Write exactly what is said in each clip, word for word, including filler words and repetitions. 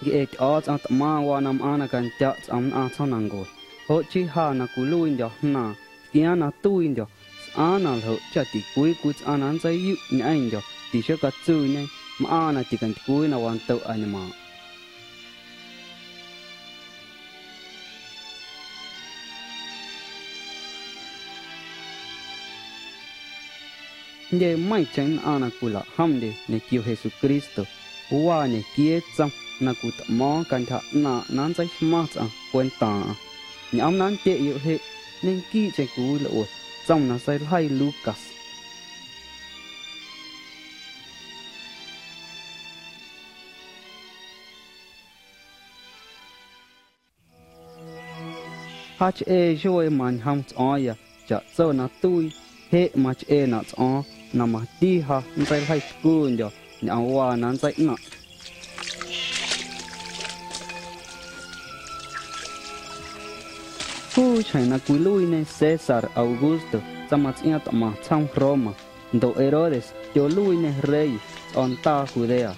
Ncꞌe Tyꞌo̱o̱tsꞌom tꞌmaaⁿꞌ waa na mꞌaaⁿ na candyaꞌ tsꞌom nnꞌaⁿ tsjoomnancue. Joꞌ chii ja na cwiluiindyo̱ jnaaⁿ, tquiaaⁿ na tuiindyo̱, sꞌaaⁿ na ljoꞌ cha ticwii cwii tsꞌaⁿ na nntseiyuꞌ ñꞌeⁿndyo̱ tixocatsuuñe, mꞌaaⁿ na ticantycwii na wandoꞌ añmaaⁿꞌ. Jndye meiⁿcheⁿ nnꞌaⁿ na cwilaꞌjomndye ñequio Jesucristo, waa ñequiee tsom na cwitꞌmo̱o̱ⁿ cantyja ꞌnaaⁿꞌ na nntseixmaⁿ tsꞌaⁿ cwentaaⁿꞌaⁿ. Ñꞌoom na nndyeꞌyoꞌ jeꞌ, ñequiiꞌcheⁿ cwiwilꞌue tsom na seiljeii Lucas. Jaachꞌee xuee mañjom tsꞌo̱o̱ⁿya chaꞌtso na tuii, jeꞌ machꞌeenaꞌ tsꞌo̱o̱ⁿ na mati ja nntseiljeitcundyo̱ ñꞌoom waa na nntseiꞌnaⁿꞌ. Juu xjeⁿ na cwiluiiñe César Augusto tsaⁿmatsꞌiaaⁿ tꞌmaⁿ tsjoom Roma, ndoꞌ Herodes tyoluiiñê rey tsꞌo̱ndaa Judea,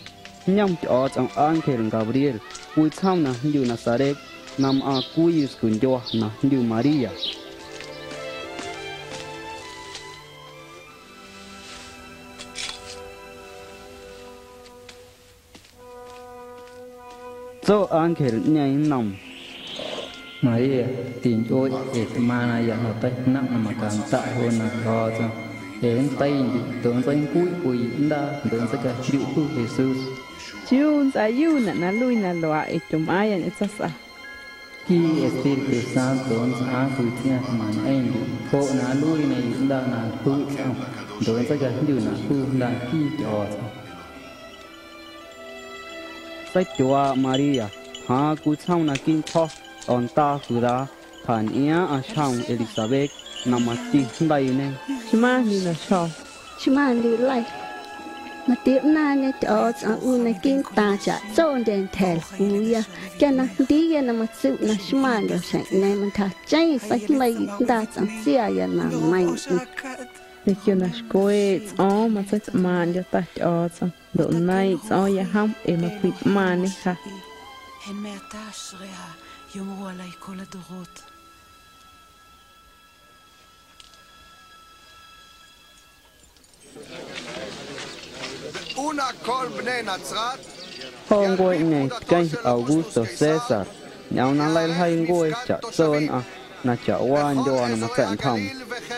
jñom Tyꞌo̱o̱tsꞌom ángel Gabriel cwii tsjoom na jndyu Nazaret na mꞌaaⁿ cwii yuscundyua na jndyu María. Tso ángelꞌñeeⁿ nnoom: María, tintyꞌueꞌ, ee tꞌmaⁿ naya na teijnomꞌ na macandaꞌ juunaꞌ Tyꞌo̱o̱tsꞌom, ee nnteiindyuꞌ ndoꞌ nntseincuiꞌ cwii yuꞌndaa ndoꞌ nntseicantyꞌ juu Jesús. ¿Chiuu nntsꞌaayuunaꞌ na nluii na luaaꞌ ee tyomꞌaaⁿya ñꞌeⁿ tsaⁿsꞌa? Nquii Espíritu Santo nntsꞌaaⁿ cwii tsꞌiaaⁿ mañꞌeⁿndyuꞌ, joꞌ na nluiiñe yuꞌndaa na ljuꞌ tsꞌom ndoꞌ nntseicantyꞌnaꞌ juu Jnda nquii Tyꞌo̱o̱tsꞌom. Seityuaaꞌ María, tjaaⁿ cwii tsjoom naquiiꞌ ntyjo̱ tsꞌo̱ndaa Judá, tjantyꞌiaaⁿꞌaⁿ xjoom Elisabet na mati jndeiiñe. Xmaⁿ jndyu na xjo̱, xmaⁿ jndyu lei. Mati ꞌnaaⁿñe Tyꞌo̱o̱tsꞌom ꞌu naquiiꞌntaaⁿ chaꞌtsondye ntyja̱ lcuuya. Quia na jndiiya na matsuꞌ na xmaⁿndyo̱ xjeⁿꞌñeeⁿ, mantyjacheⁿ seijndeiiꞌ yuꞌndaa tsꞌom tsiaya na neiiⁿꞌeⁿ. Ñequio na xcweeꞌ tsꞌo̱o̱ⁿ matseitꞌmaaⁿꞌndyo̱ Ta Tyꞌo̱o̱tsꞌom, ndoꞌ neiiⁿꞌ tsꞌo̱o̱ⁿya jom ee macwjiꞌtꞌmaaⁿñe ja. Joo ncueeꞌñeeⁿ tqueⁿ Augusto César ñꞌoom na nleiljeii ncuee chaꞌtso nnꞌaⁿ na chaꞌwaa ndyuaa na matsa̱ꞌntjoom.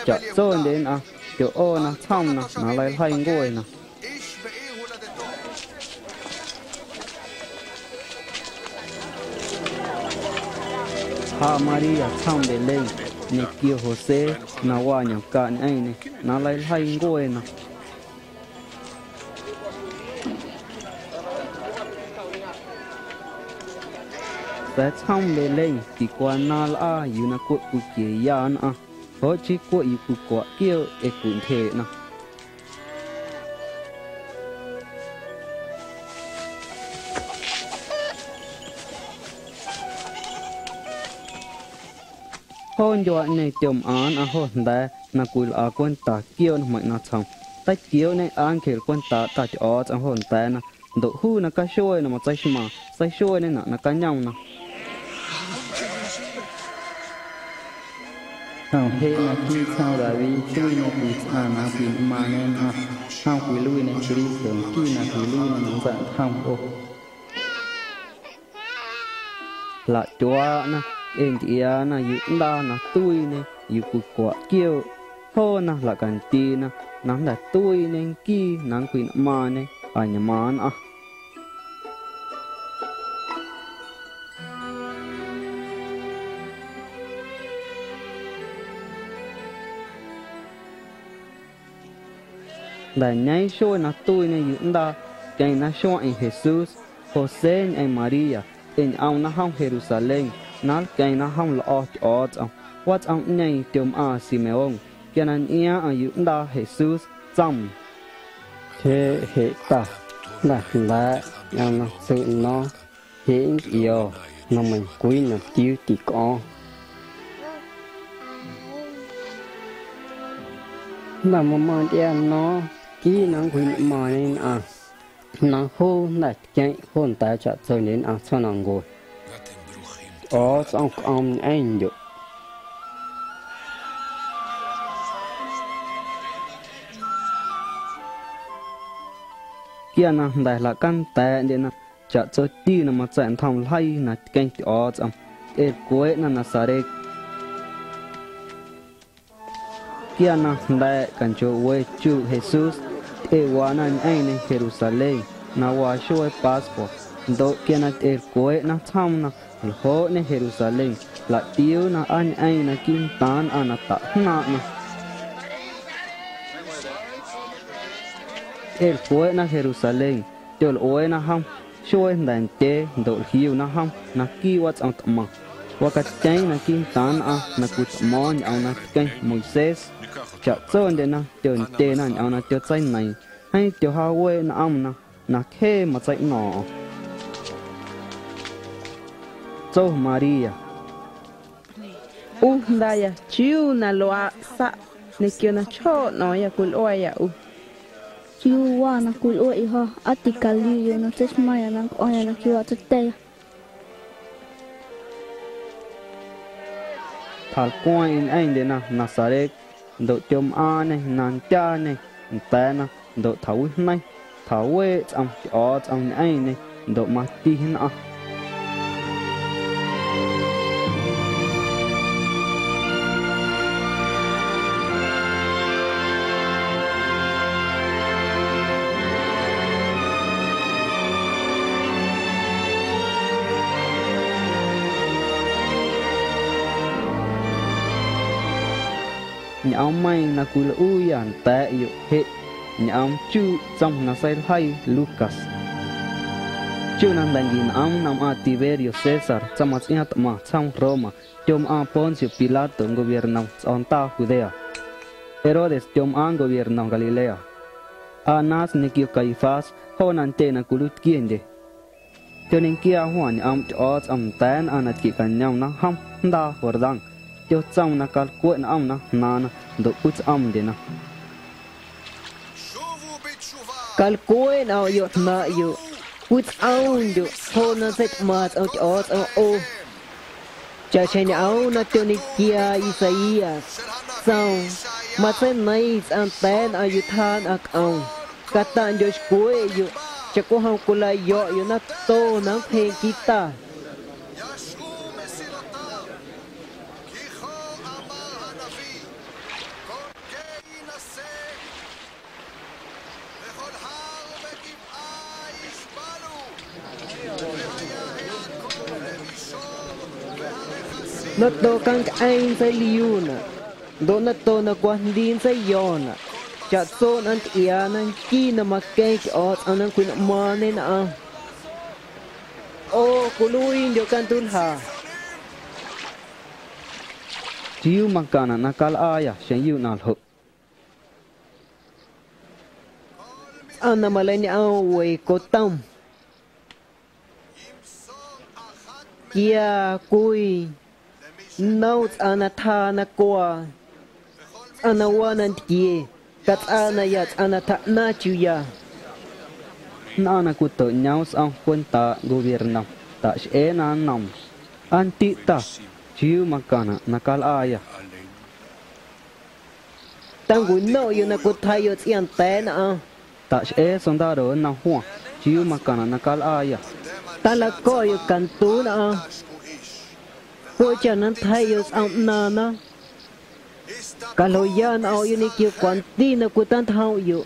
Chaꞌtsondye nnꞌaⁿ tyoꞌoo na tsjoomna na nleiljeii ncueena. Tjaa María tsjoom Belén ñequio José na waa ñomcaꞌ ñꞌeⁿñê na nleiljeii ncueena. Sa̱a̱ tsjoom Belén ticwanaaⁿ lꞌaa yuu na cweꞌ cwiquieya nnꞌaⁿ, joꞌ chii cweꞌ yuu cwicuaꞌ quiooꞌ ee cwintyjeeꞌna. Joo ndyuaaꞌñeeⁿ tyomꞌaⁿ nnꞌaⁿ jo jnda̱a̱ na cwilꞌa cwenta quiooꞌ na jmeiⁿ na tsjoom. Teitquiooꞌñe ángel cwentaaꞌ Ta Tyꞌo̱o̱tsꞌom jo nda̱a̱na, ndoꞌ juu na caxuee na matseixmaaⁿ seixueeñenaꞌ na cañoomna. Jom jeꞌ naquiiꞌ tsjoom David tuiiñe cwii tsꞌaⁿ na nncwjiꞌnꞌmaaⁿñe nnꞌaⁿ. Jom cwiluiiñe Cristo, nquii na cwiluiiñe na nnsaꞌntjom ꞌo. Jlaꞌtyuaaꞌna ee ntyꞌiaana yuꞌndaa na tuiiñe yuu cwicuaꞌ quiooꞌ. Joona jlaꞌcandiina na jnda̱ tuiiñe nquii na nncwjiꞌnꞌmaaⁿñe añmaaⁿ nnꞌaⁿ. Nda̱ñeeⁿ xuee na tuiiñe yuꞌndaa, queⁿ na xueeⁿꞌeⁿ Jesús, José ñꞌeⁿ María, ee ñꞌoomna jom Jerusalén na nlqueeⁿna jom lꞌo̱ Tyꞌo̱o̱tsꞌom. Watsꞌomꞌñeeⁿ tyomꞌaaⁿ Simeón quia na ntyꞌiaaⁿꞌaⁿ yuꞌndaa Jesús, tsoom: Jeꞌ jeꞌ Ta, jnda̱ jnda̱a̱ꞌ ñꞌoom na tsuꞌ no̱o̱ⁿ, jeꞌ nncꞌio̱ na meiⁿcwii ñomtiuu ticꞌo̱o̱ⁿ. Jnda̱ mamaⁿ ntyꞌiaa no̱o̱ⁿ nquii na nncwjiꞌnꞌmaaⁿñe nnꞌaⁿ. na juu jnda̱ tqueⁿꞌ jo nda̱a̱ chaꞌtsondye nnꞌaⁿ tsjoomnancue. Tyꞌo̱o̱tsꞌom cꞌoom ñꞌeⁿndyoꞌ. Quia na jnda̱ jlaꞌcanda̱a̱ꞌndyena chaꞌtsoti na matsa̱ꞌntjom ljeii na tqueⁿ Tyꞌo̱o̱tsꞌom, tyꞌelcweeꞌna Nazaret. Quia na jnda̱a̱ꞌ canchooꞌ we chuuꞌ Jesús, tyꞌewaana ñꞌeⁿñê Jerusalén na waa xuee Pascua, ndoꞌ quia na tyꞌelcweeꞌna tsjoomna, ljooꞌñê Jerusalén, jlaꞌtiuuna aa ñꞌeeⁿ naquiiꞌntaaⁿ nnꞌaⁿ na taꞌjnaaⁿꞌna. Tyꞌelcweeꞌna Jerusalén, tyolꞌueena jom xuee jnda̱ndyee ndoꞌ jliuna jom naquiiꞌ watsꞌom tꞌmaⁿ, wacatyeeⁿ naquiiꞌntaaⁿ nnꞌaⁿ na cwitꞌmo̱o̱ⁿ ñꞌoom na tqueⁿ Moisés. Chaꞌtsondyena tyondyena ñꞌoom na tyotseineiiⁿ, jeeⁿ tyojaaweeꞌ nꞌomna na cjee matseiꞌno̱o̱ⁿꞌo̱ⁿ. Tso María: —ꞌU jndaaya, ¿chiuu na luaaꞌ saꞌ ñequio na chjooꞌ nꞌo̱o̱ⁿyâ cwilꞌuaꞌya ꞌu? ¿Chiuu waa na cwilꞌueꞌyoꞌ ja? Aa ticaliuya na tseixmaⁿya na nncꞌo̱ⁿya na quiwaa tseityeⁿya. Tjalcweeⁿꞌeⁿ ñꞌeⁿndyena Nazaret, ndoꞌ tyomꞌaaⁿñê na ndyaañê nda̱a̱na ndoꞌ tjawijneiⁿ, tjaweeꞌ tsꞌom Tyꞌo̱o̱tsꞌom ñꞌeⁿñê ndoꞌ mati nnꞌaⁿ. Ñꞌoommeiiⁿ na cwilꞌuuyâ nda̱a̱ꞌyoꞌ jeꞌ ñꞌoom chuuꞌ tsom na seiljeii Lucas. Chuuꞌ na jnda̱ nquinꞌoom na mꞌaaⁿ Tiberio César tsaⁿmaⁿtsꞌiaaⁿ tꞌmaⁿ tsjoom Roma, tyomꞌaaⁿ Poncio Pilato gobiernom tsꞌo̱ndaa Judea. Herodes tyomꞌaaⁿ gobiernom Galilea. Anás ñequio Caifás, joona ntyee na cwiluiitquiendye. Tyoñequiaa Juan ñꞌoomꞌ Tyꞌo̱o̱tsꞌom nda̱a̱ nnꞌaⁿ na tquieꞌcañomna jom jndaa Jordán, tyotsoom na calcweꞌ nꞌomna jnaaⁿna ndoꞌ cwitsꞌoomndyena: —Calcweꞌ nꞌomꞌyoꞌ jnaaⁿꞌyoꞌ, cwitsꞌoomndyoꞌ joona tseitꞌmaⁿ tsꞌom Tyꞌo̱o̱tsꞌom ꞌo. Chaꞌxjeⁿ ñꞌoom na tyoñequiaa Isaías, tsoom: Matseineiⁿ tsꞌaⁿ nda̱a̱ nnꞌaⁿ yutjaa nnꞌaⁿ cꞌoom, cataꞌndyo̱xcweꞌyoꞌ, chaꞌcwijom cwilaꞌyo̱ꞌyoꞌ nato na nncwjeeⁿ nquii ta. Nato cancꞌeeⁿ ntseiliuunaꞌ, ndoꞌ nato na cwajndii ntseiyonnaꞌ, chaꞌtso na ntyꞌiaana nquii na maqueⁿ Tyꞌo̱o̱tsꞌom na nncwjiꞌnꞌmaaⁿñe nnꞌaⁿ. ꞌO cwiluiindyoꞌ canduljaa. ¿Chiuu macaⁿnaꞌ na calꞌaayâ xeⁿ yuꞌ na ljoꞌ? Tsꞌaⁿ na maleiñꞌoom we cotom, quia cwii nnom tsꞌaⁿ na tjaa na cwaa, tsꞌaⁿ na waa nantquie, catsꞌaa naya tsꞌaⁿ na tjaaꞌnaⁿ chiuuya. Nnꞌaⁿ na cwitoꞌñoom sꞌom cwentaaꞌ gobiernom taꞌxꞌeena nnoom: —Aa ndiꞌ ta, ¿chiuu macaⁿnaꞌ na calꞌaayâ? Tancwinomꞌyoꞌ na cwitjeiiꞌyoꞌ tsꞌiaaⁿ nda̱a̱ nnꞌaⁿ. Taꞌxꞌee sondaro nnom Juan: —¿Chiuu macaⁿnaꞌ na calꞌaayâ? Talaco̱ꞌyoꞌ cantu nnꞌaⁿ, cweꞌ chaꞌ na nntjeiꞌyoꞌ tsꞌom ꞌnaaⁿna. Caljoya nꞌomꞌyoꞌ ñequio cwanti na cwitaꞌntjomꞌyoꞌ.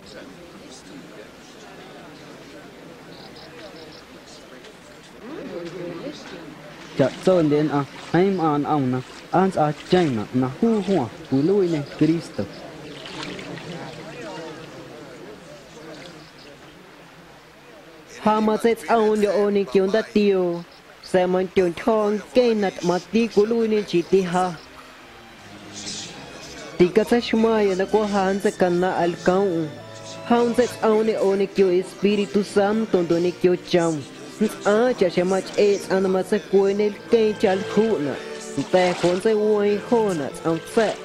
Chaꞌtsondye nnꞌaⁿ jeeⁿ mꞌaaⁿ nꞌomna, aa nntsꞌaacheⁿnaꞌ na juu Juan cwiluiiñê Cristo. Ja matseitsꞌoomndyoꞌ ꞌo ñequio ndaatioo, sa̱a̱ mandyo ntyjo̱ nqueⁿ na tꞌmaⁿti cwiluiiñê nchiiti ja. Ticatseixmaⁿya na cweꞌ ja nntseicanaⁿꞌa lcoomꞌm. Jom nntseitsꞌoomñê ꞌo ñequio Espíritu Santo ndoꞌ ñequio chom. Nntsꞌaaⁿ chaꞌxjeⁿ machꞌeeꞌ tsꞌaⁿ na matseicweeꞌñe lqueeⁿ cha ljuꞌnaꞌ, nda̱ joꞌ nntseiweeⁿ joonaꞌ tsꞌom tsa̱ꞌ.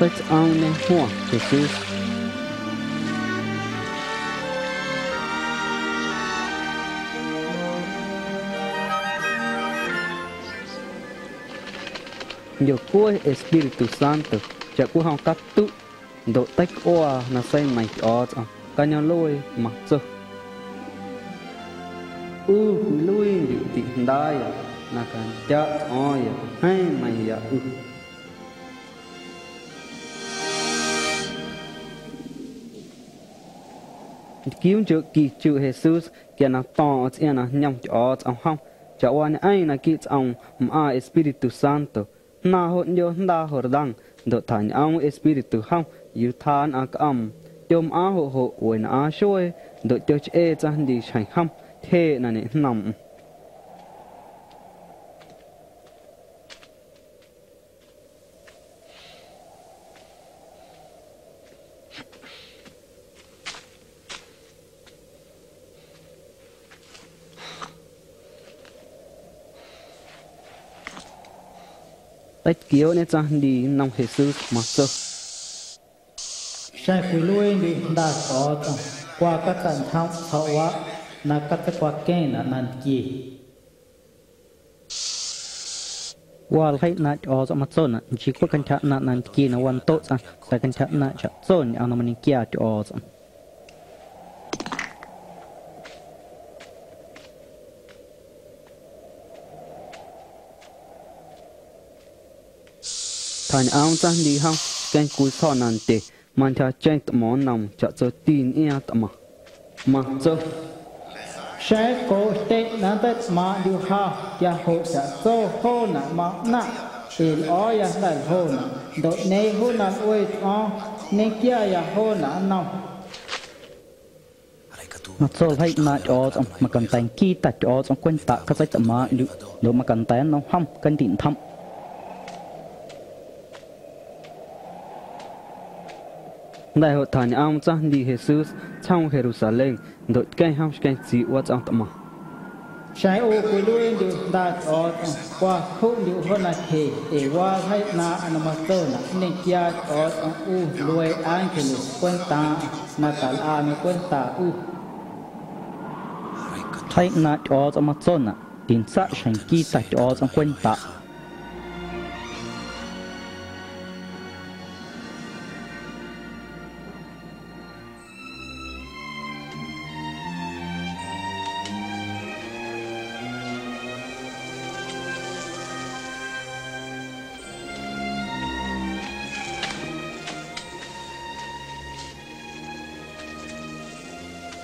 Teitsꞌoomñe Juan Jesús. Jndyocuee Espíritu Santo chaꞌcwijom catuꞌ, ndoꞌ teicꞌuaa na seineiⁿ Tyꞌo̱o̱tsꞌom cañoomꞌluee, matso: ꞌU cwiluiindyuꞌ tiꞌjndaaya na candyaꞌ tsꞌo̱o̱ⁿya jeeⁿ neiⁿya ꞌu. Ntquiuunchooꞌ qui chuꞌ Jesús quia na to̱o̱ⁿꞌo̱ⁿ tsꞌiaaⁿ na jñom Tyꞌo̱o̱tsꞌom jom, chaꞌwaa ñꞌeⁿ naquiiꞌ tsꞌoom mꞌaaⁿ Espíritu Santo. Jnaaⁿ joꞌ ꞌndyoo jndaa Jordán, ndoꞌ tjañꞌoom Espíritu jom yuu tjaa nnꞌaⁿ cꞌoom. Tyomꞌaaⁿ joꞌ joꞌ wenꞌaaⁿ xuee, ndoꞌ tyochꞌee tsaⁿjndii xjeⁿ jom tyjeeꞌ na ñejnoomꞌm. Teitquiooꞌñe tsaⁿjndii nnom Jesús, matso: Xeⁿ cwiluiindyuꞌ Jnda Tyꞌo̱o̱tsꞌom, cwa catsaꞌntjomꞌ tsjo̱ꞌwaꞌ na catseicwaqueⁿnaꞌ nantquie. Waa ljeii ꞌnaaⁿꞌ Tyꞌo̱o̱tsꞌom matsonaꞌ: Nchii cweꞌ cantyja ꞌnaaⁿꞌ nantquie na wandoꞌ tsꞌaⁿ, sa̱a̱ cantyja ꞌnaaⁿꞌ chaꞌtso ñꞌoom na mañequiaa Tyꞌo̱o̱tsꞌom. Tjañꞌoom tsaⁿjndii jom, xqueⁿ cwii tsjo̱ꞌ nandye, mantyjacheⁿ tꞌmo̱o̱ⁿ noom chaꞌtsoti nꞌiaaⁿ tꞌmaⁿ. Matso: Xeⁿ coꞌ xtyeꞌ na nntseitꞌmaaⁿꞌndyuꞌ ja, quia joꞌ chaꞌtso joonaꞌ maꞌnaⁿꞌ, ee lꞌo̱o̱ya jnda̱ ljonaꞌ, ndoꞌ ꞌñeeⁿ juu na lꞌue tsꞌo̱o̱ⁿ, nñequiaya joonaꞌ nnom. Matso ljeii ꞌnaaⁿꞌ Tyꞌo̱o̱tsꞌom: Macanda̱ nquii Ta Tyꞌo̱o̱tsꞌom cwentaꞌ catseitꞌmaaⁿꞌndyuꞌ, ndoꞌ macanda̱ nnom jom candiꞌntjomꞌ. Jnda̱ joꞌ tjañꞌoom tsaⁿjndii Jesús tsjoom Jerusalén, ndoꞌ tqueⁿ jom xqueⁿ tziꞌ watsꞌom tꞌmaⁿ. Xeⁿ ꞌu cwiluiindyuꞌ Jnda Tyꞌo̱o̱tsꞌom, cwa cjuꞌndyuꞌ jo nacje, ee waa ljeii ꞌnaaⁿꞌaⁿ na matsonaꞌ: Nñequiaa Tyꞌo̱o̱tsꞌom ꞌu luee ángeles cwentaaⁿꞌaⁿ na calꞌana cwenta ꞌu. Ljeii ꞌnaaⁿꞌ Tyꞌo̱o̱tsꞌom matsonaꞌ: Tintsaꞌ xjeⁿ nquii Ta Tyꞌo̱o̱tsꞌom cwentaꞌ.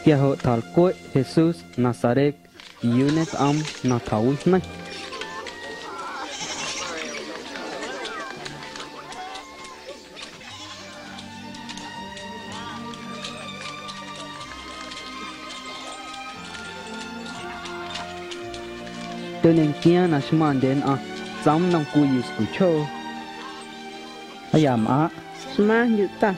Quia joꞌ tjalcweꞌ Jesús Nazaret, yuu ñetꞌoom na tjawijneiⁿ. Tyoñequiaaⁿ na xmaⁿ ndye nnꞌaⁿ, tsoom nnom cwii yuscuchjoo: —Jayamꞌaaⁿꞌ, xmaⁿndyuꞌ Ta.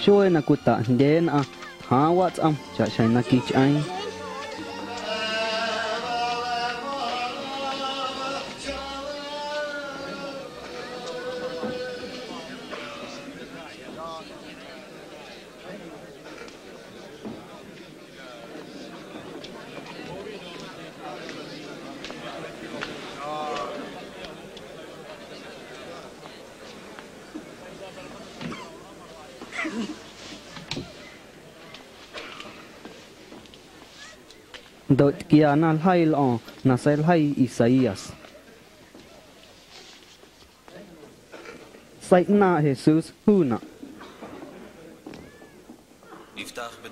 Xuee na cwitaꞌjndyee nnꞌaⁿ, tjaaⁿ watsꞌom chaꞌxjeⁿ na quichꞌeeⁿ. Ndoꞌ tquiana ljeii lꞌo̱o̱ⁿ na seiljeii Isaías. Seiꞌnaaⁿꞌ Jesús juunaꞌ.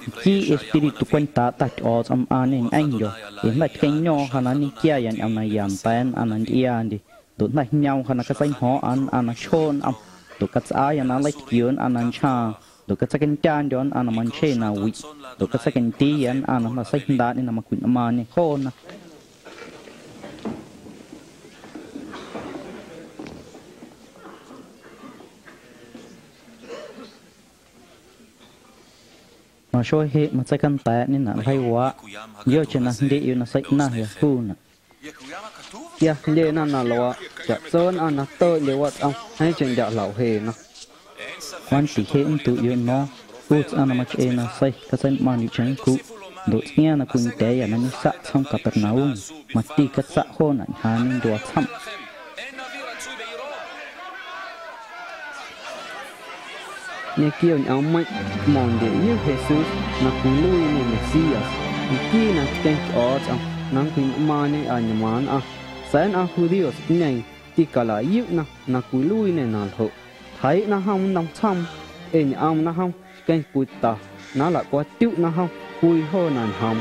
Nquii Espíritu cwentaaꞌ Ta Tyꞌo̱o̱tsꞌom mꞌaaⁿñê ñꞌeⁿndyo̱, ee jnda̱ tqueⁿño̱o̱ⁿ ja na nñequiaya ñꞌoom naya nda̱a̱ nnꞌaⁿ na ntyꞌiaandye, ndoꞌ jnda̱ jñoom ja na catseiꞌnjo̱o̱ⁿꞌa nnꞌaⁿ na chjooꞌ nꞌom, ndoꞌ catsꞌaaya na nleitquiooꞌ nnꞌaⁿ na nchjaaⁿ, ndoꞌ catseicandyandyo̱ nnꞌaⁿ na manchje na wiꞌ, ndoꞌ catseicandiiya nnꞌaⁿ na jnda̱ seijndaaꞌñe na macwjiꞌnꞌmaaⁿñê joona. Maxuee jeꞌ matseicanda̱a̱ꞌñenaꞌ ljeiiwaaꞌ, yocheⁿ na jndyeꞌyoꞌ na seiꞌnaⁿya juunaꞌ. Quia jndyena na luaaꞌ, chaꞌtso nnꞌaⁿ na tooꞌndye watsꞌom jeeⁿcheⁿ ndyaꞌ jlaꞌwjeena. Cwanti jeꞌ nnduꞌyoꞌ no̱o̱ⁿ, ꞌu tsꞌaⁿ na machꞌee nasei catseinꞌmaaⁿndyuꞌ cheⁿ nncuꞌ, ndoꞌ tsꞌiaaⁿ na cwindya̱a̱yâ na ñesaꞌ tsjoom Capernaum, mati catsaꞌ joonaꞌ ñjaaⁿñe ndyuaa tsjomꞌ. Ñequio ñꞌoommeiⁿꞌ, tꞌmo̱ⁿndyeyuꞌ Jesús na cwiluiiñê Mesías, nquii na tqueⁿ Tyꞌo̱o̱tsꞌom na nncwjiꞌnꞌmaaⁿñe añmaaⁿ nnꞌaⁿ, sa̱a̱ nnꞌaⁿ judíosꞌñeeⁿ tîcalaꞌyuꞌna na cwiluiiñê na ljoꞌ. Tjeiiꞌna jom nnom tsjoom, ee ñꞌoomna jom queⁿ cwita na nlaꞌcwatyuꞌna jom cwii joo na ñjoom.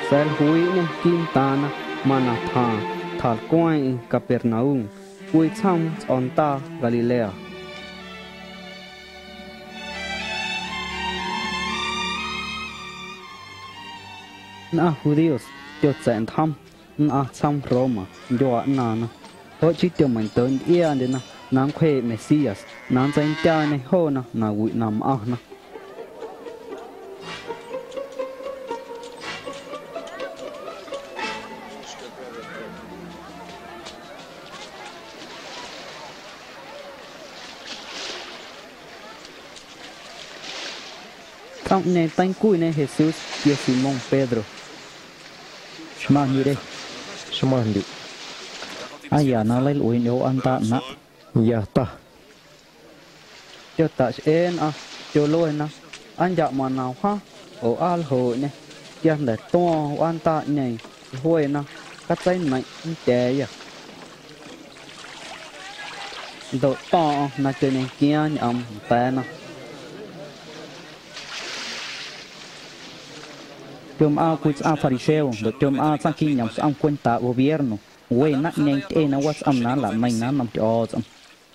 Sa̱a̱ jluiiꞌñê quiiꞌntaaⁿna mana tjaaⁿ tjalcweeⁿꞌeⁿ Capernaum, cwii tsjoom tsꞌo̱ndaa Galilea. Nnꞌaⁿ judíos tyotsa̱ꞌntjom nnꞌaⁿ tsjoom Roma ndyuaa ꞌnaaⁿna. Joꞌ chii tyomeiⁿnto ntyꞌiaandyena na nncwjeeꞌ Mesías na nntseindyaañê joona nawiꞌ na mꞌaⁿna. Tsꞌomꞌñeeⁿ teincwiiñe Jesús quia Simón Pedro: —Xmaⁿndyuꞌ re. Xmaⁿndyuꞌ. Aa ya na nleilꞌueeꞌndyo̱ wꞌaandaa ꞌnaⁿꞌ. Ya Ta. Tyotaꞌxꞌee nnꞌaⁿ, tyoluena: —Aa ndyaꞌ manom jaaⁿ oo aa ljooꞌñê? Quia jnda̱ tuo̱o̱ⁿ wꞌaandaaꞌñeeⁿ, jluena: —Catseineiⁿꞌ, nndya̱a̱yâ. Ndoꞌ to̱o̱ⁿꞌo̱ⁿ na tyoñequiaaⁿ ñꞌoom nda̱a̱na. Tyomꞌaaⁿ cwii tsꞌaⁿ fariseo ndoꞌ tyomꞌaaⁿ tsaⁿ quiiꞌ ñom sꞌom cwentaaꞌ gobierno, we naⁿꞌñeeⁿ tyꞌe na watsꞌom na nlaꞌneiⁿna nnom Tyꞌo̱o̱tsꞌom.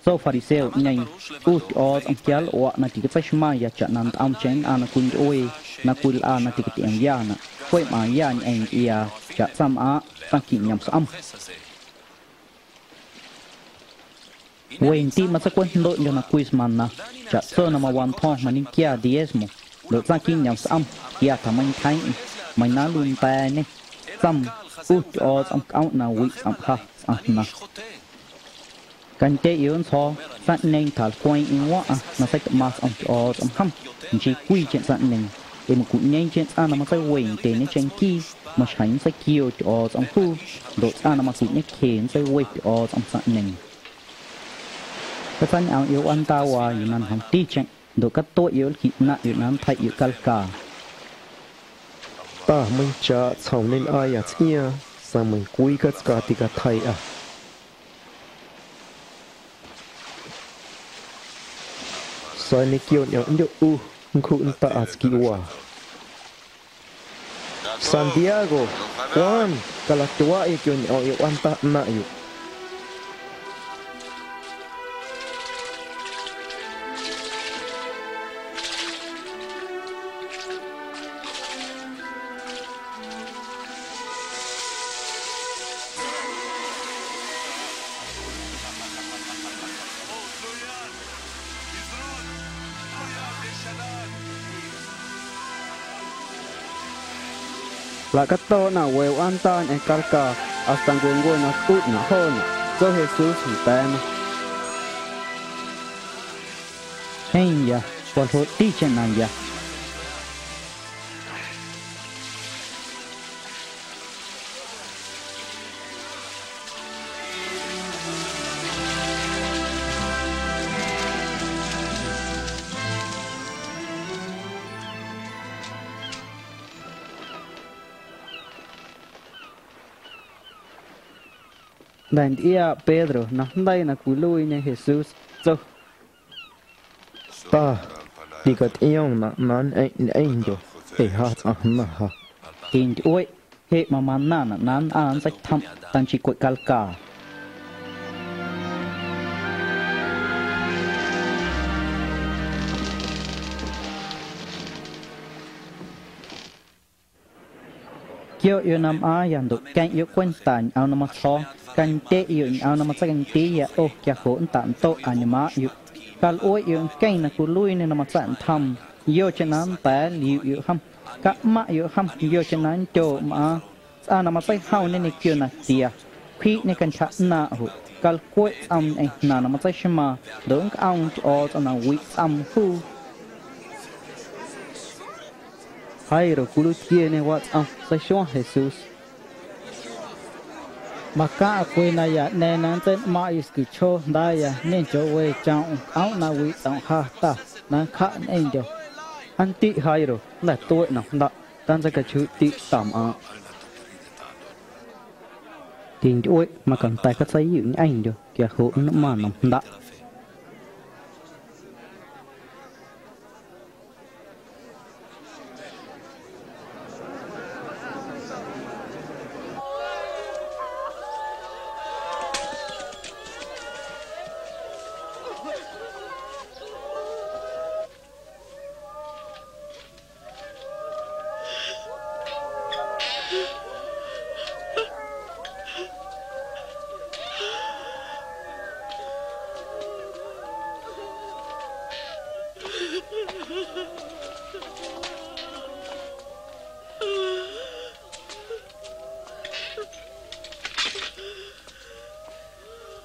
Tso fariseoꞌñeeⁿ: —ꞌU Tyꞌo̱o̱tsꞌom quia nlꞌuaꞌ na ticatseixmaⁿya chaꞌna ntꞌomcheⁿ nnꞌaⁿ na cwintyꞌuee na cwilꞌa na ticatyꞌiomyanaꞌ, cweꞌ mꞌaaⁿya ñꞌeⁿ ncꞌiaa chaꞌtsaⁿmꞌaaⁿꞌ tsaⁿ quiiꞌ ñom sꞌom. We ndiiꞌ matseicweꞌjndoꞌndyo̱ na cwii smaⁿna, chaꞌtso na mawantjo̱ⁿ mañequiaa diezmo, ndoꞌ tsaⁿ quiiꞌ ñom sꞌom quia tja̱meintyjeeⁿꞌeⁿ, meiⁿ na nluiinda̱a̱ñê. Tsoom: —ꞌU Tyꞌo̱o̱tsꞌom, cꞌomꞌ na wiꞌ tsꞌomꞌ ja tsꞌaⁿ jnaⁿ. Candyeꞌyoꞌ nntsjo̱o̱, tsaⁿꞌñeeⁿ tjalcweeⁿꞌeⁿ waⁿꞌaⁿ na seitꞌmaⁿ tsꞌom Tyꞌo̱o̱tsꞌom jom, nchii cwiicheⁿ tsaⁿꞌñeeⁿ, ee macuꞌñeeⁿcheⁿ tsꞌaⁿ na matseiyendyeñe cheⁿnquii, maxjeⁿ nntseicioowaa Tyꞌo̱o̱tsꞌom juu, ndoꞌ tsꞌaⁿ na macuꞌñecje nntseiwe Tyꞌo̱o̱tsꞌom tsaⁿꞌñeeⁿ. Catsañꞌoomꞌyoꞌ wꞌaandaawaa yuu na ñjomticheⁿ, ndoꞌ catueꞌyoꞌ nlquiꞌ ꞌnaⁿꞌyoꞌ na nntjeiꞌyoꞌ calcaa. Ta, meiⁿchaaꞌ tsjoom ñelꞌaaya tsꞌiaaⁿ, sa̱a̱ meiⁿcwii catscaa ticatjeiiꞌa. Sa̱a̱ ñequio ñꞌoomꞌndyoꞌ ꞌu nncjuꞌ nntaꞌa tsquiwaa. Santiago, Juan, calatyuaaꞌyoꞌ quioñꞌo̱o̱ⁿꞌyoꞌ wꞌaandaa ꞌnaⁿꞌyoꞌ. Jlaꞌcatooꞌna we wꞌaandaa ñꞌeⁿ calcaa hasta ncuencue na tcuꞌnaꞌ joonaꞌ. Tso Jesús nda̱a̱na: —Jeeⁿ ya, cwaljoꞌticheⁿ na ya. Jnda̱ ntyꞌiaaꞌ Pedro najndeii na cwiluiiñe Jesús, tso: —Ta, ticatyꞌiomnaꞌ na nñꞌeⁿꞌ ñꞌeⁿndyo̱, ee ja tsꞌaⁿ jnaⁿ ja. Tintyꞌueꞌ, jeꞌ mamanaⁿnaꞌ na nnꞌaⁿ nntseitjomꞌ ta nchii cweꞌ calcaa. Quioꞌyoꞌ na mꞌaaⁿya ndoꞌ queⁿꞌyoꞌ cwenta ñꞌoom na matsjo̱o̱, candyeꞌyoꞌ ñꞌoom na matseicandiiya ꞌo quia joꞌ nntaꞌndoꞌ añmaaⁿꞌyoꞌ. Calꞌueꞌyoꞌ nqueⁿ na cwiluiiñê na matsa̱ꞌntjoom, Yocheⁿ na nnda̱a̱ nliuꞌyoꞌ jom, caꞌmaⁿꞌyoꞌ jom yocheⁿ na nndyooꞌ mꞌaaⁿ. Tsꞌaⁿ na matseijomñe ñequio natia, cwjiꞌñê cantyja ꞌnaaⁿꞌ joꞌ, calcweꞌ tsꞌoom ñꞌeⁿ jnaⁿ na matseixmaaⁿ, ndoꞌ nncꞌoom Tyꞌo̱o̱tsꞌom na wiꞌ tsꞌoom juu. Jairo cwiluiitquieñe watsꞌom, seixuaⁿ Jesús. Macaⁿꞌa cwii na yaꞌñeeⁿ na nntseinꞌmaaⁿꞌ yuscuchjoo jndaaya ñeꞌ nchooꞌ we chomꞌm cꞌomꞌ na wiꞌ tsꞌomꞌ ja Ta na nncjaꞌ ñꞌeⁿndyo̱. Aa ndiꞌ Jairo, jnda̱ tueꞌ na jndaꞌ, tantseicachuuꞌtiꞌ Ta mꞌaaⁿꞌ. Tintyꞌueꞌ, macanda̱ catseiyuꞌ ñꞌeⁿndyo̱, quia joꞌ nnꞌmaⁿ na jndaꞌ.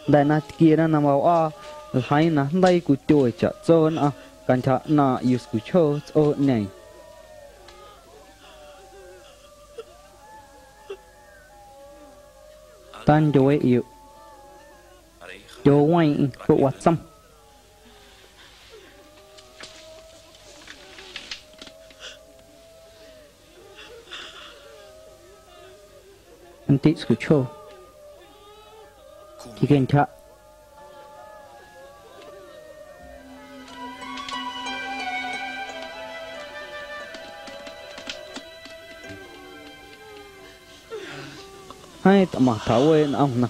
Jnda̱ na tquiena na mawꞌaa, ljeiiⁿ na jndeii cwityuee chaꞌtso nnꞌaⁿ cantyja ꞌnaaⁿꞌ yuscuchjoo tsꞌooꞌñeeⁿ. Tandyueeꞌyoꞌ. Tyooweeⁿꞌeⁿ cweꞌ watsom. Nndiꞌ scuchjoo. Quicantyjaꞌ. Jeeⁿ tꞌmaⁿ tjaweeꞌ nꞌomna.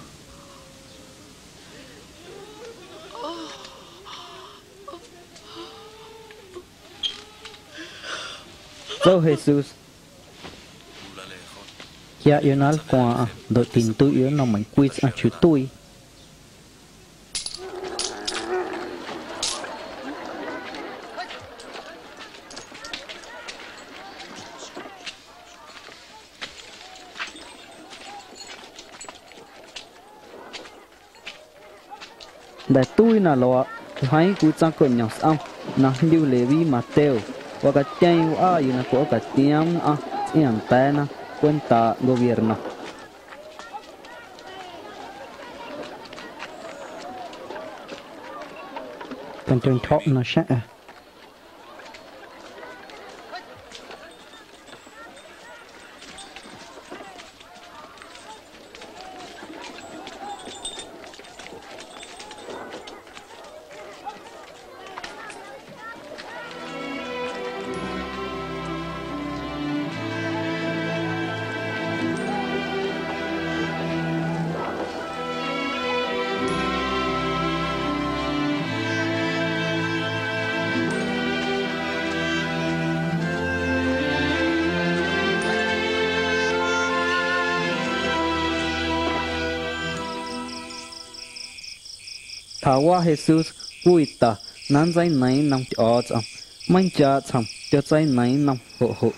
Tso Jesús: Quiaꞌyoꞌ na nlcwaaⁿꞌaⁿ ndoꞌ tinduiꞌyoꞌ nnom meiⁿcwii tsꞌaⁿ chjutuii. Jnda̱ tuii na luaaꞌ, ljeiiⁿ cwii tsaⁿ coꞌñom sꞌom na jndyu Leví Mateo, wacatyeeⁿ wꞌaa yuu na cwiꞌoocatioom nnꞌaⁿ tsꞌiaaⁿ nda̱a̱na cwentaaꞌ gobierno. Cantyontyjo̱ꞌ naxa̱ⁿꞌa̱. Tjawa Jesús cwii ta na nntseineiiⁿ nnom Tyꞌo̱o̱tsꞌom, meiⁿnchaaꞌ tsjom tyotseineiiⁿ nnom joꞌ joꞌ.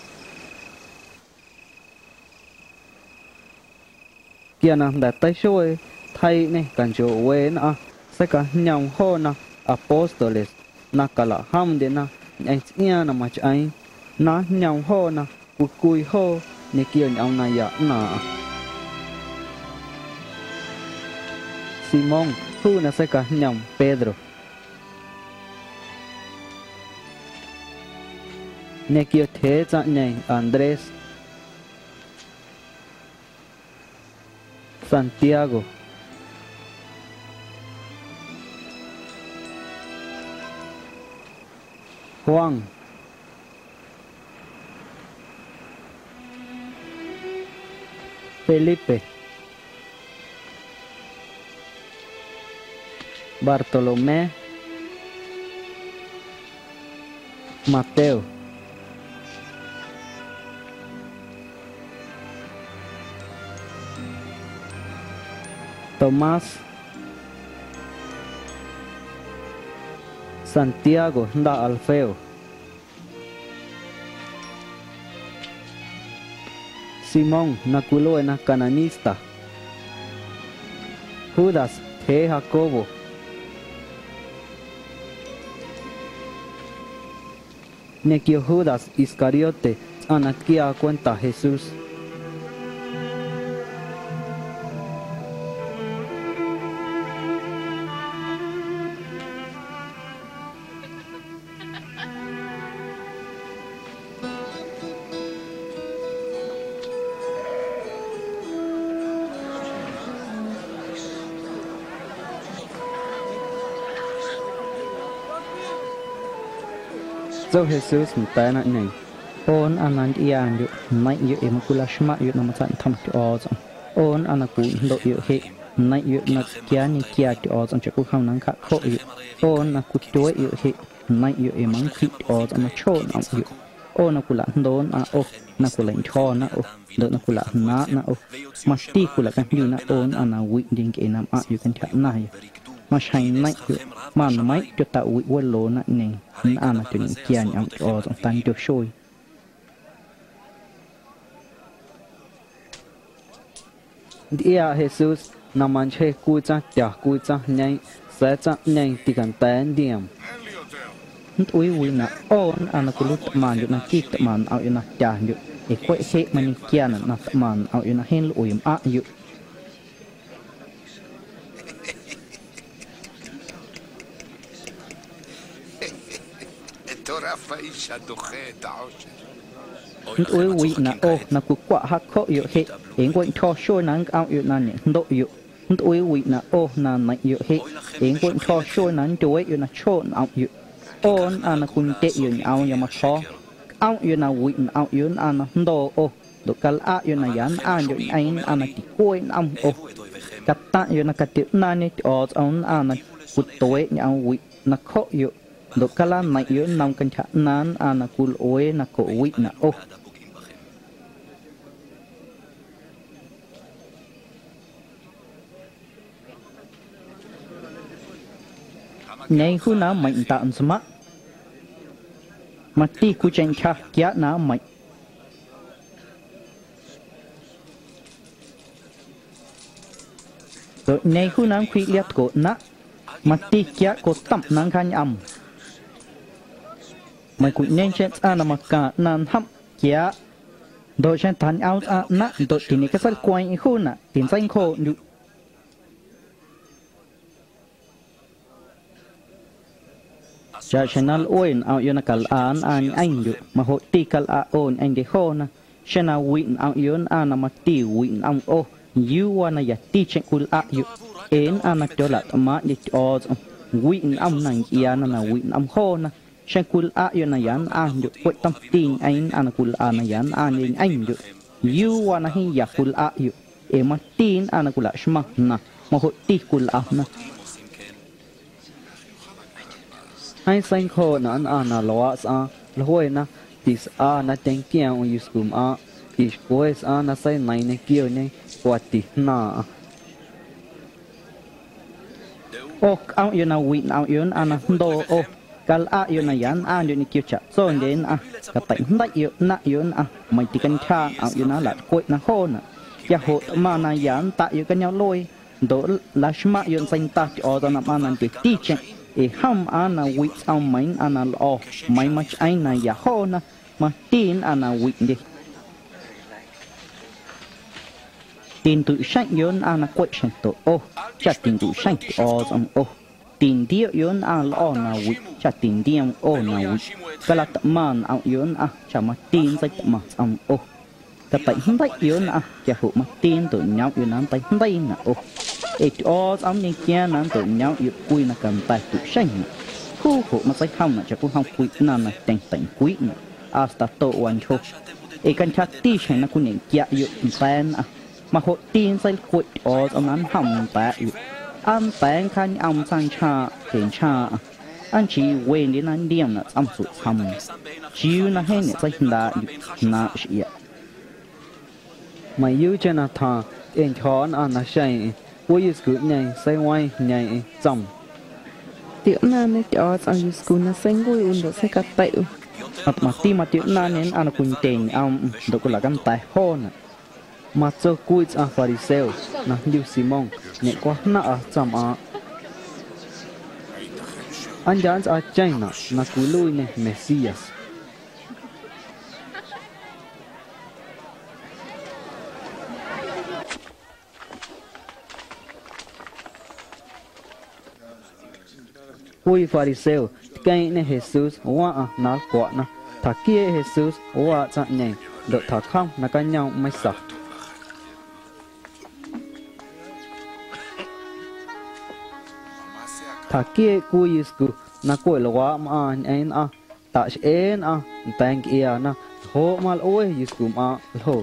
Quia na jnda̱ teixuee, tjeiiꞌñê canchooꞌ we nnꞌaⁿ, seicajñoom joona apóstoles na calaꞌjomndyena ñꞌeⁿ tsꞌiaaⁿ na machꞌeeⁿ, na njñoom joona cwii cwii joo ñequio ñꞌoom naya ꞌnaaⁿꞌaⁿ. Simón, juu na seicajñoom Pedro, ñequio tyjee tsaⁿꞌñeeⁿ Andrés, Santiago, Juan, Felipe, Bartolomé, Mateo, Tomás, Santiago jnda Alfeo, Simón na cwiluena Cananista, Judas tyjee Jacobo, ñequio Judas Iscariote tsꞌaⁿ na tquiaa cwenta Jesús. Tso Jesús nda̱a̱ naⁿꞌñeeⁿ: —ꞌO nnꞌaⁿ na ntyꞌiaandyoꞌ, neiⁿꞌyoꞌ ee macwilaxmaⁿꞌyoꞌ na matsa̱ꞌntjom Tyꞌo̱o̱tsꞌom. ꞌO nnꞌaⁿ na cwiwiꞌjndoꞌyoꞌ jeꞌ, neiⁿꞌyoꞌ na tquiaañequiaa Tyꞌo̱o̱tsꞌom chaꞌcwijom na nncjaꞌcjoꞌyoꞌ. ꞌO nnꞌaⁿ na cwityueeꞌyoꞌ jeꞌ, neiⁿꞌyoꞌ ee manncwjiꞌ Tyꞌo̱o̱tsꞌom na chjooꞌ nꞌomꞌyoꞌ. ꞌO na cwilaꞌjndooꞌ nnꞌaⁿ ꞌo, na cwileiꞌntyjo̱na ꞌo, ndoꞌ na cwilaꞌjnaaⁿꞌna ꞌo. Mati cwilaꞌcajndyuna ꞌo nnꞌaⁿ na wiꞌndye ncꞌe na mꞌaⁿꞌyoꞌ cantyja ꞌnaⁿya. Maxjeⁿ neiⁿꞌyoꞌ, manmeiⁿꞌ tyotaꞌwiꞌ welo naⁿꞌñeeⁿ nnꞌaⁿ na tyoñequia ñꞌoomꞌ Tyꞌo̱o̱tsꞌom tandyo xuee. Ntyꞌiaaꞌ Jesús na manchje cwii tsaⁿtya cwii tsaⁿjñeeⁿ, sa̱a̱ tsaⁿꞌñeeⁿ ticanda̱a̱ nntioom. Nntꞌuiiwiꞌnaꞌ ꞌo nnꞌaⁿ na cwiluiitꞌmaaⁿndyoꞌ naquiiꞌ tꞌmaⁿ nꞌomꞌyoꞌ na tyandyoꞌ, ee cweꞌ jeꞌ mañequiaanaꞌ na tꞌmaⁿ nꞌomꞌyoꞌ na jeeⁿ lꞌue mꞌaⁿꞌyoꞌ. Nntꞌuiiwiꞌnaꞌ ꞌo na cwicwaꞌ jaacjoꞌyoꞌ jeꞌ, ee nncueꞌntyjo̱ xuee na nncꞌomꞌyoꞌ na ñeꞌjndoꞌyoꞌ. Nntꞌuiiwiꞌnaꞌ ꞌo na neiⁿꞌyoꞌ jeꞌ, ee nncueꞌntyjo̱ xuee na nndyueeꞌyoꞌ na chjooꞌ nꞌomꞌyoꞌ. ꞌO nnꞌaⁿ na cwindyeꞌyoꞌ ñꞌoomya macjo̱o̱, cꞌomꞌyoꞌ na wiꞌ nꞌomꞌyoꞌ nnꞌaⁿ na jndoo ꞌo, ndoꞌ calꞌaꞌyoꞌ na ya nnꞌaⁿndyoꞌ ñꞌeⁿ nnꞌaⁿ na ticueeꞌ nꞌom ꞌo. Cataⁿꞌyoꞌ na catioꞌnaaⁿñe Tyꞌo̱o̱tsꞌom nnꞌaⁿ na cwitueeꞌ ñꞌoom wiꞌ nacjoꞌyoꞌ, ndoꞌ calaꞌneiⁿꞌyoꞌ nnoom cantyja ꞌnaaⁿ nnꞌaⁿ na cwilꞌuee na coꞌwiꞌnaꞌ ꞌo. ꞌÑeeⁿ juu na nmeiⁿꞌ ndaꞌ ntsmaꞌ. Mati cwiicheⁿ ntyja quiaaꞌ na nmeiⁿꞌ. Ndoꞌ ꞌñeeⁿ juu na nncwjiꞌ liaa tcoꞌ ꞌnaⁿꞌ, mati quiaaꞌ cotomꞌ na nncjaañꞌoom. Meiⁿ cwiꞌñeeⁿcheⁿ tsꞌaⁿ na macaaⁿ ꞌnaⁿ njomꞌ quiaaꞌ, ndoꞌ xeⁿ tjañꞌoom tsꞌaⁿ ꞌnaⁿꞌ ndoꞌ tiñeꞌcatseilcweeⁿꞌeⁿ juunaꞌ, tintseincjooꞌndyuꞌ. Chaꞌxjeⁿ na lꞌue nꞌomꞌyoꞌ na calꞌa nnꞌaⁿ ñꞌeⁿndyoꞌ, majoꞌti calꞌa ꞌo ñꞌeⁿndye joona. Xeⁿ na wiꞌ nꞌomꞌyoꞌ nnꞌaⁿ na mati wiꞌ nꞌom ꞌo, ¿yuu waa na yaticheⁿ cwilꞌaꞌyoꞌ? Ee nnꞌaⁿ na tyolaꞌtꞌmaaⁿꞌndye Tyꞌo̱o̱tsꞌom, wiꞌ nꞌom na ncꞌiaana na wiꞌ nꞌom joona. Xeⁿ cwilꞌaꞌyoꞌ na ya nnꞌaⁿndyoꞌ cweꞌ tomti ñꞌeⁿ nnꞌaⁿ na cwilꞌa na ya nnꞌaⁿndye ñꞌeⁿndyoꞌ, ¿yuu waa na jeeⁿ ya cwilꞌaꞌyoꞌ? Ee mati nnꞌaⁿ na cwilaꞌxmaⁿ jnaⁿ, majoꞌti cwilꞌana. Jeeⁿ seincjooꞌnaꞌ nnꞌaⁿ na luaaꞌ sꞌaaⁿ, jluena: Tisꞌa na tyenquioomꞌm yuscumꞌaaⁿꞌ, tixcwe sꞌaaⁿ na seineiiⁿ ñequioñe, cwatijnaaⁿꞌaⁿ. ꞌO cꞌomꞌyoꞌ na wiꞌ nꞌomꞌyoꞌ nnꞌaⁿ na jndoo ꞌo, calꞌaꞌyoꞌ na ya nnꞌaⁿndyoꞌ ñequio chaꞌtsondye nnꞌaⁿ, cateiꞌjndeiꞌyoꞌ ꞌnaⁿꞌyoꞌ nnꞌaⁿ, meiⁿ ticantyjaaꞌ nꞌomꞌyoꞌ na nlaꞌtcweꞌna joonaꞌ. Quia joꞌ tꞌmaⁿ na ya nntaꞌyoꞌ cañoomꞌluee, ndoꞌ laxmaⁿꞌyoꞌ ntseinda Tyꞌo̱o̱tsꞌom na mꞌaaⁿ na ndyeticheⁿ, ee jom mꞌaaⁿ na wiꞌ tsꞌoom meiiⁿ nnꞌaⁿ na lꞌo̱, meiiⁿ machꞌeeⁿ na ya joona, mati nnꞌaⁿ na wiꞌndye. Tinduꞌxeⁿꞌyoꞌ nnꞌaⁿ na cweꞌ xjeⁿ toꞌ ꞌo, cha tinduꞌxeⁿ Tyꞌo̱o̱tsꞌom ꞌo. Tindioꞌyoꞌ nnꞌaⁿ lꞌo̱ na wiꞌ, cha tindioom ꞌo na wiꞌ. Calatꞌmaⁿ nꞌomꞌyoꞌ nnꞌaⁿ, cha mati nntseitꞌmaⁿ tsꞌoom ꞌo. Cateiꞌjndeiꞌyoꞌ nnꞌaⁿ, quia joꞌ mati nntoꞌñoomꞌyoꞌ na nnteijndeiinaꞌ ꞌo. Ee Tyꞌo̱o̱tsꞌom nñequiaaⁿ na nntoꞌñoomꞌyoꞌ cwii na canda̱ tuꞌxeⁿnaꞌ. Juu joꞌ matseijomnaꞌ chaꞌcwijom cwii ꞌnaⁿ na tyeⁿ teincwiꞌnaꞌ, hasta toꞌ wanchjo. Ee cantyjati xjeⁿ na cwiñeꞌquiaꞌyoꞌ nda̱a̱ nnꞌaⁿ, majoꞌti nntseilcweꞌ Tyꞌo̱o̱tsꞌom na njom nda̱a̱ꞌyoꞌ. ¿Aa nda̱a̱ nncjaañꞌoom tsaⁿnchjaaⁿꞌ ee nchjaaⁿꞌaⁿ? ¿Aa nchii wendye na nntiomnaꞌ tsꞌom tsuꞌtsjoom? ¿Chiuu na jeeⁿ ñeꞌtseijndaaꞌndyuꞌ jnaaⁿꞌ xꞌiaꞌ? Meiⁿyuucheⁿ na tjaaⁿ, tyꞌentyjo̱ nnꞌaⁿ naxeeⁿꞌeⁿ, cwii yuscuꞌñeeⁿ seiweeⁿ jñeeⁿꞌeⁿ, tsoom: Tioꞌnaaⁿñe Tyꞌo̱o̱tsꞌom yuscu na seincuii ꞌu ndoꞌ seicateiꞌ ꞌu. Matꞌmaⁿti matioꞌnaaⁿñe nnꞌaⁿ na cwindye ñꞌoomꞌm ndoꞌ cwilaꞌcanda̱ joonaꞌ. Matso cwii tsꞌaⁿ fariseo na jndyu Simón, ñeꞌcwajnaⁿꞌa tsaⁿmꞌaaⁿꞌ. ¿Aa ndya nntsꞌaacheⁿnaꞌ na cwiluiiñê Mesías? Cwii fariseo tqueeⁿꞌñê Jesús waⁿꞌaⁿ na nlcwaꞌna. Tjaquieeꞌ Jesús, waaꞌ tsaⁿꞌñeeⁿ ndoꞌ tjacjom nacañoomꞌ meisa. Tjaquieeꞌ cwii yuscu na cweꞌ luaaꞌ mꞌaaⁿ ñꞌeⁿ nnꞌaⁿ, taꞌxꞌee nnꞌaⁿ, nda̱a̱ ncꞌiaana, ljoꞌ malꞌue yuscumꞌaaⁿꞌ ljo.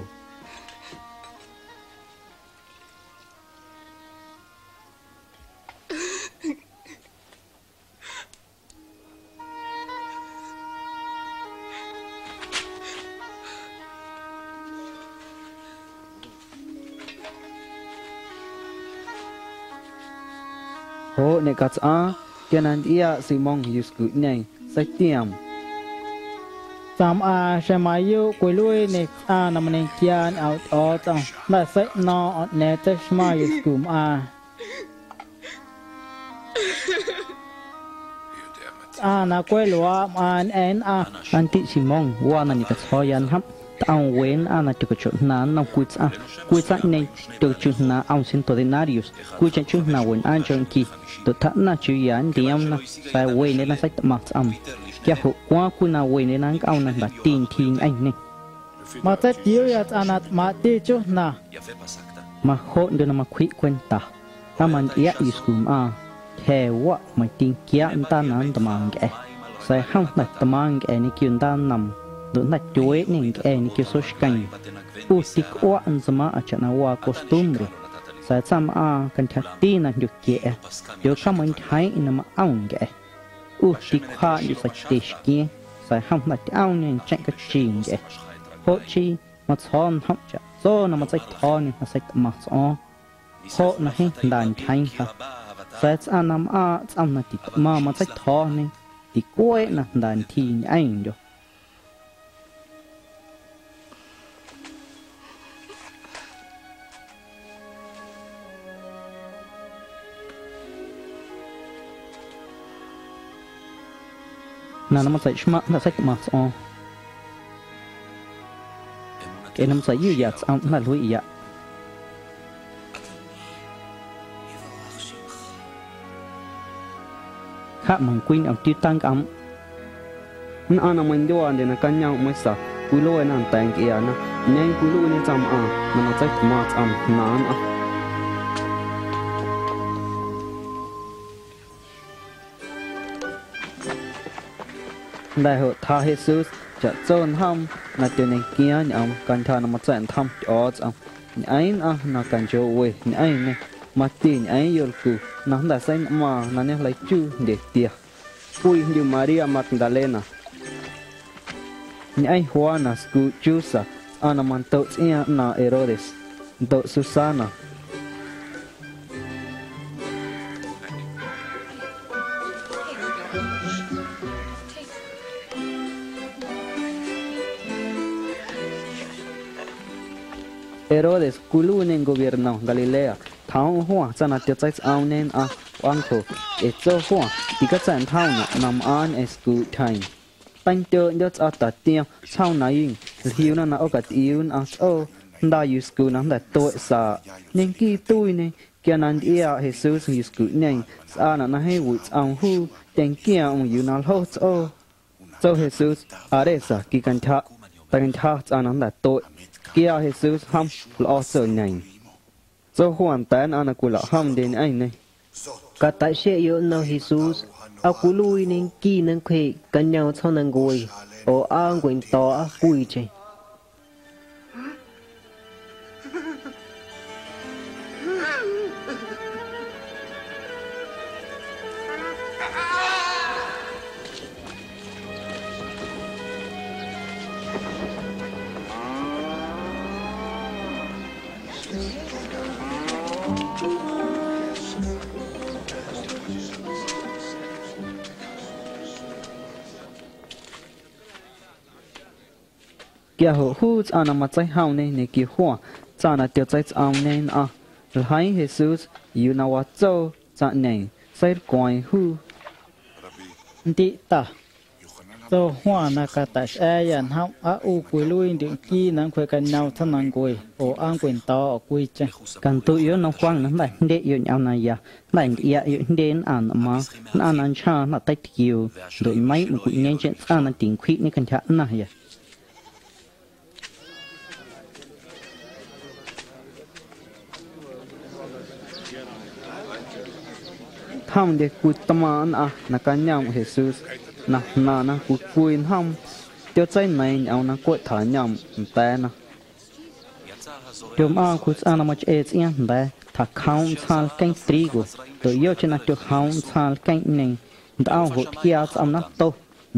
Joꞌ ñeꞌcatsꞌaaⁿ, quia na ntyꞌiaaꞌ Simón yuscuꞌñeeⁿ, seitioom: —Tsaⁿmꞌaaⁿ, xeⁿ mayuuꞌ cwiluiiñê tsꞌaⁿ na mañequiaa ñꞌoomꞌ Tyꞌo̱o̱tsꞌom, jnda̱ seiꞌno̱o̱ⁿꞌo̱ⁿ ꞌñeeⁿ tseixmaⁿ yuscumꞌaaⁿ. Tsꞌaⁿ na cweꞌ luaaꞌ mꞌaaⁿ ñꞌeⁿ nnꞌaⁿ. Antiꞌ Simón waa na ñeꞌcatsjo̱o̱ya njomꞌ, tꞌom we nnꞌaⁿ na tyocachuꞌjnaaⁿ nnom cwii tsꞌaⁿ. Cwii tsaⁿꞌñeeⁿ tyocachuꞌjnaaⁿ ꞌom ciento denarios, cwiicheⁿ chuu jnaⁿ wenꞌaaⁿncho nqui, ndoꞌ tjaaꞌnaⁿ chiuu ya nntioomna, sa̱a̱ wendyena seitꞌmaⁿ tsꞌoom. Quia joꞌ cwaaⁿ cwii na wendyena nncꞌoom na jnda̱ti ntyjii ñꞌeⁿñê. Matseitiuuya tsꞌaⁿ na tꞌmaaⁿꞌti chuu jnaⁿ. Majoꞌndyo na macwjiꞌ cwenta. Aa mantyꞌiaꞌ yuscumꞌaaⁿ, tyja̱ waꞌ meiⁿ tinquiaaꞌ ndaa na nntmaaⁿ ncꞌa̱, sa̱a̱ jom jnda̱ tmaaⁿ ncꞌa̱ ñequio ndaannoom, ndoꞌ jnda̱ tyueeꞌñê ncꞌa̱ ñequio sooxqueeⁿ. ꞌU ticꞌuaꞌ ntsmaaⁿꞌa chaꞌna waa costumbre, sa̱a̱ tsaⁿmꞌaaⁿ cantyjati na jndyoquieꞌa, tyocjaameintyjeeⁿꞌeⁿ na maꞌom ncꞌa̱. ꞌU ticwjaaꞌndyuꞌ seitye xquieeⁿ, sa̱a̱ jom jnda̱ tyꞌoomñê ncheⁿꞌ cachi ncꞌa̱. Joꞌ chii matsjo̱o̱ njomꞌ chaꞌtso na matseitjo̱o̱ñê na seitꞌmaⁿ tsꞌo̱o̱ⁿ. Joꞌ na jeeⁿ jnda ntyjeeⁿ ja. Sa̱a̱ tsꞌaⁿ na mꞌaaⁿꞌ tsꞌom na titꞌmaⁿ matseitjo̱o̱ñê, ticueeꞌ na jnda ntyjii ñꞌeⁿndyo̱. Jnaⁿ na matseiꞌxmaⁿꞌ jnda̱ seitꞌmaⁿ tsꞌo̱o̱ⁿ. Ee na matseiyuya tsꞌomꞌ jnda̱ luiiꞌyaꞌ. Cjaꞌ meiⁿcwii ñꞌomtiuu tancꞌomꞌ. Nnꞌaⁿ na meindyuaandye nacañoomꞌ meisa cwiluena nda̱a̱ ncꞌiaana, ꞌñeeⁿ cwiluiiñe tsaⁿmꞌaaⁿ na matseitꞌmaⁿ tsꞌom jnaaⁿ nnꞌaⁿ. Jnda̱ joꞌ tjaa Jesús chaꞌtso njoom na tyoñequiaaⁿ ñꞌoom cantyja na matsa̱ꞌntjom Tyꞌo̱o̱tsꞌom. Ñꞌeeⁿ nnꞌaⁿ na canchooꞌ we ñꞌeⁿñê, mati ñꞌeeⁿ yolcu na jnda̱ seinꞌmaaⁿ na ñejleichuu jndyetia. Cwii jndyu María Magdalena, ñꞌeⁿ Juana scuuꞌ Chuza, tsꞌaⁿ na mandoꞌ tsꞌiaaⁿ ꞌnaaⁿꞌ Herodes, ndoꞌ Susana. Herodes cwiluiiñê gobierno Galilea, tjoom Juan tsaⁿ na tyotseitsꞌoomñe nnꞌaⁿ wꞌaancjo, ee tso Juan: Ticatsa̱ꞌntjomnaꞌ na mꞌaaⁿ ñꞌeⁿ scuuꞌ tyjeeⁿ. Teindyooꞌndyo̱ tsꞌaa tatiom tsjoom Naín, jliuna na ꞌoocatꞌiuu nnꞌaⁿ tsꞌoo, jnda yuscu na jnda̱ tueꞌ saaꞌ. Ñequiiꞌ tuiiñe, quia na ntyꞌiaaꞌ Jesús yuscuꞌñeeⁿ, sꞌaanaꞌ na jeeⁿ wiꞌ tsꞌoom juu, tyenquia̱o̱ⁿꞌo̱ⁿ yuu na ljo tsꞌoo. Tso Jesús: —Aresa, quicantyjaꞌ. Teicantyja tsꞌaⁿ na jnda̱ tueꞌ. Tquiaa Jesús jom, lꞌo̱ tsoñeeⁿ. Tso Juan nda̱a̱ nnꞌaⁿ na cwilaꞌjomndye ñꞌeⁿñê: —Cataꞌxeꞌyoꞌ nnom Jesús. Aa cwiluiiñê nquii na nncwjeꞌ cañoom tsjoomnancue, oo aa nncwendo̱o̱ꞌa cwiicheⁿ. Quia joꞌ juu tsꞌaⁿ na matseijomñe ñequio Juan Tsaⁿ na tyotseitsꞌoomñe nnꞌaⁿ, ljeiiⁿ Jesús yuu na watso tsaⁿꞌñeeⁿ, seilcweeⁿ juu: —Ndiꞌ Ta. Tso Juan na cata̱xꞌa̱a̱yâ: “Njomꞌ, aa ꞌu cwiluiindyuꞌ nquii na nncwjeeꞌcañoom tsjoomnancue oo aa nncwindo̱o̱ꞌa cwiicheⁿ.” Canduꞌyoꞌ nnom Juan na jnda̱ jndyeꞌyoꞌ ñꞌoom naya, jnda̱ ntyꞌiaꞌyoꞌ jndye nnꞌaⁿ ntꞌmaaⁿ, nnꞌaⁿ na nchjaaⁿ jnda̱ teitquioo, ndoꞌ neiiⁿꞌ macuꞌñeeⁿcheⁿ tsꞌaⁿ na tincwjiꞌñe cantyja ꞌnaⁿya. Tjomndye cwitmaaⁿꞌ nnꞌaⁿ na cañoomꞌ Jesús, na jnaⁿ na cwii cwii njoom, tyotseineiiⁿ ñꞌoom na cweꞌ tjañoomꞌ nda̱a̱na. Tyomꞌaaⁿ cwii tsꞌaⁿ na machꞌee tsꞌiaaⁿ jnda̱a̱, tjacjoomꞌ ntsjaaⁿ lqueeⁿ trigo, ndoꞌ yocheⁿ na tyojoomꞌ ntsjaaⁿ lqueeⁿꞌñeeⁿ, ntꞌom joꞌ tquiaa tsꞌom nato,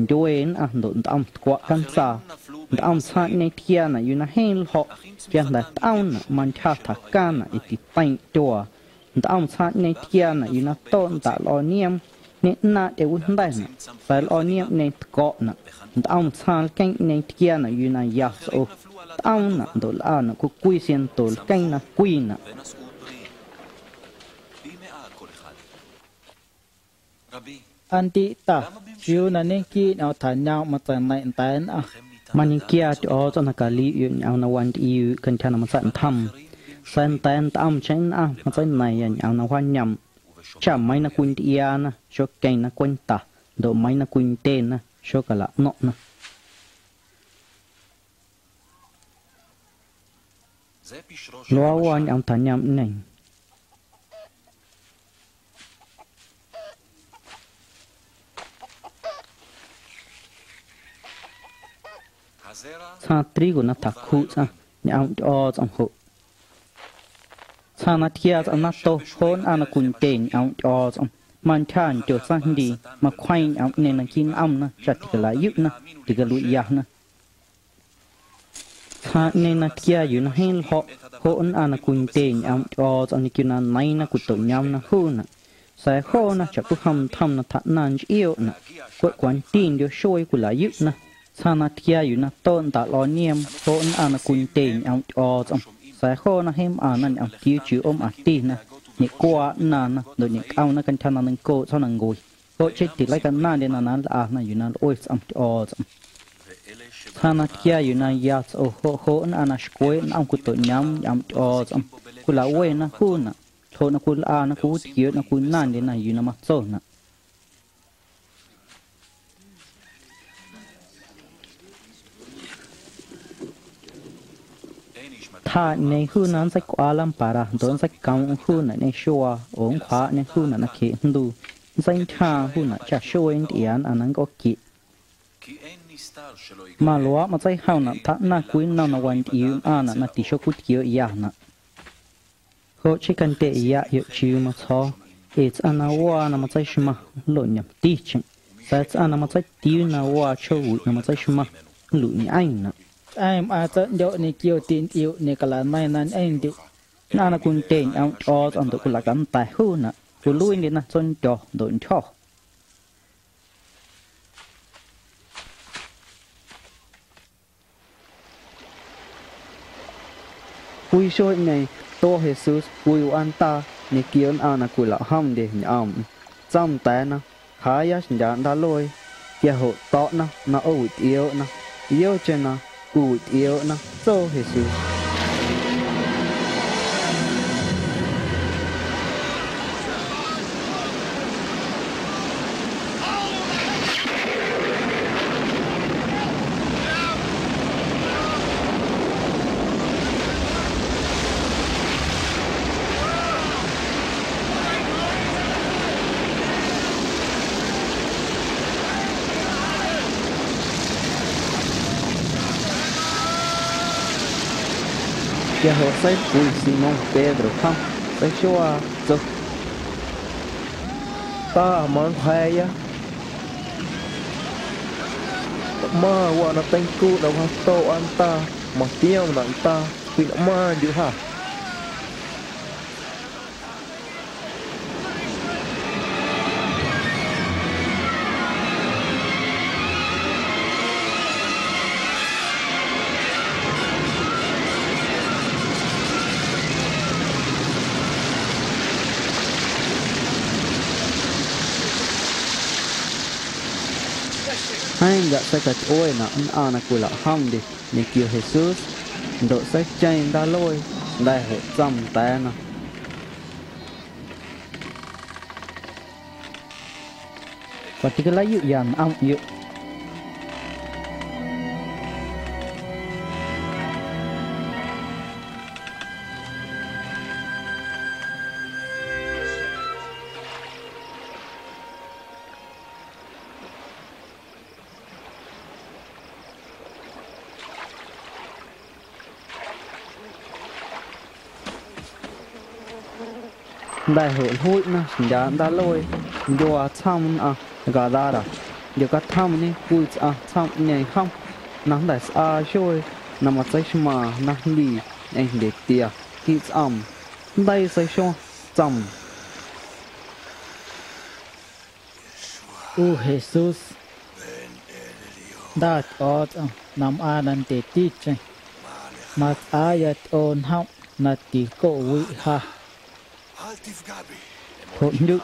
ndyuee nnꞌaⁿ ndoꞌ ntꞌom tcwaꞌ cantsaa. Ntꞌom ntsjaaⁿꞌñeeⁿ tquiaanaꞌ yuu na jeeⁿ ljo̱ꞌ, quia jnda̱ tꞌoomnaꞌ, mantyja tjacaⁿnaꞌ ee titeiiⁿꞌ tyuaa. Ntꞌom ntsjaaⁿꞌñeeⁿ tquiaanaꞌ yuu na toꞌ ndaꞌ lꞌo̱o̱ nioom, ñeꞌnaaⁿꞌ tyawijnda̱naꞌ, sa̱a̱ lꞌo̱o̱ nioomꞌñeeⁿ tco̱ꞌnaꞌ. Ntꞌom ntsjaaⁿ lqueeⁿꞌñeeⁿ tquiaanaꞌ yuu na ya tsꞌo, tꞌoomnaꞌ ndoꞌ lꞌaanaꞌ cwii cwii ciento lqueeⁿ na cwiinaꞌ. Aa ndiꞌ Ta, ¿chiuu na ñequiiꞌ ñꞌoom tjañoomꞌ matseineiⁿꞌ nda̱a̱ nnꞌaⁿ? Mañequiaa Tyꞌo̱o̱tsꞌom na caliuꞌyoꞌ ñꞌoom na wantyꞌiuuꞌ cantyja na matsa̱ꞌntjoom, sa̱a̱ nda̱a̱ ntꞌomcheⁿ nnꞌaⁿ matseineiⁿya ñꞌoom na wjaañoomꞌ, cha meiiⁿ na cwintyꞌiaana xoqueⁿna cwenta, ndoꞌ meiiⁿ na cwindyena xocalaꞌno̱ⁿꞌna. Luaaꞌ waa ñꞌoom tjañoomꞌñeeⁿ. Tsjaaⁿ trigo na tjacjuꞌ tsꞌaⁿ ñꞌoomꞌ Tyꞌo̱o̱tsꞌom joꞌ. Tsjaaⁿ na tquiaa tsꞌom nato joꞌ nnꞌaⁿ na cwindye ñꞌoomꞌ Tyꞌo̱o̱tsꞌom, mantyja ndyo tsaⁿjndii, macwjeeⁿ ñꞌoomꞌñeeⁿ naquiiꞌ nꞌomna cha ticalaꞌyuꞌna, ticaluiꞌyana. Tsjaaⁿꞌñeeⁿ na tquia yuu na jeeⁿ ljo̱ꞌ, joꞌ nnꞌaⁿ na cwindye ñꞌoomꞌ Tyꞌo̱o̱tsꞌom ñequio na neiiⁿna cwitoꞌñoomna juunaꞌ. Sa̱a̱ joona chaꞌcwijom ntjom na tjaꞌnaⁿ nchꞌiooꞌnaꞌ, cweꞌ cwantindyo xuee cwilaꞌyuꞌna. Tsjaaⁿ na tquia yuu na toꞌ ndaꞌ lꞌo̱o̱ nioom, joꞌ nnꞌaⁿ na cwindye ñꞌoomꞌ Tyꞌo̱o̱tsꞌom. Sa̱a̱ joona jeeⁿ mꞌaⁿna ñꞌomtiuu chiuu ꞌoomꞌaⁿtina, ñeꞌcwaaꞌ ꞌnaaⁿna ndoꞌ ñeꞌcꞌomna cantyja na neiⁿncooꞌ tsjoomnancue. Joꞌ chii tileicanaⁿꞌndyena na nlꞌana yuu na lꞌue tsꞌom Tyꞌo̱o̱tsꞌom. Tsjaaⁿ na tquia yuu na ya tsꞌo joꞌ joꞌ nnꞌaⁿ na xcweeꞌ nꞌom cwitoꞌñoom ñꞌoomꞌ Tyꞌo̱o̱tsꞌom, cwilaꞌwena juunaꞌ, ljoꞌ na cwilꞌana cwiwitquiooꞌ na cwinaⁿndyena yuu na matsonaꞌ. Tjaaꞌñeeⁿ juunaꞌ nntseicꞌuaa lámpara ndoꞌ nntseicomꞌm juunaꞌ ñꞌeⁿ xuaa oo nncwjaaꞌñe juunaꞌ nacjeeꞌ jnduu, nntseintyjaaⁿ juunaꞌ cha xuee nntyꞌiaa nnꞌaⁿ na nncꞌooquieꞌ. Maluaaꞌ matseijomnaꞌ tjaaꞌnaⁿ cwii nnom na wantyꞌiuuꞌ mꞌaaⁿnaꞌ na tixocwitquiooꞌyanaꞌ. Joꞌ chii candyeꞌyaꞌyoꞌ chiuu matsjo̱o̱, ee tsꞌaⁿ na waa na matseixmaⁿ nloꞌñomticheⁿ, sa̱a̱ tsꞌaⁿ na matseitiuu na waa chjoowiꞌ na matseixmaⁿ nluiꞌñꞌeⁿnaꞌ. Tsꞌaⁿ mꞌaaⁿ tsaⁿꞌndyoꞌ ñequio tiꞌntyꞌiuꞌ ñeꞌcalaneiⁿ na ñꞌeⁿndyuꞌ. Nnꞌaⁿ na cwindye ñꞌoomꞌ Tyꞌo̱o̱tsꞌom ndoꞌ cwilaꞌcanda̱ juunaꞌ, cwiluiindyena tsontyo̱ ndoꞌ ntyjo̱. Cwii xueeꞌñeeⁿ tuo̱ Jesús cwii wꞌaandaa ñequio nnꞌaⁿ na cwilaꞌjomndye ñꞌoomꞌm. Tsoom nda̱a̱na: —Cwjaaꞌya xndyaaꞌ ndaaluee. Quia joꞌ to̱ꞌna na ꞌoowityꞌiooꞌna. Yocheⁿ na cwiwityꞌiooꞌna, tso Jesús. Quia joꞌ seilcwi Simón Pedro jom, seixuaa, tso: —Ta, manlja̱a̱ya. Tꞌmaⁿ waꞌ na teincuuꞌ na wjato wꞌaandaa, matiomnaꞌ ndaa, cwjiꞌnꞌmaaⁿndyuꞌ jâ. Jeeⁿ ndyaꞌ seicatyꞌuenaꞌ nnꞌaⁿ na cwilaꞌjomndye ñequio Jesús, ndoꞌ seicheeⁿ ndaaluee, jnda̱ joꞌ tsoom nda̱a̱na: —Cwaaticalaꞌyuꞌya nꞌomꞌyoꞌ. Jnda̱ joꞌ jluiꞌna xndyaaꞌ ndaaluee, ndyuaa tsjoom nnꞌaⁿ Gadara. Jndyo̱catjomñe cwii tsꞌaⁿ tsjoomꞌñeeⁿ jom na jnda̱ sꞌaa xuee na matseixmaaⁿ na jndii ñꞌeⁿ jndyetia quiiꞌ tsꞌoom. Jndeii seixuaⁿ, tsoom: —ꞌU Jesús, Ꞌnda Tyꞌo̱o̱tsꞌom na mꞌaaⁿ na ndyeticheⁿ, matsꞌaaya tyꞌoo njoomꞌ na ticoꞌwiꞌ ja. Joꞌjndyu.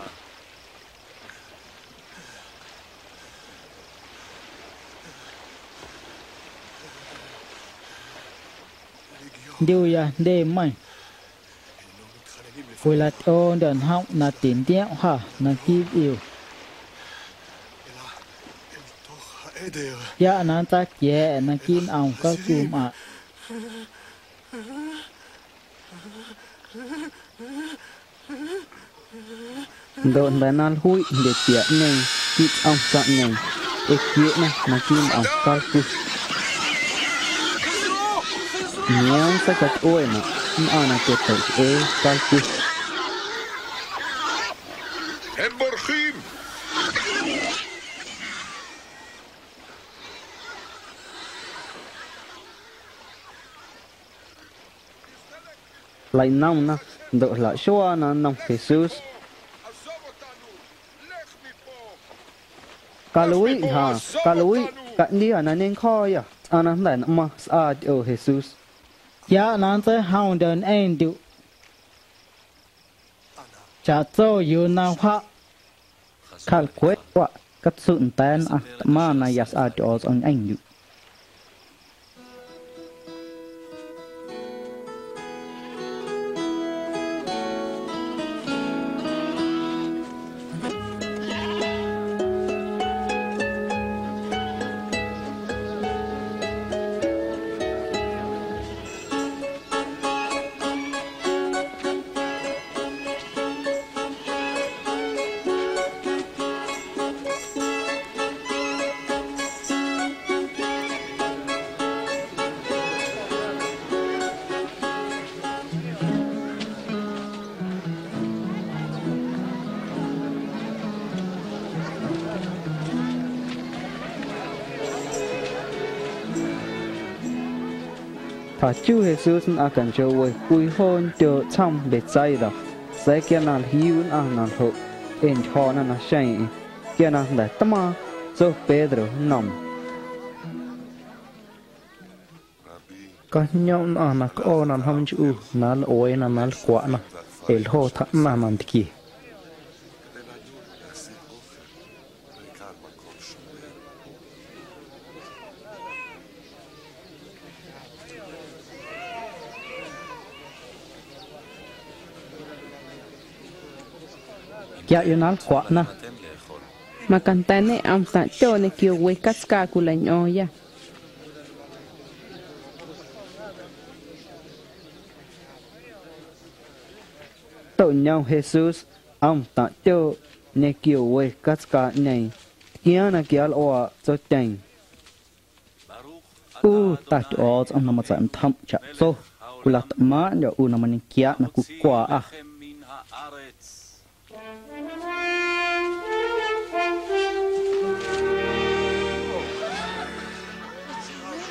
Jndyuya jndyemeiⁿ. Cwilatyꞌoondyo̱ njoomꞌ na tintiomꞌ ja naquiiꞌ wꞌiu. Quiaꞌ na nntsaatia̱a̱ꞌa naquiiꞌ nꞌom calcumꞌaⁿꞌ. Ndoꞌ jnda̱ na jluiꞌ jndyetiaꞌñeeⁿ quiiꞌ tsꞌom tsaⁿꞌñeeⁿ, ee quieꞌna naquiiꞌ nꞌom calcwi. Nioom seicatyꞌuenaꞌ nnꞌaⁿ na tyoteiꞌxꞌee calcwi. Jleinomna ndoꞌ jlaꞌxuaana nnom Jesús: —Caluiꞌ ñjaaⁿ, caluiꞌ, caꞌndia na ñencjo̱o̱yâ. Tsꞌaⁿ na jnda̱ nꞌmaⁿ sꞌaa tyꞌoo Jesús. —Quiaꞌ na nntseijomndyo̱ ñꞌeⁿndyuꞌ chaꞌtso yuu na wjaꞌ. Calcweꞌ waꞌ, catsuꞌ nda̱a̱ nnꞌaⁿ tꞌmaⁿ na ya sꞌaa Tyꞌo̱o̱tsꞌom ñꞌeⁿndyuꞌ. Tjachu Jesús nnꞌaⁿ canchooꞌwe cwii joo ntyooꞌ tsjoom Betsaida, sa̱a̱ quia na jliu nnꞌaⁿ na ljoꞌ, ee ntyjo̱na naxeeⁿꞌeⁿ. Quia na jnda̱ tmaaⁿ, tso Pedro nnoom: —Cajñomꞌ nnꞌaⁿ na cꞌoona njoom nchꞌu na nlꞌueena na nlcwaꞌna, ee ljo tjaꞌnaⁿ nantquie. Quia ꞌu na nlcwaꞌna. Macanda̱ ñeꞌom taⁿꞌ tyo ñequio we catscaa cwilañꞌo̱o̱ⁿyâ. Toꞌñom Jesús ꞌom taⁿꞌ tyooꞌ ñequio we catscaaꞌñeeⁿ, tquiaaⁿ na quianlꞌuaaꞌ tsotyeeⁿ. ꞌU Ta Tyꞌo̱o̱tsꞌom na matsa̱ꞌntjomꞌ chaꞌtso, cwilatꞌmaaⁿꞌndyo̱ ꞌu na mañequiaaꞌ na cwicwaꞌa.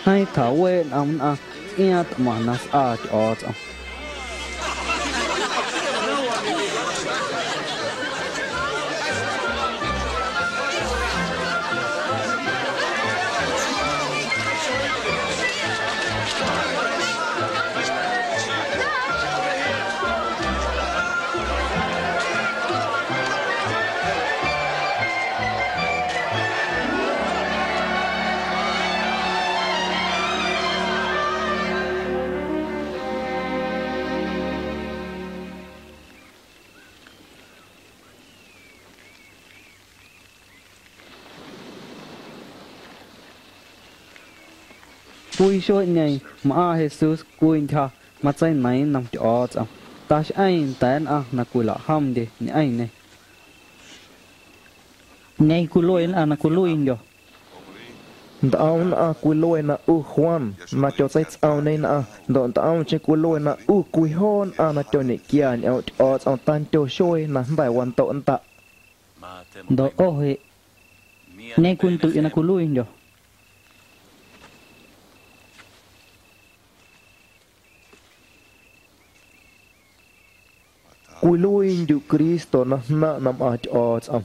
Jeeⁿ tjaweeꞌ nꞌom nnꞌaⁿ tsꞌiaaⁿ tꞌmaⁿ na sꞌaa Tyꞌo̱o̱tsꞌom. Cwii xueeꞌñeeⁿ mꞌaaⁿ Jesús cwii ntyja matseineiiⁿ nnom Tyꞌo̱o̱tsꞌom. Taxꞌeeⁿ nda̱a̱ nnꞌaⁿ na cwilaꞌjomndye ñꞌeⁿñê. ¿ꞌÑeeⁿ cwilue nnꞌaⁿ na cwiluiindyo̱? Ntꞌom nnꞌaⁿ cwilue na ꞌu Juan na tyotseitsꞌoomñe nnꞌaⁿ, ndoꞌ ntꞌomcheⁿ cwilue na ꞌu cwii joo nnꞌaⁿ na tyoñeꞌquia ñꞌoomꞌ Tyꞌo̱o̱tsꞌom tandyo xuee na jnda̱ wandoꞌ ndaꞌ. Ndoꞌ ꞌo jeꞌ, ¿ꞌñeeⁿ cwinduꞌyoꞌ na cwiluiindyo̱? Cwiluiindyuꞌ Cristo na jnaⁿꞌ na mꞌaaⁿ Tyꞌo̱o̱tsꞌom.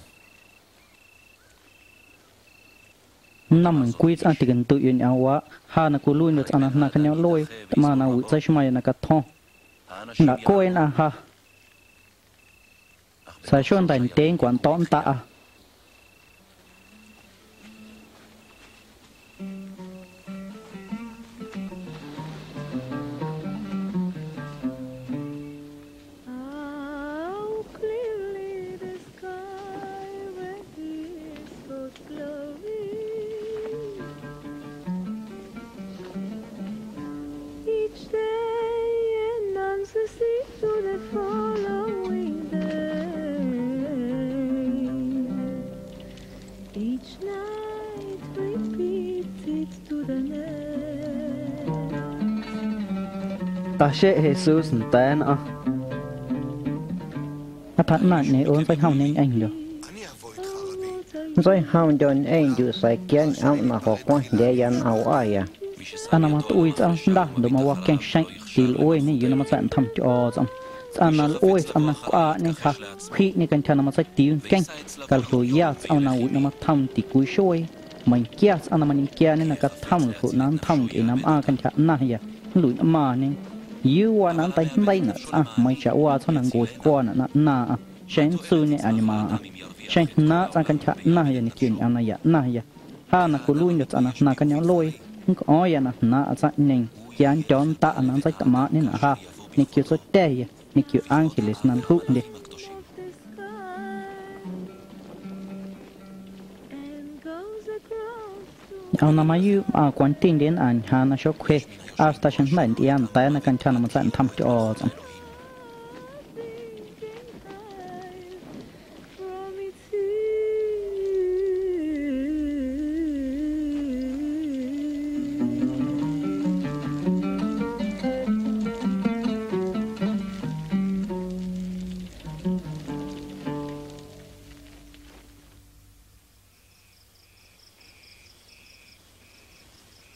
Nnom meiⁿcwii tsꞌaⁿ ticnduꞌyoꞌ ñꞌoomwaaꞌ, ja na cwiluiindyo̱ tsꞌaⁿ na jnaⁿ cañoomꞌluee, tꞌmaⁿ na wiꞌ tseixmaⁿya na catjo̱ⁿ. Jndaꞌ cweꞌ nnꞌaⁿ ja. Sa̱a̱ xuee nda̱ndyee nncwando̱ꞌ ndaꞌa. How clearly the sky reveals God's glory. Each day announces it to the following day. Each night repeats it to the next. Taxeꞌ Jesús nda̱a̱ nnꞌaⁿ. Aa tjaaꞌnaⁿꞌñeeⁿ ꞌo nntseijomñe ñꞌeⁿndyo̱. Nntseijomndyo̱ ñꞌeⁿndyuꞌ sa̱a̱ quia ñꞌoomꞌ na jo̱cwaⁿjndyee̱ya nnꞌaⁿ wꞌaya. Tsꞌaⁿ na matꞌuii tsꞌaⁿ jnda ndoꞌ mawaqueⁿ xeⁿ, tilꞌueñê yuu na matsa̱ꞌntjom Tyꞌo̱o̱tsꞌom. Tsꞌaⁿ na lꞌue tsꞌaⁿ na cwꞌaaꞌñe ja, cwjiꞌñê cantyja na matseitiuu nqueⁿ, caljoya tsꞌoom nawiꞌ na matjoom ticwii xuee. Meiⁿquia tsꞌaⁿ na mañequiaañe na catjom ljoꞌ na nntjom ncꞌe na mꞌaaⁿ cantyja ꞌnaⁿya, nluiꞌnꞌmaaⁿñe. ¿Yuu waa na nnteijndeiinaꞌ tsꞌaⁿ meiiⁿ chaꞌwaa tsjoomnancue cwanaꞌ na ꞌnaaⁿꞌaⁿ, xeⁿ nntsuuñe añmaaⁿꞌaⁿ? Xeⁿ jnaaⁿꞌ tsꞌaⁿ cantyja ꞌnaⁿya ñequio ñꞌoom na ya ꞌnaⁿya, ja na cwiluiindyo̱ tsꞌaⁿ na jnaⁿ cañoomꞌluee, nncꞌo̱o̱ⁿya na jnaaⁿꞌaⁿ tsaⁿꞌñeeⁿ, quia nndyo̱o̱ ndaꞌa na nntseitꞌmaaⁿꞌñenaꞌ ja ñequio Tsoty̱a̱ya, ñequio ángeles na ljuꞌ jndye. Ñꞌoom na mayuuꞌ mꞌaaⁿ cwantindye nnꞌaⁿ ñjaaⁿ na xocwje, hasta xeⁿ jnda̱ ntyꞌiaa nda̱a̱na cantyja na matsa̱ꞌntjom Tyꞌo̱o̱tsꞌom.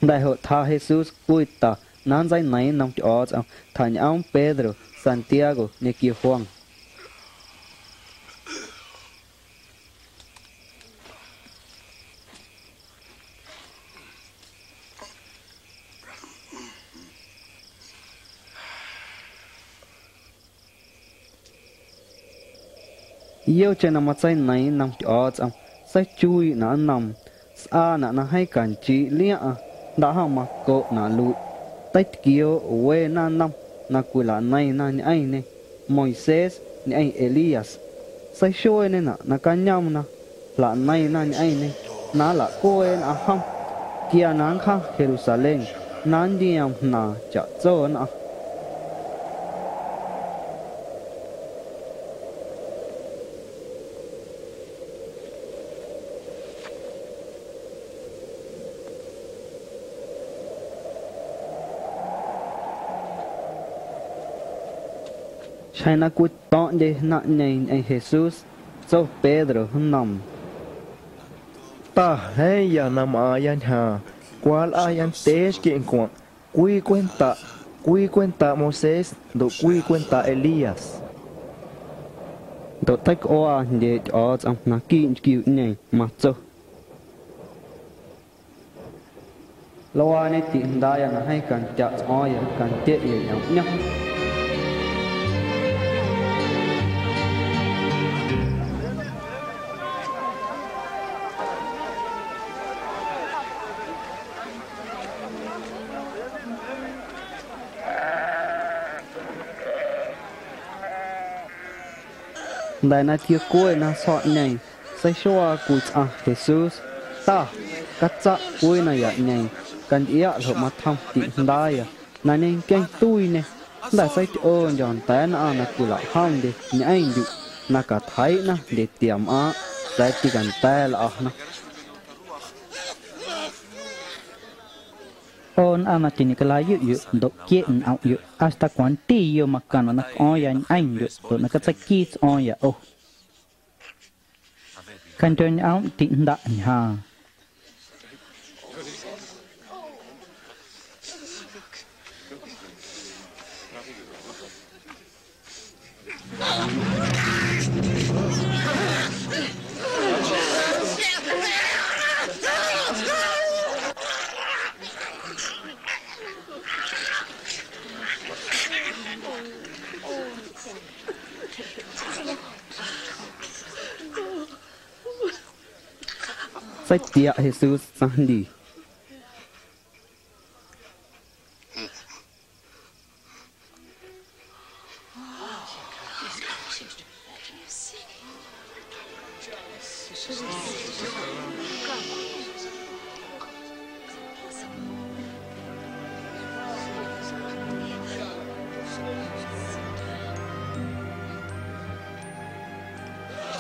Jnda̱ joꞌ tjaa Jesús cwii ta na nntseineiiⁿ nnom Tyꞌo̱o̱tsꞌom, tjañꞌoom Pedro, Santiago ñequio Juan. Yocheⁿ na matseineiiⁿ nnom Tyꞌo̱o̱tsꞌom, seichuiiꞌnaꞌ nnoom, sꞌaanaꞌ na jeeⁿ canchiiꞌ liaⁿꞌaⁿ, jndaꞌ jom macoꞌnaꞌ luiꞌ. Teitquiooꞌ we naⁿnom na cwilaꞌneiⁿna ñꞌeⁿñê, Moisés ñꞌeⁿ Elías. Seixueeñenaꞌ na cañoomna jlaꞌneiⁿna ñꞌeⁿñê na nlaꞌcueeꞌ nnꞌaⁿ jom quia na nncjaⁿ Jerusalén na nntioom jnaaⁿ chaꞌtso nnꞌaⁿ. Xjeⁿ na cwito̱ⁿꞌndye naⁿꞌñeeⁿ ñꞌeⁿ Jesús, tso Pedro nnoom: —Ta, jeeⁿ ya na mꞌaaⁿya ñjaaⁿ, cwalꞌaya ndyee xquieꞌ ncuaⁿꞌ, cwii cwentaꞌ, cwii cwentaꞌ Moisés ndoꞌ cwii cwentaꞌ Elías. Ndoꞌ teicꞌuaa jndye Tyꞌo̱o̱tsꞌom naquiiꞌ nchquiuuꞌñeeⁿ, matso: Luaañe tiꞌjndaaꞌya na jeeⁿ candyaꞌ tsꞌo̱o̱ⁿya, candyeꞌya ñꞌoomꞌñom. Jnda̱ na tquio̱cue na sjo̱ꞌñeeⁿ, seixuaa cwii tsꞌaⁿ Jesús: —Ta, catsaꞌ cwii nayaꞌñeeⁿ. cantyꞌiaꞌ ljoꞌ matjom tiꞌjndaaya na ñenqueⁿ tuiiñê. Jnda̱ seityꞌoondyo̱ nda̱a̱ nnꞌaⁿ na cwilaꞌjomndye ñꞌeⁿndyuꞌ na catjeiiꞌna jndye tiamꞌaaⁿꞌ, sa̱a̱ ticanda̱a̱ lꞌana. ꞌO nnꞌaⁿ na tiñeꞌcalaꞌyuꞌyoꞌ ndoꞌ quieꞌ nꞌomꞌyoꞌ, hasta cwanti yo macaⁿnaꞌ na cꞌo̱o̱ⁿya ñꞌeⁿndyoꞌ ndoꞌ na catseiquii tsꞌo̱o̱ⁿya ꞌo. Candyoꞌñꞌoomꞌ tiꞌjndaꞌ ñjaaⁿ. Seitiaꞌ Jesús tsaⁿjndii.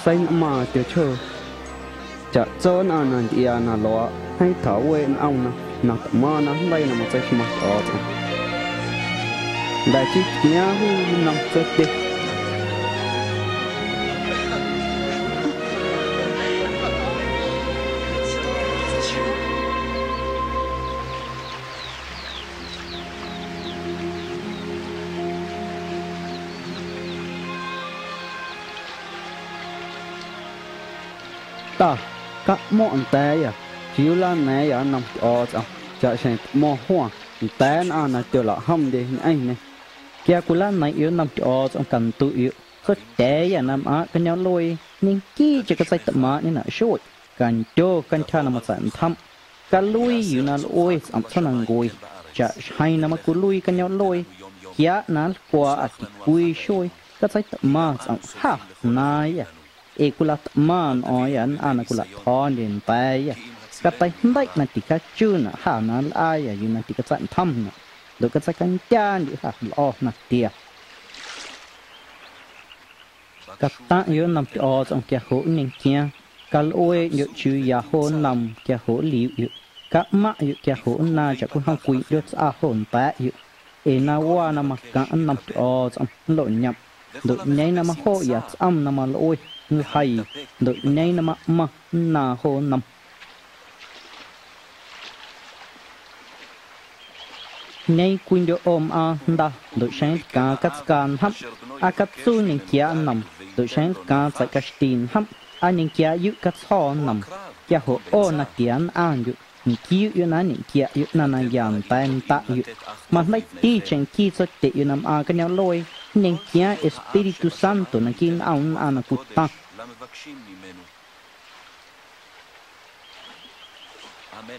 Seinꞌmaaⁿ tyochjoo. Chaꞌtso nnꞌaⁿ na ntyꞌiaa na luaaꞌ jeeⁿ tjaweeꞌ nꞌomna na tꞌmaaⁿꞌ najndeii na matseixmaⁿ Tyꞌo̱o̱tsꞌom. Jnda̱ chii tquiaaⁿ juu nnom tsaⁿtye. Ta, caꞌmo̱ⁿꞌ nda̱a̱yâ, chiuu nlana̱a̱ⁿyâ nnom Tyꞌo̱o̱tsꞌom chaꞌxjeⁿ tꞌmo̱ⁿ Juan nda̱a̱ nnꞌaⁿ na tyolaꞌjomndye ñꞌeⁿñê. Quia cwilaneiⁿꞌyoꞌ nnom Tyꞌo̱o̱tsꞌom canduꞌyoꞌ, Tsotya̱a̱yâ na mꞌaaⁿꞌ cañoomꞌluee ñequiiꞌcheⁿ catseitꞌmaaⁿꞌñenaꞌ xueꞌ, candyo cantyja na matsa̱ꞌntjomꞌ. Caluii yuu na lꞌue tsꞌomꞌ tsjoomnancue, chaꞌxjeⁿ na macwiluii cañoomꞌluee, quiaaꞌ na nlcwaaꞌâ ticwii xuee, catseitꞌmaⁿ tsꞌomꞌ jâ jnaaⁿyâ. Ee cwilatꞌmaⁿ nꞌo̱o̱ⁿyâ nnꞌaⁿ na cwilaꞌtjo̱o̱ndye nda̱a̱yâ. Cateijndeiꞌ na ticachuunaꞌ jâ na nlꞌaayâ yuu na ticatsa̱ꞌntjomnaꞌ, ndoꞌ catseicandyaandyuꞌ jâ lꞌo̱ natia. Cataⁿꞌyoꞌ nnom Tyꞌo̱o̱tsꞌom quia joꞌ nñequiaaⁿ, calꞌueeꞌndyoꞌ chiuu ya jo nnoom quia joꞌ nliuꞌyoꞌ, caꞌmaⁿꞌyoꞌ quia joꞌ nnaaⁿ chaꞌcwijom cwii ꞌndyootsꞌa jo nda̱a̱ꞌyoꞌ. Ee na waa na macaⁿꞌ nnom Tyꞌo̱o̱tsꞌom nloꞌñomꞌ, ndoꞌ ꞌñeeⁿ na majoꞌya tsꞌom na malꞌue nljeiiꞌ, ndoꞌ ꞌñeeⁿ na maꞌmaⁿ nnaaⁿ jo nnom. ꞌÑeeⁿ cwiindyoꞌ ꞌo mꞌaaⁿ jnda, ndoꞌ xeⁿ nlcaaⁿ catscaa njomꞌ, aa catsuuñe nquiaaꞌ nnoom, ndoꞌ xeⁿ nlcaaⁿ tseiꞌ caxti njomꞌ, aa ñequiaaꞌyuꞌ catsjo̱ nnoom. Quia joꞌ ꞌo natia nnꞌaⁿndyuꞌ, nquiuꞌyoꞌ na nñeꞌquiaꞌyoꞌ ꞌnaⁿ na ya nda̱a̱ ndaꞌyoꞌ. Majndeiiticheⁿ nquii tsotyeꞌyoꞌ na mꞌaaⁿ cañoomꞌluee, nñequiaaⁿ Espíritu Santo naquiiꞌ nꞌom nnꞌaⁿ na cwitaⁿ.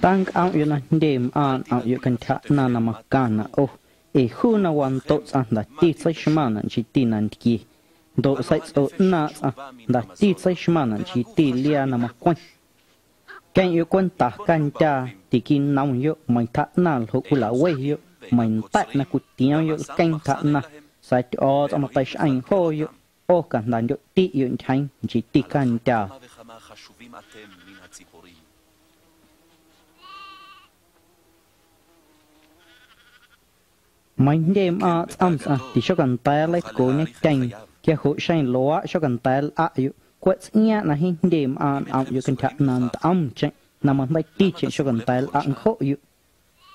Tancꞌomꞌyoꞌ na jndye mꞌaaⁿꞌ nꞌomꞌyoꞌ cantyja ꞌnaⁿ na macaⁿnaꞌ ꞌo, ee juu na wandoꞌ tsꞌaⁿ jndati tseixmaⁿnaꞌ nchiiti nantquie, ndoꞌ seiꞌtsꞌo ꞌnaaⁿꞌ tsꞌaⁿ jndati tseixmaⁿnaꞌ nchiiti liaa na macweⁿ. Queⁿꞌyoꞌ cwenta candyaa tiquinomyoꞌ meiⁿ tjaaꞌnaⁿ ljoꞌ cwilaꞌweyoꞌ, meiⁿ nda̱ꞌ na cwitioomyoꞌ lqueeⁿ tjaaꞌnaⁿ, sa̱a̱ Tyꞌo̱o̱tsꞌom mateixꞌeeⁿ jooyoꞌ. ꞌO cajndandyoꞌtiꞌyoꞌ ntyjeeⁿ nchiiti candyaa. Meiⁿ jndye mꞌaaⁿꞌ tsꞌom tsꞌaⁿ tixocanda̱a̱ nleitcooꞌñetyeeⁿ, quia joꞌ xeⁿ luaaꞌ xocanda̱a̱ nlꞌaꞌyoꞌ, cweꞌ tsꞌiaaⁿꞌ na jeeⁿ jndye mꞌaaⁿꞌ nꞌomꞌyoꞌ cantyja ꞌnaaⁿ ntꞌomcheⁿ na majndeiiticheⁿ xocanda̱a̱ nlꞌaꞌncjoꞌyoꞌ.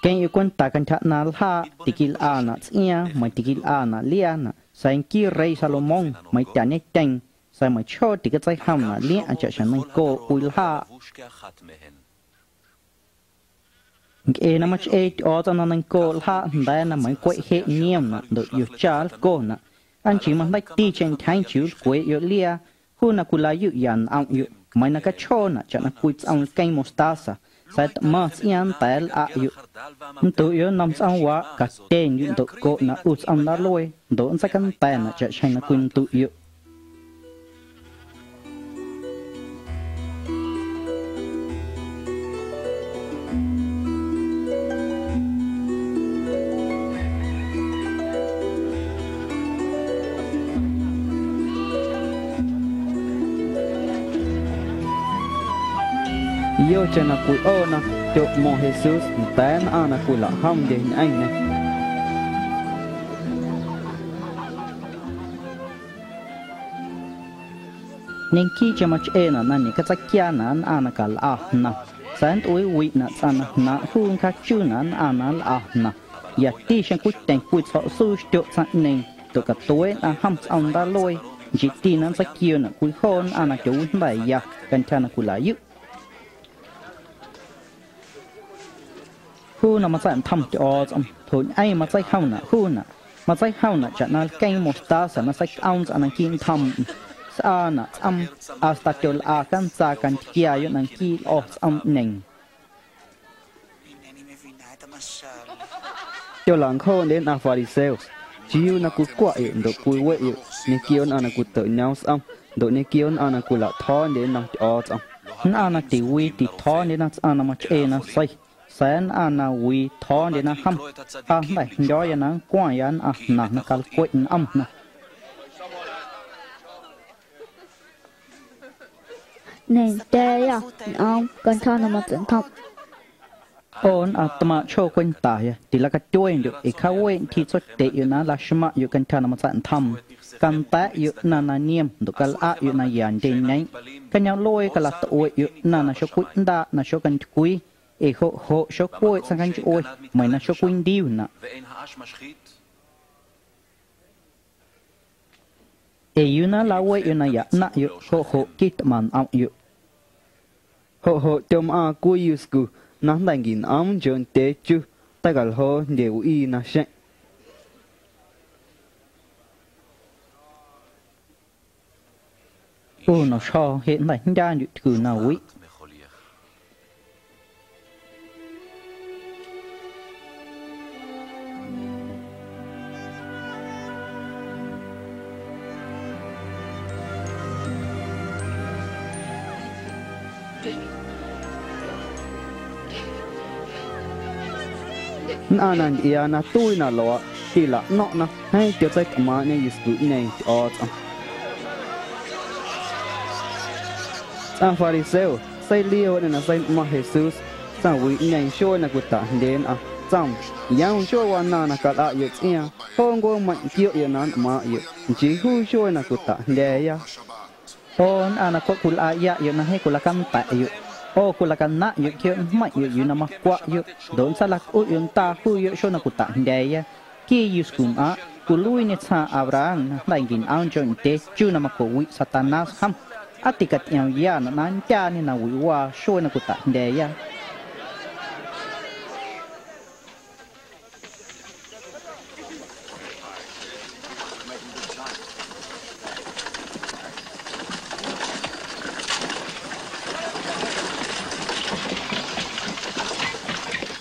Queⁿꞌyoꞌ cwenta cantyja ꞌnaaⁿ ljaaꞌ tiquilꞌanaꞌ tsꞌiaaⁿ meiⁿ tiquilꞌanaꞌ liaanaꞌ, sa̱a̱ nquii rey Salomón meiⁿ tyañetyeeⁿ, sa̱a̱ meiⁿchjoo ticatseijomnaꞌ liaⁿꞌaⁿ chaꞌxjeⁿ neiⁿcooꞌ cwii ljaaꞌ. Ncꞌe na machꞌee Tyꞌo̱o̱tsꞌom na neiⁿcooꞌ ljaaꞌ jnda̱a̱ na meiⁿ cweꞌ jeꞌ niomnaꞌ ndoꞌ ꞌio cha nlconaꞌ, aa nchii majndeiiticheⁿ ntyjeeⁿ chiuu nlcweeꞌyoꞌ liaa, juu na cwilaꞌyuꞌya nꞌomꞌyoꞌ, meiⁿ na cachjoonaꞌ chaꞌna cwii tsꞌoom lqueeⁿ mostaza, sa̱a̱ tꞌmaⁿ tsꞌiaaⁿ nnda̱a̱ nlꞌaꞌyoꞌ. Nntuꞌyoꞌ nnom tsꞌoomwaaꞌ, catyeꞌndyuꞌ ndoꞌ coꞌ na ꞌu tsꞌom ndaaluee, ndoꞌ nntseicanda̱naꞌ chaꞌxjeⁿ na cwinduꞌyoꞌ. Yocheⁿ na cwiꞌoona, tyoꞌmo̱ⁿ Jesús nda̱a̱ nnꞌaⁿ na cwilaꞌjomndye ñꞌeⁿñê. Ñequiiꞌcheⁿ machꞌeenaꞌ na ñeꞌcatseiquiaanaꞌ nnꞌaⁿ na calꞌa jnaⁿ, sa̱a̱ nntꞌuiiwiꞌnaꞌ tsꞌaⁿ na jnaaⁿꞌ juu nncjaachuunaꞌ nnꞌaⁿ na nlꞌa jnaⁿ. Yati xeⁿ cwityeⁿ cwii tsjo̱ꞌsuu xtyoꞌ tsaⁿꞌñeeⁿ, ndoꞌ catueeꞌ nnꞌaⁿ jom tsꞌom ndaaluee, nchiiti na nntseiquioonaꞌ cwii joo nnꞌaⁿ na tyowijnda̱ya cantyja na cwilaꞌyuꞌ. Juu na matsa̱ꞌntjom Tyꞌo̱o̱tsꞌom, ljoꞌñꞌeⁿ matseijomnaꞌ juunaꞌ. Matseijomnaꞌ chaꞌna lqueeⁿ mostaza na seicꞌoom tsꞌaⁿ naquiiꞌ ntjoomꞌm. Sꞌaanaꞌ tsꞌoom hasta tyolꞌa cantsaa cantquiaayoꞌ na nquii lꞌo̱ tsꞌoomꞌñeeⁿ. Tyolaꞌncjooꞌndye nnꞌaⁿ fariseos chiuu na cwicwaꞌyoꞌ ndoꞌ cwiweꞌyoꞌ ñequio nnꞌaⁿ na cwitoꞌñoom sꞌom ndoꞌ ñequio nnꞌaⁿ na cwilaꞌtjo̱o̱ndye nnom Tyꞌo̱o̱tsꞌom. Nnꞌaⁿ na tiwii titjo̱o̱ndyena tsꞌaⁿ na machꞌee nasei, sa̱a̱ nnꞌaⁿ na wii tjo̱o̱ndyena jom. Ja jnda̱ jndyo̱o̱ya na nncwaⁿya nnꞌaⁿ jnaⁿ na calcweꞌ nꞌomna. Ñeꞌndya̱a̱yâ ñꞌoom cantyja na matsa̱ꞌntjom. ꞌO nnꞌaⁿ tmaaⁿꞌ chjoo cwentaya, tilacatyueendyoꞌ ee cjaaweeꞌ ntyjii tsotyeꞌyoꞌ na nlaxmaⁿꞌyoꞌ cantyja na matsa̱ꞌntjoom. Canda̱ꞌyoꞌ ꞌnaⁿ na niom ndoꞌ calꞌaꞌyoꞌ na ya ndyeñeeⁿ. Cañoomꞌluee calatueꞌyoꞌ ꞌnaⁿ na xocwiꞌndaaꞌ na xocantycwii, ee joꞌ joꞌ xocueeꞌ tsꞌaⁿ canchꞌue meiⁿ na xocwindiunaꞌ. Ee yuu na nlaweꞌyoꞌ na ya ꞌnaⁿꞌyoꞌ, joꞌ joꞌ quitꞌmaⁿ nꞌomꞌyoꞌ. Joꞌ joꞌ tyomꞌaaⁿ cwii yuscu na jnda̱ nquinꞌoom nchooꞌ ndyee chu, teicaljoo jndye wꞌii naxeⁿꞌ. ꞌU nomxjo̱o̱ jeꞌ jnda̱ jndyaandyuꞌ tycu na wiꞌ. Nnꞌaⁿ na ntyꞌiaa na tuii na luaaꞌ, tilaꞌno̱ⁿꞌna jeeⁿ tyotseitꞌmaaⁿꞌñe yuscuꞌñeeⁿ Tyꞌo̱o̱tsꞌom. Tsꞌaⁿ fariseo seiliooꞌñê na seinꞌmaⁿ Jesús tsaⁿwiꞌñeeⁿ xuee na cwitaꞌjndye nnꞌaⁿ. Tsoom: —Yom xuee wanaaⁿ na calꞌaꞌyoꞌ tsꞌiaaⁿ, joo ncueemeiⁿꞌ nquioꞌyoꞌ na nnꞌmaaⁿꞌyoꞌ, nchii juu xuee na cwitaꞌjndya̱a̱ya. ꞌO nnꞌaⁿ na cweꞌ cwilꞌaꞌyaꞌyoꞌ na jeeⁿ cwilacanda̱ꞌyoꞌ, ꞌo cwilacanaⁿꞌyoꞌ quiooꞌ njmeiⁿꞌyoꞌ yuu na macwaꞌyoꞌ, ndoꞌ nntsailacꞌuꞌyoꞌ ndaa juuyoꞌ xuee na cwitaꞌjndya̱a̱ya. Nquii yuscumꞌaaⁿꞌ cwiluiiñê tsjaaⁿ Abraham na jnda̱ nquinꞌoom nchooꞌ ndyee chu na macoꞌwiꞌ Satanás jom. ¿Aa ticatyꞌiomyanaꞌ na nndyaañê nawiꞌwaa xuee na cwitaꞌjndya̱a̱ya?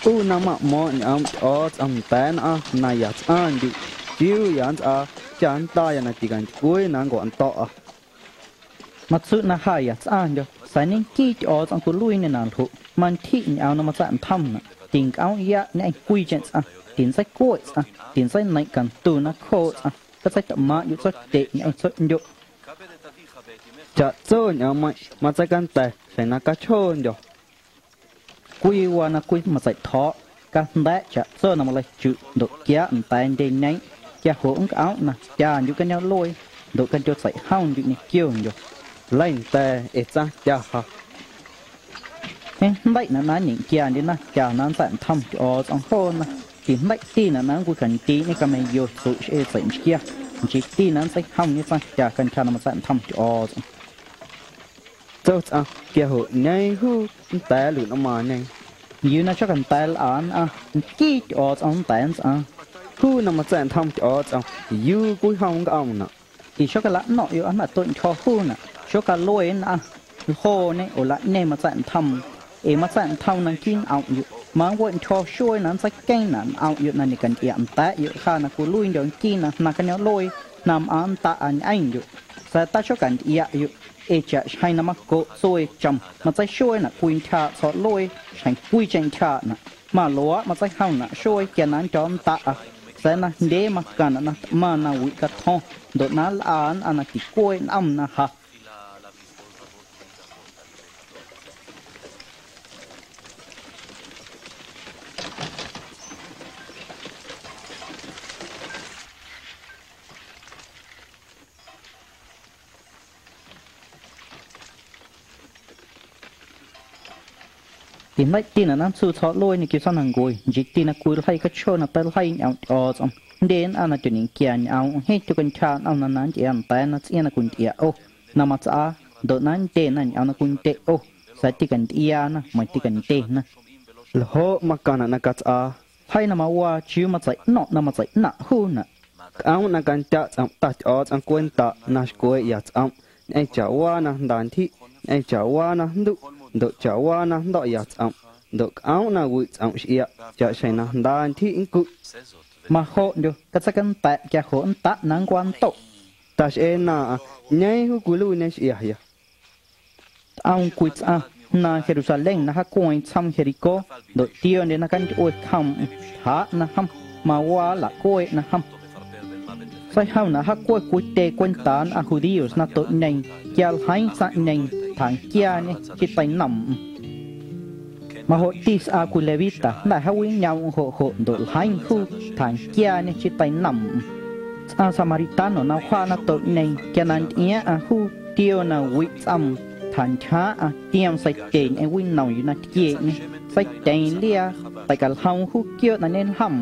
ꞌU na maꞌmo̱o̱ⁿꞌ ñꞌoomꞌ Tyꞌo̱o̱tsꞌom nda̱a̱ nnꞌaⁿ na ya tsꞌaⁿndyuꞌ, ¿chiuuya nntsꞌaa cha nndaya na ticantycwii na nncuaꞌndo̱ꞌa? Matsuꞌ na ja ya tsꞌaⁿndyo̱, sa̱a̱ ñenquii Tyꞌo̱o̱tsꞌom cwiluiiñê na ljoꞌ: Mantyjiꞌ ñꞌoom na matsa̱ꞌntjomnaꞌ, tincꞌoomꞌyaꞌ ñꞌeⁿ cwiicheⁿ tsꞌaⁿ, tintseicueꞌ tsꞌaⁿ, tintseineiⁿꞌ cantu nacjooꞌ tsꞌaⁿ, catseitꞌmaaⁿꞌyoꞌ tsotyeꞌ ñꞌeⁿ tsoꞌndyoꞌ. Chaꞌtso ñꞌoommeiⁿꞌ matseicanda̱ xjeⁿ na cachjoondyo̱. Cwii waa na cwii matseiꞌtjo̱o̱ꞌ, cajnda̱a̱ꞌ chaꞌtso na maleichuꞌ ndoꞌ quiaaꞌ nda̱a̱ ndyeñeeⁿ, quia joꞌ nncꞌoomꞌ na tyandyuꞌ cañoomꞌluee ndoꞌ candyotseiꞌjomndyuꞌ ñequiondyo̱. Lei nda̱a̱ ee tsaⁿtya ja. Jeeⁿ jndeiꞌnaꞌ na nñequiandyena tya na nntsa̱ꞌntjom Tyꞌo̱o̱tsꞌom joona. Tijndeiꞌtinaꞌ na nncwicjandiiꞌñe cameyo tsuꞌ xꞌee tseiꞌnchquia, nchiiti na nntseijomñe tsaⁿtya cantyja na matsa̱ꞌntjom Tyꞌo̱o̱tsꞌom. Tso tsꞌaⁿ: —Quia joꞌ ¿ꞌñeeⁿ juu nnda̱a̱ nluiꞌnꞌmaaⁿñe? Yuu na xocanda̱a̱ nlꞌa nnꞌaⁿ, nquii Tyꞌo̱o̱tsꞌom nnda̱a̱ nntsꞌaaⁿ. Juu na matsa̱ꞌntjom Tyꞌo̱o̱tsꞌom, ¿yuu cwiijom nncꞌoomnaꞌ? Tixocalaꞌno̱ⁿꞌyoꞌ aa jnda̱ tueꞌntyjo̱ juunaꞌ, xocalue nnꞌaⁿ ljooñe oo laꞌñeeⁿ matsa̱ꞌntjoom. Ee matsa̱ꞌntjoom na nquii nꞌomꞌyoꞌ, mancueꞌntyjo̱ xuee na nntseiqueeⁿnaꞌ nꞌomꞌyoꞌ na ñecantyꞌiaꞌnda̱a̱ꞌyoꞌ ja na cwiluiindyo̱ nquii na jnaⁿ cañoomꞌluee na mꞌaⁿ nntaꞌa ñꞌeⁿndyoꞌ. Sa̱a̱ taxocantyꞌiaꞌyoꞌ, ee chaꞌxjeⁿ na macoꞌ tsuee chom matseixueenaꞌ cwii ntyjaaꞌ tsjo̱ꞌluee xjeⁿ cwiicheⁿ ntyjaaꞌnaꞌ, maluaaꞌ matseijomnaꞌ xuee quia na nndyo̱ nntaꞌa, sa̱a̱ najndyee macaⁿnaꞌ na tꞌmaⁿ nawiꞌ catjo̱ⁿ ndoꞌ na nlꞌa nnꞌaⁿ na ticueeꞌ nꞌom na ja. Tijndeiꞌtinaꞌ na nntsu tsjo̱ꞌluee ñequio tsjoomnancue, nchiiti na cwiljeii cachjoo na teiljeii ñꞌoomꞌ Tyꞌo̱o̱tsꞌom. Jndye nnꞌaⁿ na tyoneiⁿnquiaa ñꞌoomꞌm jeeⁿ tyocantjaaꞌ nꞌom na na nntyꞌiaa nda̱a̱ na tsꞌiaaⁿ na cwintyꞌiaꞌ ꞌo, na matsꞌaa, ndoꞌ na nndyenaꞌ ñꞌoom na cwindye ꞌo, sa̱a̱ tîcantyꞌiaana meiⁿ tîcandyena. Ljoꞌ macaⁿnaꞌ na catsꞌaa. Ljeii na mawaa chiuu matseiꞌno̱ⁿꞌ na matseiꞌnaⁿꞌ juunaꞌ. Cꞌoomꞌ na candyaꞌ tsꞌomꞌ Ta Tyꞌo̱o̱tsꞌom cwentaꞌ na xcweeꞌya tsꞌomꞌ, ñꞌeⁿ chaꞌwaa na jnda ntyjiꞌ, ñꞌeⁿ chaꞌwaa na jnduꞌ, ndoꞌ chaꞌwaa na jndo̱ꞌya tsꞌomꞌ, ndoꞌ cꞌoomꞌ na wiꞌ tsꞌomꞌ xꞌiaꞌ chaꞌxjeⁿ na jnda ntyjiꞌ nncuꞌ. Majoꞌndyo, catseicanda̱ꞌ quia joꞌ nntaꞌ na nncwandoꞌ. Taxꞌeenaaⁿꞌaⁿ, ¿ꞌñeeⁿ juu cwiluiiñe xꞌiaya? Tꞌoom cwii tsꞌaⁿ jnaaⁿ Jerusalén na jaacueeⁿ tsjoom Jericó, ndoꞌ tioondye na cantyꞌue cjoomꞌm, tjaaꞌna jom, mawaa nlaꞌcueeꞌna jom. Seijomnaꞌ jaacueeⁿ cwiityee cwentaaꞌ nnꞌaⁿ judíos na toꞌñeeⁿ, quia ljeiiⁿ tsaⁿꞌñeeⁿ tjanquiaañe chii teinomꞌm. Majoꞌti sꞌaa cwii levita jnda̱ jaawiñoomꞌm joꞌ joꞌ ndoꞌ ljeiiⁿ juu tjanquiaañe chii teinomꞌm. Tsꞌaⁿ samaritano na wjaa na toꞌñeeⁿ quia na ntyꞌiaaⁿꞌaⁿ juu tioo na wiꞌ tsꞌoom, tjantyjaaⁿꞌaⁿ tioom seitye ñꞌeⁿ winom yuu na tquieeꞌñe, seityeeⁿ liaa, teiꞌcaljoom juu quiooꞌ na ñejloom,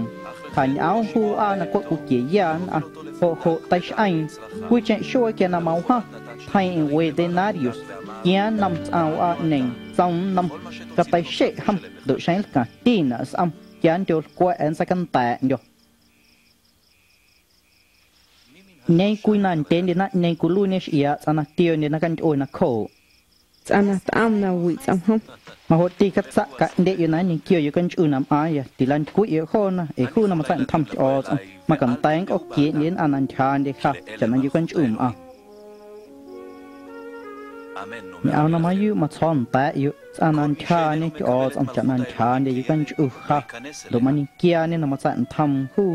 tjañꞌoom juu wꞌaa na cweꞌ cwiquieyâ nnꞌaⁿ, joꞌ joꞌ teixꞌeeⁿ. Cwiicheⁿ xuee quia na mawjaⁿ, tjeiiⁿꞌeⁿ we denarios, tquiaaⁿ nnom tsꞌaⁿ wꞌaaꞌñeeⁿ, tsoom nnom: Cateixeꞌ jom, ndoꞌ xeⁿ nlcaⁿtinaꞌ sꞌom, quia nndyolcwa̱ꞌa̱ nntseicanda̱a̱ꞌndyo̱. ꞌÑeeⁿ cwii na ndyeendyena ꞌñeeⁿ cwiluiiñe xꞌiaaꞌ tsꞌaⁿ na tioondye na cantyꞌue nacjooꞌ. Tsꞌaⁿ na tꞌoom na wiꞌ tsꞌom jom. Majoꞌti catsaꞌ caꞌndyeꞌyoꞌ na nñequio yocanchꞌu na mꞌaaⁿya, tilantycwiꞌyoꞌ joona, ee juu na matsa̱ꞌntjom Tyꞌo̱o̱tsꞌom, macanda̱ nncꞌooquieeꞌndye nnꞌaⁿ na ntyjaandye ja chaꞌna yocanchꞌu mꞌaⁿ. Ñꞌoom na mayuuꞌ matsjo̱o̱ nda̱a̱ꞌyoꞌ, tsꞌaⁿ na ntyjaañe Tyꞌo̱o̱tsꞌom chaꞌna ntyjaandye yocanchꞌu ja, ndoꞌ mañequiaañe na matsa̱ꞌntjoom juu,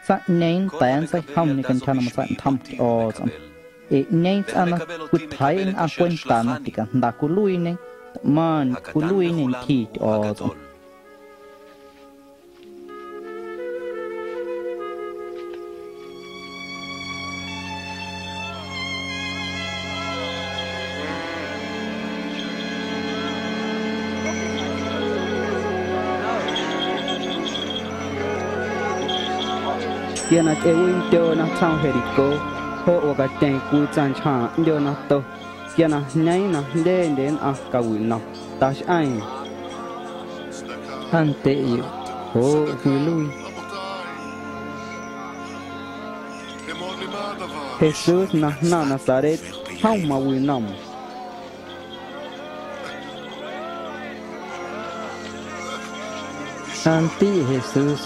tsaⁿꞌñeeⁿ nnda̱a̱ nntseijomñe cantyja na matsa̱ꞌntjom Tyꞌo̱o̱tsꞌom. Ee ꞌñeeⁿ tsꞌaⁿ na cwitjeiiꞌ nnꞌaⁿ cwenta na ticajnda cwiluiiñe, tꞌmaⁿ cwiluiiñe ntyjii Tyꞌo̱o̱tsꞌom. Quia na tyꞌewindyooꞌna tsjoom Jericó, joꞌ wacatyeeⁿ cwii tsaⁿnchjaaⁿ ꞌndyoo na to. Quia na jñeeⁿ na jndyendye nnꞌaⁿ cawinom, taxꞌeeⁿ: —Jaantyeꞌyoꞌ, joꞌ cwiluii. Jesús na jnaⁿ Nazaret, jom mawinom. Jaandiꞌ Jesús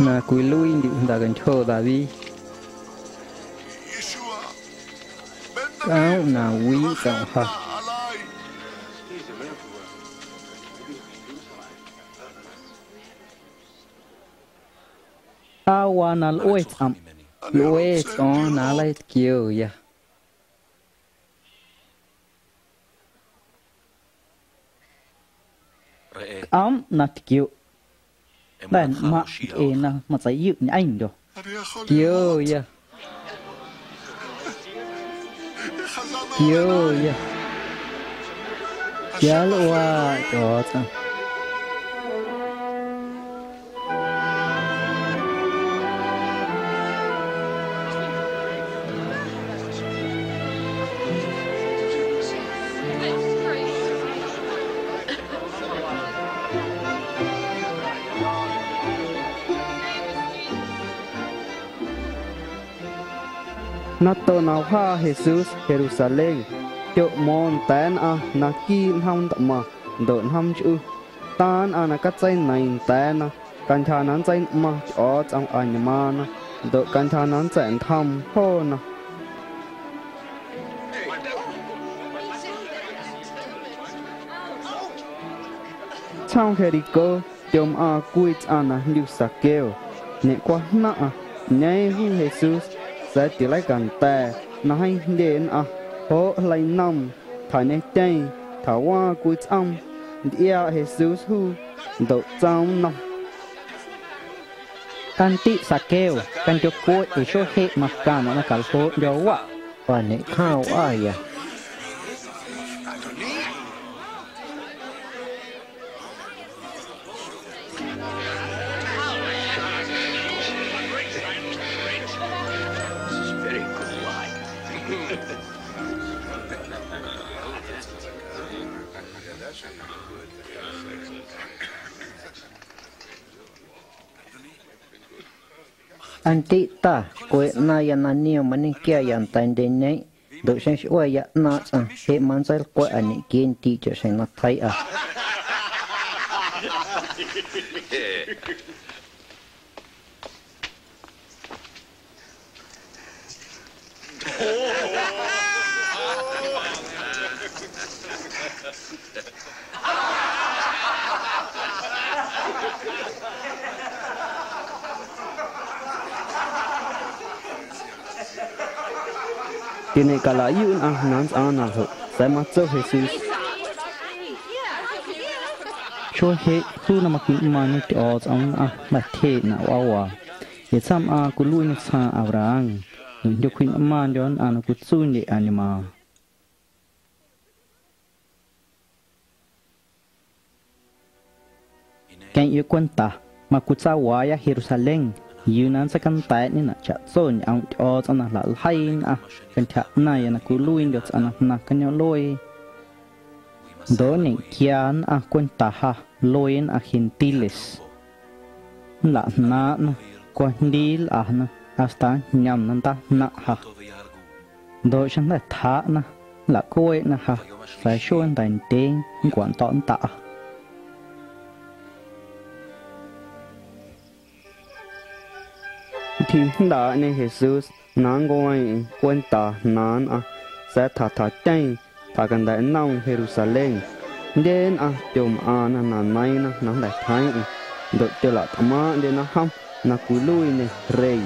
na cwiluiindyuꞌ jndacantyjo David. Cꞌoomꞌ na wiꞌ tsꞌomꞌ ja. Aa waa na lꞌue tsꞌomꞌ, lꞌue tsꞌo̱o̱ⁿ na nleitquioya. Cꞌoomꞌ na tquioꞌ. Jnda̱ nꞌmaⁿꞌ ncꞌe na matseiyuꞌ ñꞌeⁿndyo̱. Tquioya. Tquioya. Quia nlꞌuaaꞌ Tyꞌo̱o̱tsꞌom. Nato na wjaa Jesús Jerusalén, tyoꞌmo̱o̱ⁿ nda̱a̱ nnꞌaⁿ naquiiꞌ njoom ntꞌmaⁿ ndoꞌ njoom nchꞌu. Taaⁿ nnꞌaⁿ na catseineiiⁿ nda̱a̱na cantyja na nntseinꞌmaⁿ Tyꞌo̱o̱tsꞌom añmaaⁿna ndoꞌ cantyja na nntsa̱ꞌntjoom joona. Tsjoom Jericó tyomꞌaaⁿ cwii tsꞌaⁿ na jndyu Zaqueo. Ñeꞌcwajnaⁿꞌaⁿ ꞌñeeⁿ juu Jesús, sa̱a̱ tileicanda̱a̱ na jeeⁿ jndye nnꞌaⁿ, joꞌ jleinoom, tjañetyeeⁿ, tjawaaⁿ cwii tsꞌoom. Ntyꞌiaaꞌ Jesús juu, ndoꞌ tsoom nnom: —Candiꞌ Zaqueo, candyoꞌcueꞌ ee xuee jeꞌ macaⁿnaꞌ na caljooꞌndyo̱ waꞌ. Wañeꞌcjaaⁿ wꞌaya. Aa, ntiꞌ ta, xcwe ꞌnaaⁿya na niom mañequiaya nda̱ndyeñeeⁿ, ndoꞌ xeⁿ xꞌueeꞌya ꞌnaaⁿꞌ tsꞌaⁿ jeꞌ mantseilcwa̱ꞌa ñequiee ndiiꞌ chaꞌxjeⁿ na tjeiiꞌa. Tiñeꞌcalaꞌyuꞌ nnꞌaⁿ na nntsꞌaaⁿ na ljoꞌ, sa̱a̱ matso Jesús: Xuee jeꞌ juu na macwjiꞌnꞌmaaⁿñe Tyꞌo̱o̱tsꞌom nnꞌaⁿ jnda̱ tyjeeꞌnaꞌ wꞌaawaa, ee tsaⁿmꞌaaⁿ cwiluiiñê tsjaaⁿ Abraham, ndoꞌ jndyo̱cwjiꞌnꞌmaaⁿndyo̱ nnꞌaⁿ na cwitsuundye añmaaⁿ. Queⁿꞌyoꞌ cwenta, macwitsaawaaꞌya Jerusalén, yuu na nntseicanda̱a̱ꞌñenaꞌ chaꞌtso ñꞌoomꞌ Tyꞌo̱o̱tsꞌom na jlaꞌljeii nnꞌaⁿ cantyja ꞌnaⁿya na cwiluiindyo̱ tsꞌaⁿ na jnaⁿ cañoomꞌluee. Ndoꞌ nñequiaa nnꞌaⁿ cwenta ja luee nnꞌaⁿ gentiles. Nlaꞌjnaaⁿꞌna, cwajndii nlꞌana hasta njñomna ndaajnaⁿꞌ ja. Ndoꞌ xeⁿjnda̱ tjaaꞌna, nlaꞌcueeꞌna ja, sa̱a̱ xuee nda̱ndyee nncwando̱ꞌ nntaꞌa. Ntyji jndaaꞌñe Jesús na nncueeⁿꞌeⁿ cwenta jnaaⁿ nnꞌaⁿ, sa̱a̱ tja tjatyeeⁿ tjacanda̱ꞌnoom Jerusalén. Jndye nnꞌaⁿ tyomꞌaⁿna na neiiⁿna na jnda̱ tjeeⁿꞌeⁿ, ndoꞌ tyolaꞌtꞌmaaⁿꞌndyena jom na cwiluiiñê rey.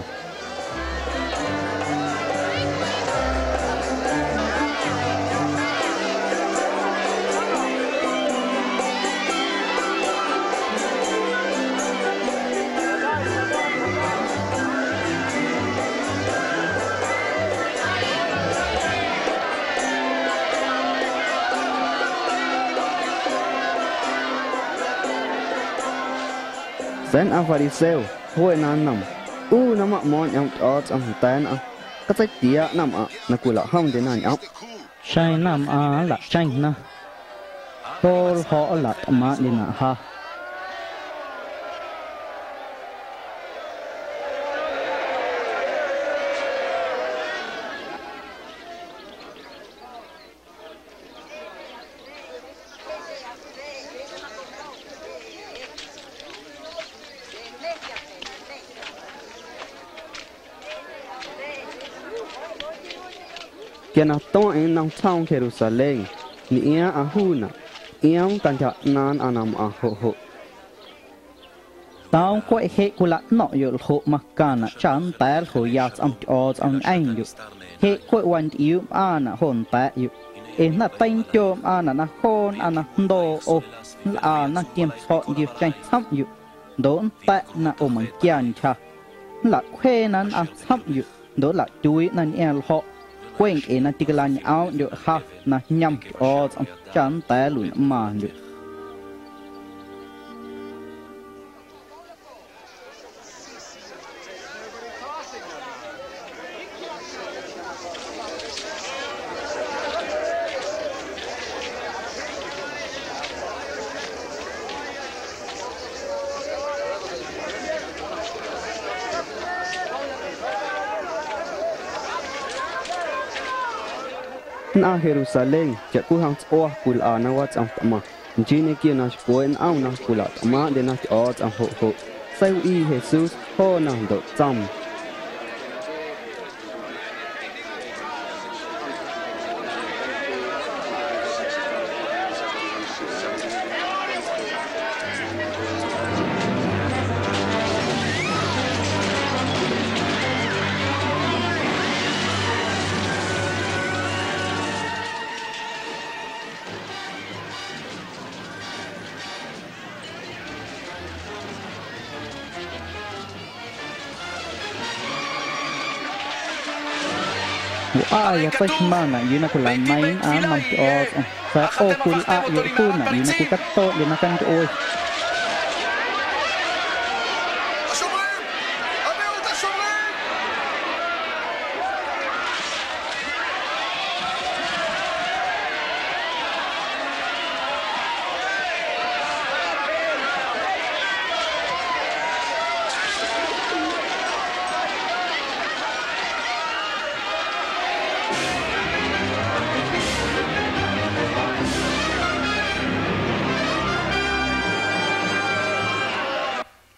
Sa̱a̱ nnꞌaⁿ fariseo jluena nnoom: —ꞌU na maꞌmo̱o̱ⁿ ñꞌoomꞌ Tyꞌo̱o̱tsꞌom nda̱a̱ nnꞌaⁿ, catseitiaaꞌ naⁿmꞌaⁿꞌ na cwilaꞌjomndyena ñꞌoomꞌ. Xeⁿ naⁿmꞌaⁿ nlaꞌcheⁿna, joꞌ ljo̱ꞌ nlaꞌtꞌmaaⁿꞌndyenaꞌ ja. Quia na tueeⁿꞌeⁿ nnom tsjoom Jerusalén, ntyꞌiaaⁿꞌaⁿ juunaꞌ, tyꞌioom cantyja ꞌnaaⁿ nnꞌaⁿ na mꞌaⁿ joꞌ joꞌ. Toom cweꞌ jeꞌ cwilaꞌno̱ⁿꞌyoꞌ ljoꞌ macaⁿnaꞌ cha nnda̱a̱ nljoya tsꞌom Tyꞌo̱o̱tsꞌom ñꞌeⁿndyoꞌ. Jeꞌ cweꞌ wantyꞌiuu mꞌaaⁿnaꞌ jo nda̱a̱ꞌyoꞌ, ee jnda̱ teindyo mꞌaaⁿnaꞌ na joo nnꞌaⁿ na jndoo ꞌo nlꞌana tiemtsjo̱ꞌ ntiocheⁿ tsjomꞌyoꞌ, ndoꞌ nnta̱ꞌ na ꞌo meiⁿnquia ntyja. Nlaꞌcwjeena nnꞌaⁿ tsjomꞌyoꞌ ndoꞌ nlaꞌtyuiiꞌna nꞌiaaⁿ ljo̱ꞌ, cweꞌ ncꞌe na tîcalañꞌoomꞌndyoꞌ ja na jñom Tyꞌo̱o̱tsꞌom cha nnda̱a̱ nluiꞌnꞌmaaⁿndyoꞌ. Nnꞌaⁿ Jerusalén chaꞌcwijom tsꞌua cwilꞌana watsꞌom tꞌmaⁿ, nchii ñequio na xcweeꞌ nꞌom na cwilaꞌtꞌmaaⁿꞌndyena Tyꞌo̱o̱tsꞌom joꞌ joꞌ. Seiwꞌii Jesús joona ndoꞌ tsoom: Wꞌaaya tseixmaⁿnaꞌ yuu na cwilaꞌneiⁿ nnꞌaⁿ nnom Tyꞌo̱o̱tsꞌom, sa̱a̱ ꞌo cwilꞌaꞌyoꞌ juunaꞌ yuu na cwicatoꞌyoꞌ na cantyꞌue.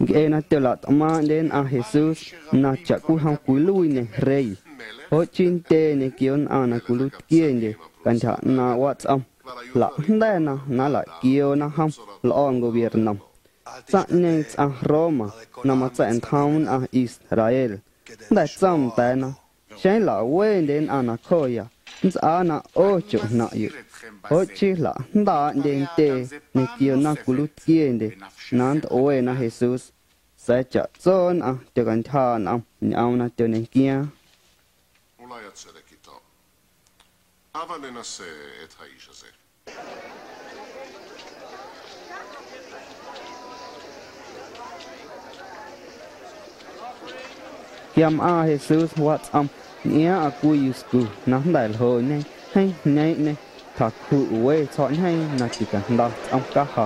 Ncꞌe na tyolaꞌtꞌmaaⁿꞌndye nnꞌaⁿ Jesús na chaꞌcwijom cwiluiiñê rey, joꞌ chii ntyee ñequio nnꞌaⁿ na cwiluiitquiendye cantyja ꞌnaaⁿꞌ watsꞌom, jlaꞌjnda̱na na nlaꞌquioona jom lꞌo̱ gobiernom. Tsaⁿꞌñeeⁿ tsꞌaⁿ Roma na matsa̱ꞌntjoom nnꞌaⁿ Israel jnda̱ tsoom nda̱a̱na: “Xeⁿ lawendye nnꞌaⁿ nacjoya, nntsꞌaa na ꞌo choꞌjnaⁿꞌyoꞌ.” Joꞌ chii jlaꞌjndaaꞌndye ntyee ñequio nnom cwiluiitquiendye na nntꞌuena Jesús, sa̱a̱ chaꞌtso nnꞌaⁿ tyocantyjaaꞌ nꞌom ñꞌoom na tyoñequiaaⁿ. אולי הצדק איתו. הבה ננסה את האיש הזה. Quia mꞌaaⁿ Jesús watsꞌom, ntyꞌiaaⁿꞌaⁿ cwii yuscu na jnda̱ ljoñe, jeeⁿ jñeeⁿꞌñê, tjacjuꞌ we tsjo̱ꞌñjeeⁿ na ticajnda tsꞌom caja.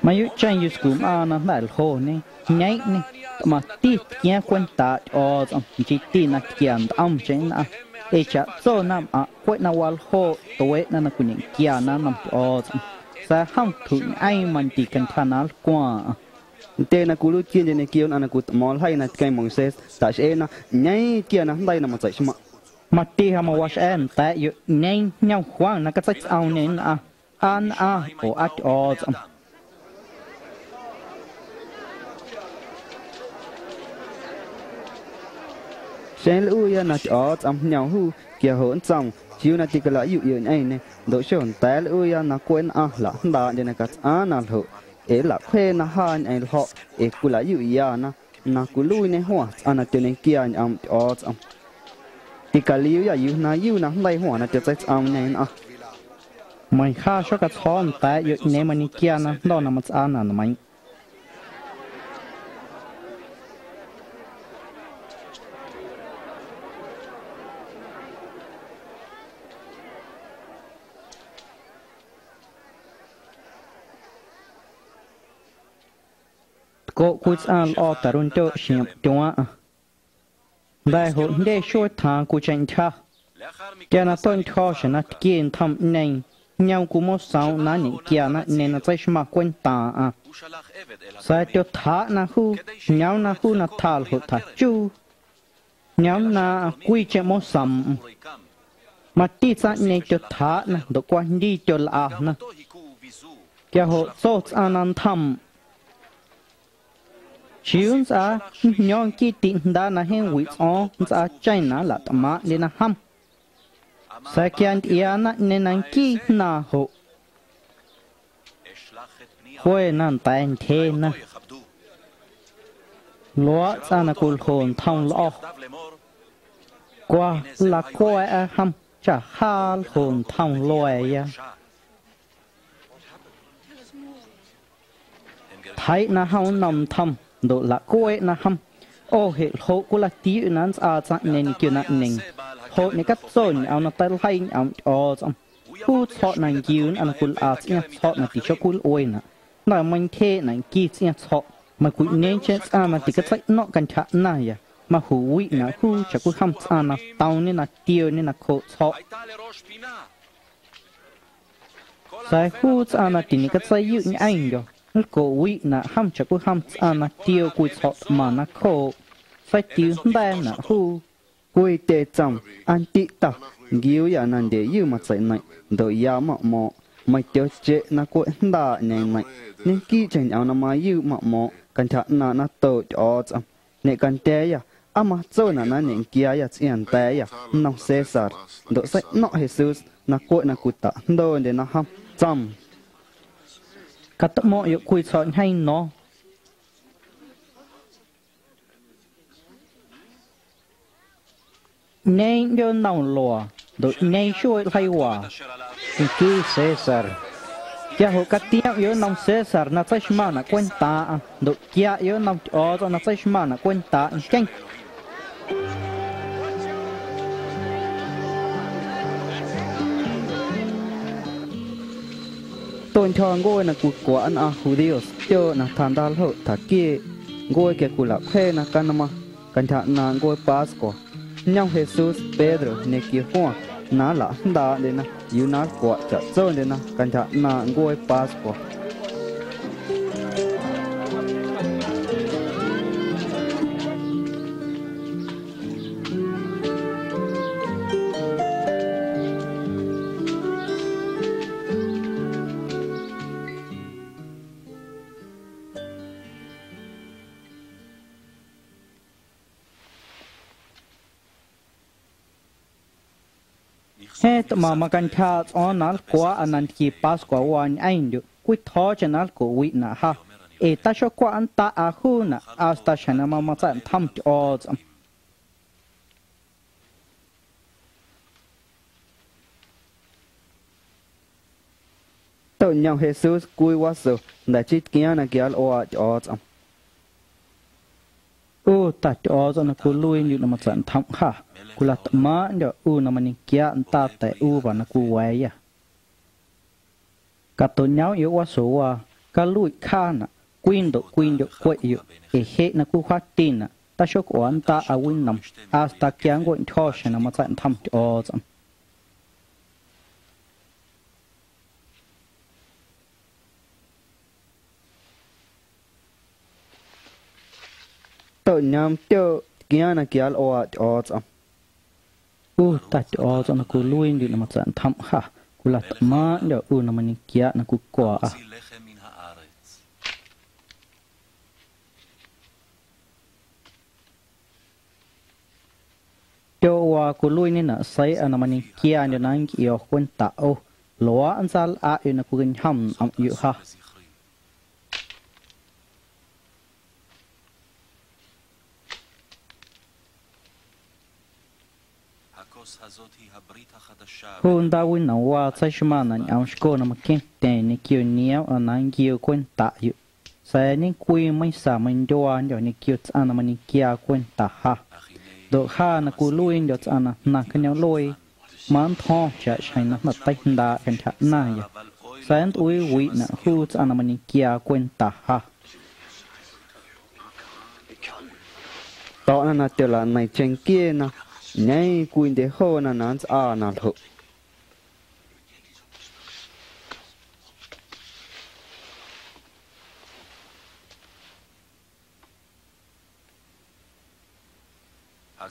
Mayuuꞌcheⁿ yuscumꞌaaⁿ na jnda̱ ljoñe, jñeeⁿꞌñê, tꞌmaⁿti tquiaaⁿ cwentaaꞌ Tyꞌo̱o̱tsꞌom nchiiti na tquia ntꞌomcheⁿ nnꞌaⁿ, ee chaꞌtso na mꞌaⁿꞌ cweꞌ na waljooꞌ tueeꞌna na cwiñequiana nnom Tyꞌo̱o̱tsꞌom, sa̱a̱ jom tjuꞌñꞌeeⁿ mandyi cantyja na nlcwaaⁿꞌaⁿ. Ntyee na cwiluiitquiendye ñequio nnꞌaⁿ na cwitꞌmo̱o̱ⁿ ljeii na tqueⁿ Moisés taꞌxꞌeena ꞌñeeⁿ tquia najndeii na matseiꞌxmaⁿꞌ. Mati ja mawaxꞌa̱a̱ nda̱a̱ꞌyoꞌ ꞌñeeⁿ jñom Juan na catseitsꞌoomñe nnꞌaⁿ, aa nnꞌaⁿ oo aa Tyꞌo̱o̱tsꞌom. Xeⁿ nlꞌuuya na Tyꞌo̱o̱tsꞌom jñom juu, quia joꞌ nntsoom chiuu na ticalaꞌyuꞌyoꞌ ñꞌeⁿñê, ndoꞌ xonda̱a̱ nlꞌuuya na cweꞌ nnꞌaⁿ jlaꞌjndaaꞌndye na catsꞌaaⁿ na ljoꞌ, ee nlaꞌcwjeena jaa ñꞌeⁿ ljo̱ꞌ, ee cwilaꞌyuꞌyana na cwiluiiñe Juan tsꞌaⁿ na tyoñequiaa ñꞌoomꞌ Tyꞌo̱o̱tsꞌom. Ticaliuuyâ yuu jnaⁿyuu najndeii Juan na tyotseitsꞌoomñe nnꞌaⁿ. Meiⁿ jaa xocatsjo̱o̱ nda̱a̱ꞌyoꞌ ꞌñeeⁿ mañequiaana jndo̱ na matsꞌaa na nmeiiⁿꞌ. Tcoꞌ cwii tsꞌaⁿ lꞌo̱ ta̱rondyoꞌ xꞌiomꞌ tyuaaⁿꞌaⁿ. Jnda̱ joꞌ jndye xuee tjaaⁿ cwiicheⁿ ntyja. Quia na tueꞌntyjo̱ xjeⁿ na tquie ntjomꞌñeeⁿ, jñoom cwimosoomꞌ na nñequiaanaꞌ ꞌñeeⁿ na tseixmaⁿ cwentaaⁿꞌaⁿ. Sa̱a̱ tyotjaaꞌna juu, jñoomna juu na tjaa ljoꞌ tjachuu. Jñoomnaaⁿꞌaⁿ cwiicheⁿ mosoomꞌm. Mati tsaⁿꞌñeeⁿ tyotjaaꞌna ndoꞌ cwajndii tyolꞌana. Quia joꞌ tso tsꞌaⁿ na ntjoomꞌ: “¿Chiuu nntsꞌaa njño̱o̱ⁿ nquii tiꞌjndaa na jeeⁿ wiꞌ tsꞌo̱o̱ⁿ nntsꞌaacheⁿ na nlaꞌtꞌmaaⁿꞌndyena jom? Sa̱a̱ quia ntyꞌiaanaꞌ ꞌñeeⁿ na nquii jnaaⁿ joꞌ, cweꞌna nda̱a̱ ntyjeena.” Luaaꞌ tsꞌaⁿ na cwiljo ntjom lꞌo̱. Cwa, nlacueeꞌa jom cha jaa nljo ntjom lua̱a̱ya. Tjeiiꞌna jom nnom ntjom ndoꞌ laꞌcueeꞌna jom. ꞌO jeꞌ ljoꞌ cwilatiuuꞌ na nntsꞌaa tsaⁿꞌñeeⁿ ñequio naⁿꞌñeeⁿ. Ljoꞌ ñecatso ñꞌoom na teiljeii ñꞌoomꞌ Tyꞌo̱o̱tsꞌom. Juu tsjo̱ꞌ na nquiu nnꞌaⁿ na cwilꞌa tsꞌiaaⁿ tsjo̱ꞌ na tichocwilꞌuenaꞌ. Jnda̱ meintyjeeꞌnaꞌ nqui tsꞌiaaⁿ tsjo̱ꞌ. Meiⁿcwiꞌñeeⁿcheⁿ tsꞌaⁿ na ticatseiꞌno̱ⁿꞌ cantyja ꞌnaⁿya, majuwiꞌnaꞌ juu chaꞌcwijom tsꞌaⁿ na toomñe na tiooñe nacjooꞌ tsjo̱ꞌ. Sa̱a̱ juu tsꞌaⁿ na tiñecatseiyuꞌ ñꞌeⁿndyo̱, nlcoꞌwiꞌnaꞌ jom chaꞌcwijom tsꞌaⁿ na tioo cwii tsjo̱ꞌ tꞌmaⁿ nacjooꞌ, seitiuu jnda̱a̱naꞌ juu. Cwii tye tsoom: “Aa ndiꞌ Ta, nquiuuyâ na ndyeyuuꞌ matseiꞌneiⁿꞌ ndoꞌ ya maꞌmo̱o̱ⁿꞌ, meiⁿ tyocheꞌ na cweꞌ jndaaꞌ ꞌñeeⁿ neiⁿꞌ, ñequiiꞌcheⁿ ñꞌoom na mayuuꞌ maꞌmo̱o̱ⁿꞌ cantyja ꞌnaaⁿꞌ natooꞌ Tyꞌo̱o̱tsꞌom. Ñeꞌcandya̱a̱yâ, ¿aa matsonaꞌ na nñequiaayâ tsꞌiaaⁿ nda̱a̱yâ nnom César ndoꞌ seiꞌno̱ⁿꞌ Jesús na cweꞌ na cwitaꞌjndoondyena jom?” tsoom. Catꞌmo̱ⁿꞌyoꞌ cwii tsjo̱ꞌñjeeⁿ no̱o̱ⁿ. ¿ꞌÑeeⁿ ꞌndyoo nnom luaa ndoꞌ ꞌñeeⁿ xueeꞌ ljeiiwaa? Nquii César. Quia joꞌ catiomꞌyoꞌ nnom César na tseixmaⁿnaꞌ cwentaaⁿꞌaⁿ ndoꞌ quiaꞌyoꞌ nnom Tyꞌo̱o̱tsꞌom na tseixmaⁿnaꞌ cwentaaⁿꞌ nqueⁿ. Tueꞌntyjo̱ ncuee na cwicwaꞌ nnꞌaⁿ judíos tyooꞌ na tjandaaljoꞌ tjaquieeꞌ. Ncuee quia cwilaꞌcwjeena canmaⁿ cantyja ꞌnaaⁿꞌ ncuee Pascua. Jñom Jesús Pedro ñequio Juan na nlaꞌjndaaꞌndyena yuu na nlcwaꞌ chaꞌtsondyena cantyja ꞌnaaⁿꞌ ncuee Pascua. Jeeⁿ tꞌmaⁿ macantyjaaꞌ tsꞌo̱o̱ⁿ na nlcwaꞌa na ntquie Pascua waa ñꞌeⁿndyuꞌ, cwitjo̱o̱cheⁿ na nlcoꞌwiꞌnaꞌ ja, ee taxocwaꞌ nntaꞌa juunaꞌ hasta xjeⁿ na mamatsa̱ꞌntjom Tyꞌo̱o̱tsꞌom. Toꞌñom Jesús cwii waso, jnda̱ chii tquiaaⁿ na quianlꞌuaaꞌ Tyꞌo̱o̱tsꞌom. ꞌU Ta Tyꞌo̱o̱tsꞌom na cwiluiindyuꞌ na matsa̱ꞌntjomꞌ jâ, cwilatꞌmaaⁿꞌndyo̱ ꞌu na mañequiaaꞌ ntaa ta̱ uva na cwiwa̱a̱yâ. Catoꞌñoomꞌyoꞌ wasowaa, caluiꞌ cjaanaꞌ, cwii ndoꞌ cwiindyoꞌ cweꞌyoꞌ, ee jeꞌ na cwiwjaatinaꞌ, taxocꞌuaꞌ nntaꞌa winom, hasta quia nncueꞌntyjo̱ xjeⁿ na matsa̱ꞌntjom Tyꞌo̱o̱tsꞌom. Toꞌñoom tyooꞌ tquiaaⁿ na quianlꞌuaaꞌ Tyꞌo̱o̱tsꞌom. ꞌU Ta Tyꞌo̱o̱tsꞌom na cwiluiindyuꞌ na matsa̱ꞌntjomꞌ jâ, cwilatꞌmaaⁿꞌndyo̱ ꞌu na mañequiaaꞌ na cwiwa̱a̱yâ. Tyooꞌwaa cwiluiiñenaꞌ seiiꞌa na mañequiaandyo̱ na nncꞌio̱ cwentaꞌ ꞌo, luaaꞌ nntsalꞌaꞌyoꞌ na cwicañjom nꞌomꞌyoꞌ ja. Juu ndaawinomwaa tseixmaⁿnaꞌ ñꞌoom xco na maqueⁿtyeⁿ ñequio nioomꞌ na nnquioo cwentaꞌyoꞌ, sa̱a̱ ñecwii meisa meindyuaandyo̱ ñequio tsꞌaⁿ na mañequiaa cwenta ja. Ndoꞌ ja na cwiluiindyo̱ tsꞌaⁿ na jnaⁿ cañoomꞌluee, manntjo̱ⁿ chaꞌxjeⁿ na jnda̱ teijndaaꞌ cantyja ꞌnaⁿya, sa̱a̱ nntꞌuiiwiꞌnaꞌ juu tsꞌaⁿ na mañequiaa cwenta ja. To̱ꞌna na tyolaꞌneiⁿ cheⁿnquieena, ñeeⁿ cwiindye joona na nntsꞌaa na ljoꞌ.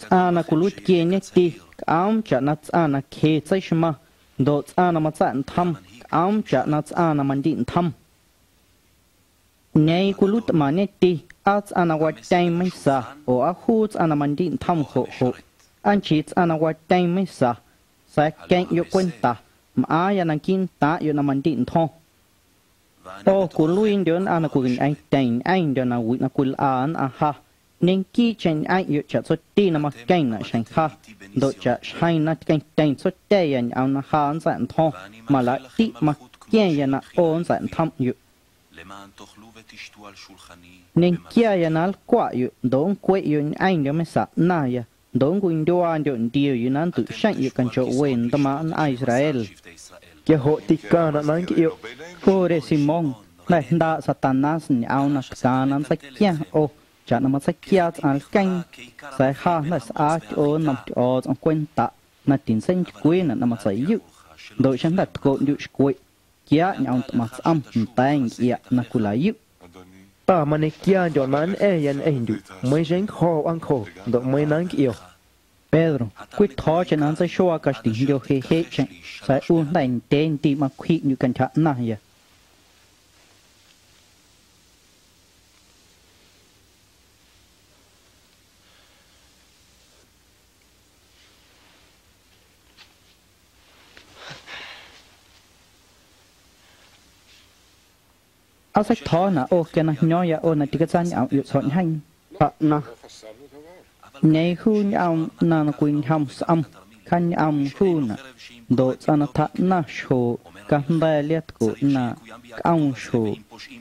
Tsꞌaⁿ na cwiluiitquieñeti cꞌoom chaꞌna tsꞌaⁿ na cje tseixmaⁿ, ndoꞌ tsꞌaⁿ na matsa̱ꞌntjom cꞌoom chaꞌna tsꞌaⁿ na mandiꞌntjom. ¿ꞌÑeeⁿ cwiluiitꞌmaaⁿñeti aa tsꞌaⁿ na watyeeⁿ meisa oo aa juu tsꞌaⁿ na mandiꞌntjom joꞌ joꞌ? ¿Aa nchii tsꞌaⁿ na watyeeⁿ meisa? Sa̱a̱ queⁿꞌyoꞌ cwenta, mꞌaaⁿya naquiiꞌ ntaaⁿꞌyoꞌ na mandiꞌntjom. ꞌO cwiluiindyoꞌ nnꞌaⁿ na cwiñꞌeeⁿtyeⁿ ñꞌeⁿndyo̱ nawiꞌ na cwilꞌa nnꞌaⁿ ja. Ñequiiꞌcheⁿ ñꞌeⁿꞌyoꞌ chaꞌtsoti na maqueⁿnaꞌ xjeⁿ ja, ndoꞌ chaꞌxjeⁿ na tqueⁿtyeⁿ tsotyeya ñꞌoom na ja nntsa̱ꞌntjo̱ⁿ, malaꞌtiꞌ maqua̱ⁿya na ꞌo nntsa̱ꞌntjomꞌyoꞌ. Ñequiaya na nlcwaꞌyoꞌ ndoꞌ nncweꞌyoꞌ ñꞌeⁿndyo̱ mesa ꞌnaⁿya, ndoꞌ nncwindyuaandyoꞌ ndiiya yuu na nntuꞌxeⁿꞌyoꞌ canchooꞌwe ntmaaⁿꞌ nnꞌaⁿ Israel. Quia joꞌ ticaⁿnaꞌ na nncꞌioꞌ. ꞌU re Simón, jnda̱ jndaaꞌ Satanás ñꞌoom na tcaaⁿ na nntseiquiaⁿ ꞌo, chaꞌna matseiquiaa tsꞌaⁿ lqueeⁿ, sa̱a̱ ja jnda̱ sꞌaa tyꞌoo nnom Tyꞌo̱o̱tsꞌom cwentaꞌ na tintseintycwiinaꞌ na matseiyuꞌ. Ndoꞌ xeⁿ jnda̱ tcoꞌndyuꞌ xcweꞌ, quiaaꞌ ñꞌoom tꞌmaⁿ tsꞌom nda̱a̱ ncꞌiaꞌ na cwilayuꞌ. Ta mañequiaandyo̱ na nñꞌa̱ⁿya ñꞌeⁿndyuꞌ, meiiⁿ xeⁿ nncjo̱ wꞌaancjo ndoꞌ meiiⁿ na nncꞌio. Pedro, cwitjo̱o̱cheⁿ na nntseixuaa caxtijndyo jeꞌ jeꞌcheⁿ, sa̱a̱ ꞌu jnda̱ ndyee ndiiꞌ macwjiꞌndyuꞌ cantyja ꞌnaⁿya. ¿Aa seitjo̱o̱naꞌ ꞌo quia na jño̱o̱ⁿya ꞌo na ticatsañꞌomꞌyoꞌ tsjo̱ꞌñjeeⁿ? Tjaꞌnaⁿ. ¿ꞌÑeeⁿ juu ñꞌoom ꞌnaⁿ na cwiñjom sꞌom? Cjaañꞌoom juunaꞌ, ndoꞌ tsꞌaⁿ na tjaꞌnaⁿ xjooꞌ cajnda̱a̱ liaatcoꞌ ꞌnaaⁿꞌ cꞌoom xjooꞌ,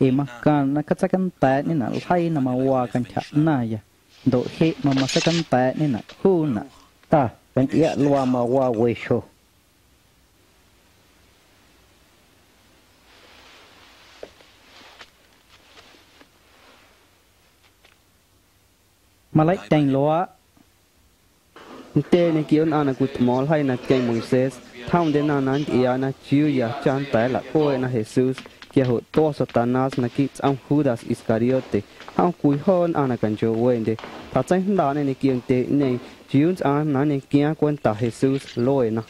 ee macaⁿnaꞌ na catseicanda̱a̱ꞌñenaꞌ ljeii na mawaa cantyja ꞌnaⁿya, ndoꞌ jeꞌ mamatseicanda̱a̱ꞌñenaꞌ juunaꞌ. Ta, cantyꞌiaꞌ luaa mawaa we xjo. Maleiꞌtyeⁿ luaaꞌ. Ntyee ñequio nnꞌaⁿ na cwitꞌmo̱o̱ⁿ ljeii na tqueⁿ Moisés, tjomndyena na ntyꞌiaana chiuu ya cha nnda̱a̱ nlaꞌcueeꞌna Jesús. Quia joꞌ tua Satanás naquiiꞌ tsꞌom Judas Iscariote, jom cwii joo nnꞌaⁿ na canchooꞌwendye. Tjatseijndaaꞌñê ñequio ntyeeꞌñeeⁿ chiuu nntsꞌaaⁿ na nñequiaaⁿ cwenta Jesús, lueena.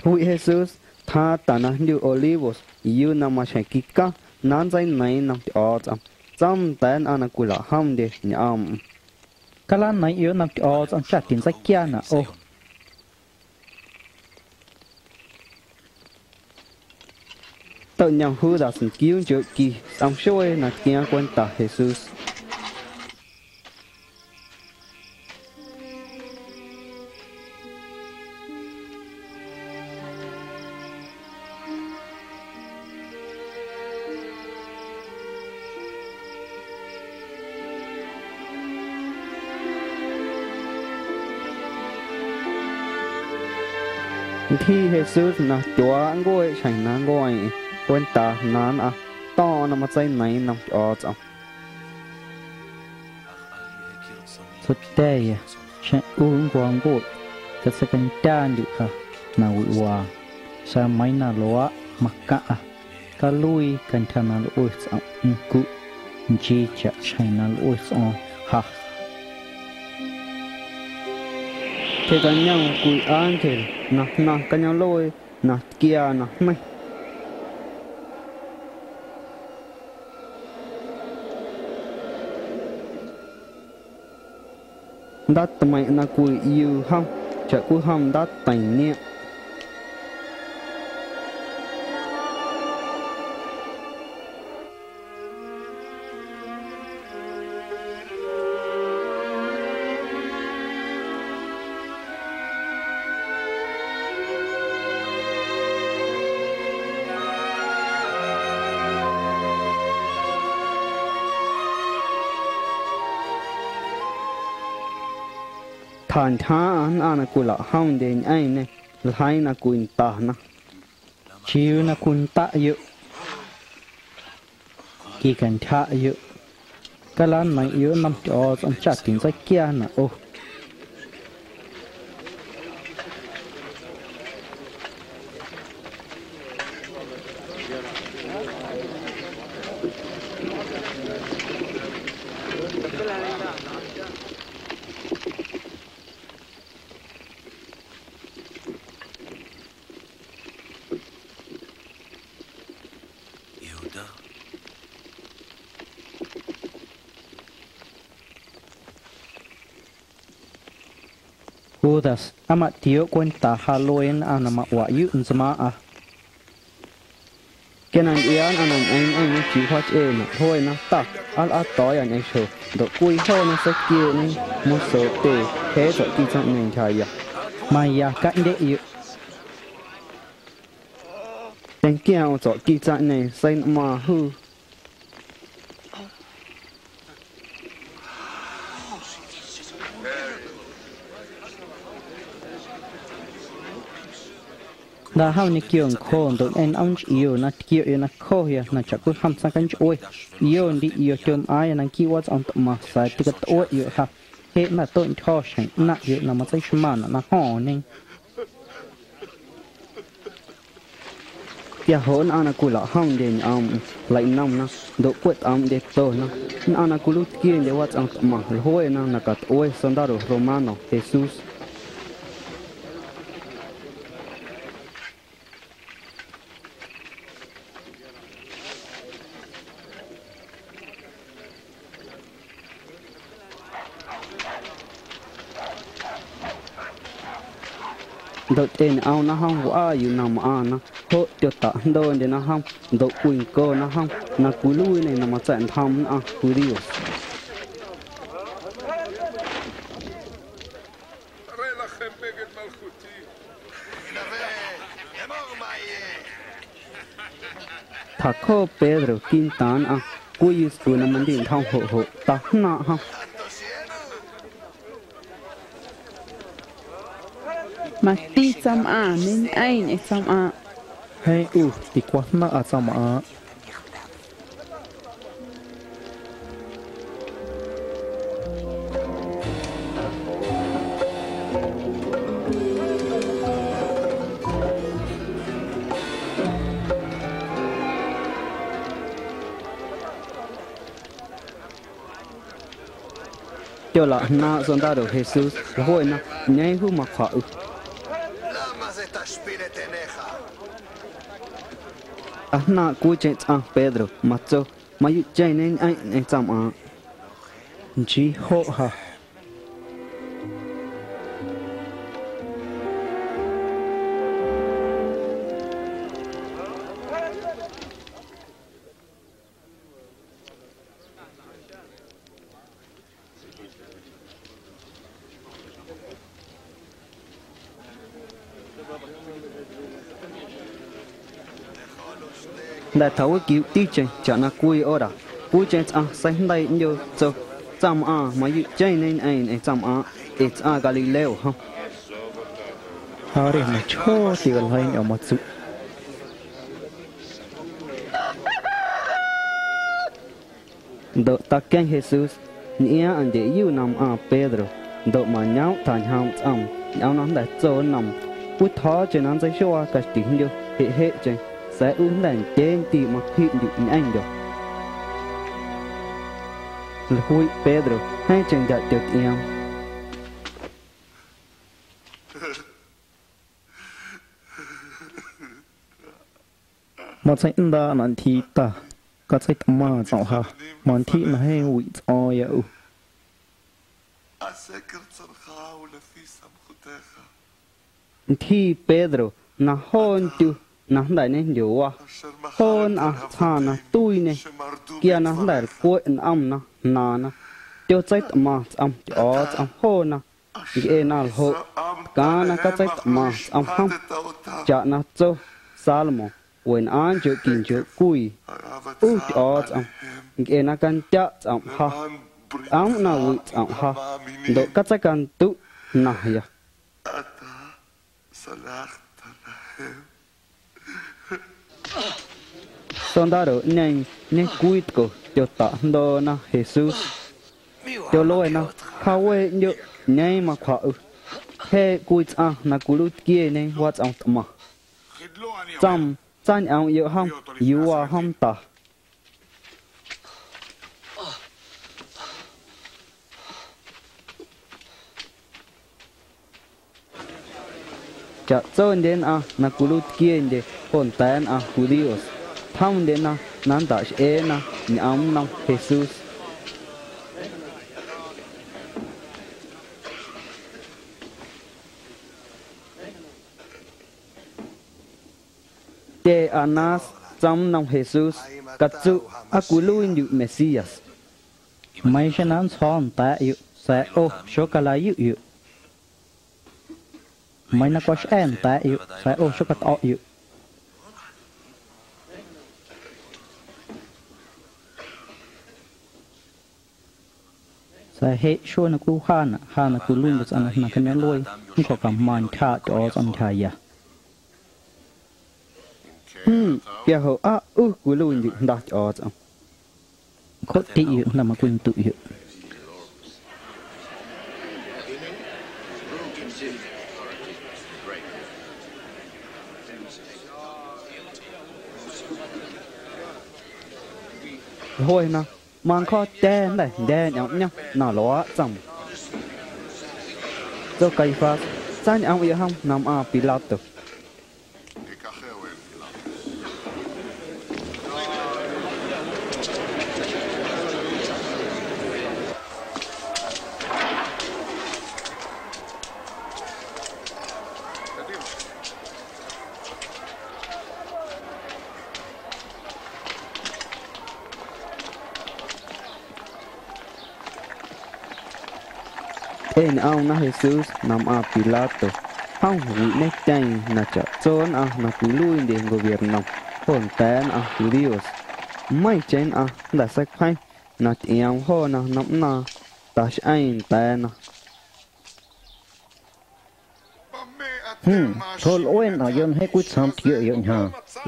Tjuiꞌ Jesús, tjaaⁿ ta na jndyu Olivos yuu na maxjeⁿ quicaⁿ na nntseineiiⁿ nnom Tyꞌo̱o̱tsꞌom. Tsoom nda̱a̱ nnꞌaⁿ na cwilaꞌjomndye ñꞌoomꞌm. Calaneiⁿꞌyoꞌ nnom Tyꞌo̱o̱tsꞌom cha tintseiquiaanaꞌ ꞌo. Toꞌñom Judas ntquiuu nchooꞌ qui sꞌom xuee na tquiaaⁿ cwenta Jesús. Ntyjii Jesús na tyuaaꞌ nncueeꞌ xjeⁿ na nncueeⁿꞌeⁿ cwenta na nnꞌaⁿ to̱ⁿꞌo̱ⁿ na matseineiiⁿ nnom Tyꞌo̱o̱tsꞌom. Tsotya̱ya, xeⁿ ꞌu nncua̱a̱ ncueꞌ, catseicandyaaꞌndyuꞌ ja na wiꞌ waa, sa̱a̱ meiiⁿ na luaaꞌ macaⁿꞌa caluii cantyja na lꞌue tsꞌomꞌ ꞌuncuꞌ, nchii chaꞌxjeⁿ na lꞌue tsꞌo̱o̱ⁿ ja. Tyjeeꞌcañoom cwii ángel na jnaⁿ cañoomꞌluee na tquiaa najneiⁿ. Ndaatmeiⁿꞌ na cwiꞌyuu jom chaꞌcwijom ndaateiⁿ niomꞌ. Tjantyjaaⁿꞌaⁿ nnꞌaⁿ na cwilaꞌjomndye ñꞌeⁿñê, ljeiiⁿ na cwindana. Chiuu na cwindaꞌyoꞌ. Quicantyjaꞌyoꞌ. Calaneiⁿꞌyoꞌ nnom Tyꞌo̱o̱tsꞌom cha tintseiquiaanaꞌ ꞌo. Judas, ¿aa matiooꞌ cwenta ja luee nnꞌaⁿ na maꞌwaꞌyuꞌ ntsmaaⁿꞌaⁿ? Quia na ntyꞌiaa nnꞌaⁿ na ñꞌeeⁿ ñꞌeⁿñê chiuu wjaachꞌeenaꞌ, jluena: Ta, aa lꞌaa to̱o̱yâ ñꞌeⁿ xjo, ndoꞌ cwii joona seiquieeꞌñe mosooꞌ tyee, jeꞌ tso̱ꞌ quiiꞌ tsaⁿꞌñeeⁿ ntyjaya. Maya caꞌndyeꞌyoꞌ. Tyeⁿquia̱a̱ⁿꞌo̱ⁿ tso̱ꞌ quiiꞌ tsaⁿꞌñeeⁿ, seinꞌmaaⁿ juu. Jndaꞌjom ñequio ncjo ndoꞌ ñꞌeⁿ nꞌoom nchꞌio na tquioꞌyoꞌ na cjoya na chaꞌcwijom tsaaⁿcanchꞌue. ꞌIo ndi ꞌio tyomꞌaaⁿya na nquiiꞌ watsꞌom tꞌmaⁿ sa̱a̱ tîcatꞌueꞌyoꞌ ja. Jeꞌ jnda̱ toꞌntyjo̱ xjeⁿ ꞌnaⁿꞌyoꞌ na matseixmaⁿnaꞌ na jo̱o̱ñe. Quia joꞌ nnꞌaⁿ na cwilaꞌjomndye ñꞌoomꞌm jleiꞌnomna ndoꞌ cweꞌ tꞌoomꞌndye tona. Nnꞌaⁿ na cwiluiitquiendye watsꞌom tꞌmaⁿ jluena na catꞌue sondaro romano Jesús. Ndoꞌ tyꞌeñꞌoomna jom wꞌaa yuu na mꞌaaⁿna, joꞌ tyotaꞌjndoondyena jom ndoꞌ cwincona jom na cwiluiiñê na matsa̱ꞌntjoom nnꞌaⁿ judíos. Tjacjoo Pedro quiiꞌntaaⁿ nnꞌaⁿ, cwii yuscu na mandiꞌntjom joꞌ joꞌ tajnaaⁿꞌ jom. Mati tsaⁿmꞌaⁿ ñeñꞌeⁿ ñꞌeⁿ tsaⁿmꞌaaⁿꞌ. Jeeⁿ ꞌu ticwajnaⁿꞌa tsaⁿmꞌaaⁿꞌ. Tyolaꞌjnaaⁿꞌ sondaro Jesús, jluena: —¿ꞌÑeeⁿ juu macwjaꞌ ꞌu? Tajnaaⁿꞌ cwiicheⁿ tsꞌaⁿ Pedro, matso: —Mayuuꞌcheⁿ ñeñꞌeⁿ ñꞌeⁿ tsaⁿmꞌaaⁿꞌ. Nchii joꞌ ja. Jnda̱ tjawiquiuuꞌticheⁿ chaꞌna cwii hora, cwiicheⁿ tsꞌaⁿ seijndeiiꞌ ꞌndyoo tso: “Tsaⁿmꞌaaⁿ mayuuꞌcheⁿñe ñꞌeⁿ ñꞌeⁿ tsaⁿmꞌaaⁿꞌ, ee tsꞌaⁿ Galileo jom.” Ja re meiⁿchjoo ticaljeiiñê ñꞌoom matsuꞌ. Ndoꞌ taqueⁿ Jesús, ntyꞌiaaⁿꞌaⁿ ndyeꞌyu na mꞌaaⁿ Pedro, ndoꞌ mañoomꞌ tjañjoomꞌ tsꞌoom ñꞌoom na jnda̱ tso nnoom: “Cwitjo̱o̱cheⁿ na nntseixuaa caxtijndyo jeꞌ jeꞌcheⁿ, sa̱a̱ ꞌu jnda̱ ndyee ndiiꞌ macwjiꞌndyuꞌ ñꞌeⁿndyo̱.” Jluiꞌ Pedro, jeeⁿcheⁿ ndyaꞌ tyotyꞌioom. Matseiꞌndaaꞌnaꞌ ntyjii Ta, catseitꞌmaⁿ tsꞌomꞌ ja, mantyjiꞌ na jeeⁿ wiꞌ tsꞌo̱o̱ⁿya ꞌu. Ntyjii Pedro na joo ndyu na jnda̱ ñendyowaa, joo nnꞌaⁿ tsjaaⁿ na tuiiñe, quia na jnda̱ lcweꞌ nꞌomna jnaaⁿna, tyotseitꞌmaⁿ tsꞌom Tyꞌo̱o̱tsꞌom joona. Ncꞌe na ljoꞌ, tcaaⁿ na catseitꞌmaⁿ tsꞌom jom, chaꞌna tso Salmo wenꞌaaⁿ nchooꞌ quinchooꞌ cwii: “ꞌU Tyꞌo̱o̱tsꞌom, ncꞌe na candyaꞌ tsꞌomꞌ ja, cꞌoomꞌ na wiꞌ tsꞌomꞌ ja, ndoꞌ catseicanduꞌ naⁿya.” Sondaroꞌñeeⁿ ñecwiitco tyotaꞌjndoona Jesús. Tyoluena: “Cjaaweeꞌ ꞌndyuꞌ, ¿ꞌñeeⁿ macwjaꞌ ꞌu?” Jeꞌ cwii tsꞌaⁿ na cwiluiitquieñe watsꞌom tꞌmaⁿ. Tsoom: “Tsaⁿñꞌoomꞌyoꞌ jom yuu waa jom ta.” Chaꞌtsondye nnꞌaⁿ na cwiluiitquiendye jo nda̱a̱ nnꞌaⁿ judíos tjomndyena na nntaꞌxꞌeena ñꞌoom nnom Jesús. Tye Anás tsoom nnom Jesús: —Catsuꞌ, ¿aa cwiluiindyuꞌ Mesías? Meiiⁿ xeⁿ na nntsjo̱o̱ nda̱a̱ꞌyoꞌ, sa̱a̱ ꞌo xocalayuꞌyoꞌ. Meiiⁿ na cwaxꞌa̱ nda̱a̱ꞌyoꞌ, sa̱a̱ ꞌo xocatꞌo̱ꞌyoꞌ. Sa̱a̱ jeꞌ xuee na cwiluiinaꞌ ja na cwiluiindyo̱ tsꞌaⁿ na jnaⁿ cañoomꞌluee, nncjo̱caꞌmaⁿ ntyjaaꞌ Tyꞌo̱o̱tsꞌom ntyjaya. Quia joꞌ aa ꞌu cwiluiindyuꞌ Jnda Tyꞌo̱o̱tsꞌom. Cjoꞌtiꞌyoꞌ jnda̱ macwinduꞌyoꞌ. Jluena: —Mancjo̱o̱tya̱ jnda̱ jndya̱a̱ ñꞌoomꞌñom na luaaꞌ tsoom. Tso Caifás: —Tsaⁿñꞌoomꞌyoꞌ jom na mꞌaaⁿ Pilato. Tyꞌeñꞌoomna Jesús na mꞌaaⁿ Pilato, jom wiꞌñetyeeⁿ na chaꞌtso nnꞌaⁿ na cwiluiindye gobiernom jo nda̱a̱ nnꞌaⁿ judíos. Meiⁿcheⁿ nnꞌaⁿ jnda̱ seicwjeⁿ na tyꞌioom joona nomꞌnaaⁿ, taxꞌeeⁿ nda̱a̱na. Jom, ljoꞌ lꞌue nꞌomꞌyoꞌ na jeeⁿ cwitsjoom tquioꞌyoꞌ ñjaaⁿ.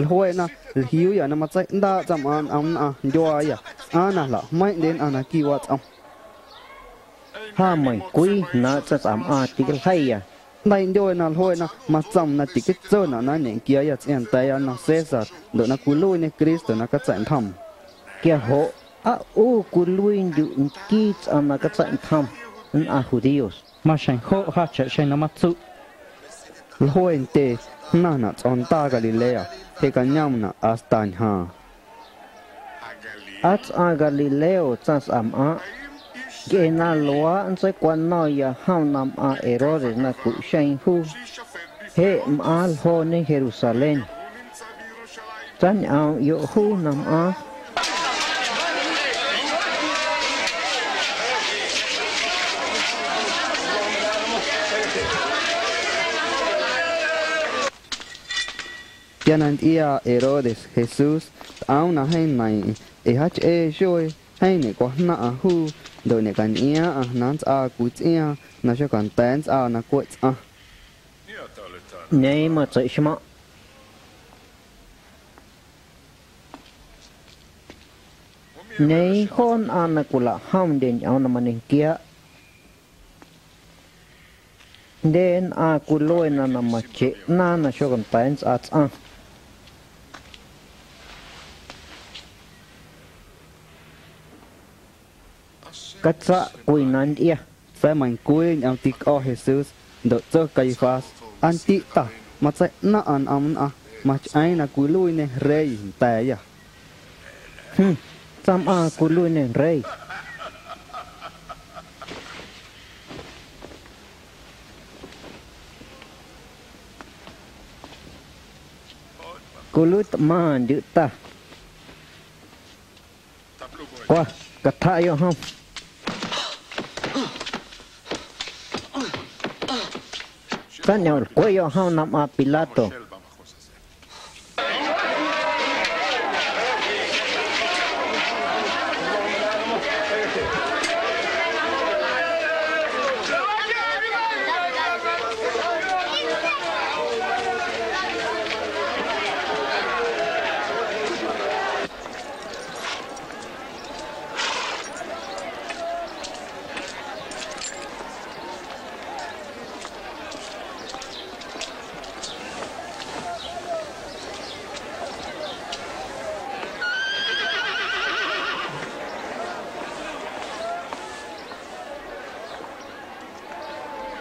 Jluena: —¿Ljiuuyâ na matseiꞌndaaꞌ tsaⁿmꞌaaⁿꞌ ñꞌoom nnꞌaⁿ ndyuaayâ? Tsꞌaaⁿ na jlaꞌjmeiⁿꞌndye nnꞌaⁿ naquiiꞌ watsꞌom. Ja meiⁿcwii jnaaⁿꞌ tsaⁿsꞌamꞌaaⁿ ticaljeiya. Jndeii ndyuee na jluena matsoom na tiquetsonaꞌ na nñequiaayâ tsꞌiaaⁿ nda̱a̱ya nnom César ndoꞌ na cwiluiiñe Cristo na catsa̱ꞌntjoom. Quia joꞌ, ¿aa ꞌu cwiluiindyuꞌ nquii tsꞌaⁿ na catsa̱ꞌntjom nnꞌaⁿ judíos? Maxjeⁿ joꞌ ja chaꞌxjeⁿ na matsuꞌ. Jluendyee jnaⁿnaꞌ tsꞌo̱ndaa Galilea, tyjeeꞌcañoomnaꞌ hasta ñjaaⁿ. ¿Aa tsꞌaⁿ Galileo tsaⁿsꞌamꞌaaⁿꞌ? Ncꞌe na luaaꞌ nntseicwano̱ⁿya jom na mꞌaaⁿ Herodes na cuꞌxeeⁿ juu, jeꞌ mꞌaaⁿ ljoñe Jerusalén. Tsañꞌoomꞌyoꞌ juu na mꞌaaⁿ. Quia na ntyꞌiaa Herodes Jesús, tꞌoom na jeeⁿ neiiⁿꞌeⁿ ee jaachꞌee xuee jeeⁿ ñeꞌcwajnaⁿꞌaⁿ juu ndoꞌ ñeꞌcantyꞌiaaⁿꞌaⁿ na nntsꞌaa cwii tsꞌiaaⁿ na xocanda̱a̱ nntsꞌaa na cweꞌ tsꞌaⁿ. ꞌÑeeⁿ matseiꞌxmaⁿꞌ. ꞌÑeeⁿ joo nnꞌaⁿ na cwilaꞌjomndye ñꞌoom na mañequiaaꞌ. Jndye nnꞌaⁿ cwiluena na macheꞌ ꞌnaaⁿ na xocanda̱a̱ nntsꞌaa tsꞌaⁿ. Catsaꞌ cwii na ntyꞌia. Sa̱a̱ meiⁿcwii ñꞌoom ticꞌo̱ Jesús ndoꞌ tso Caifás: —Aa ndiꞌ Ta, matseiꞌnaⁿꞌa nꞌom nnꞌaⁿ, machꞌeeⁿ na cwiluiiñê rey nda̱a̱yâ. Jum, tsaⁿmꞌaaⁿ cwiluiiñê rey. Cwiluiitꞌmaaⁿꞌndyuꞌ Ta. Cwa, catjaꞌyoꞌ jom. Tsañꞌoomlcweꞌyoꞌ jom na mꞌaaⁿ Pilato.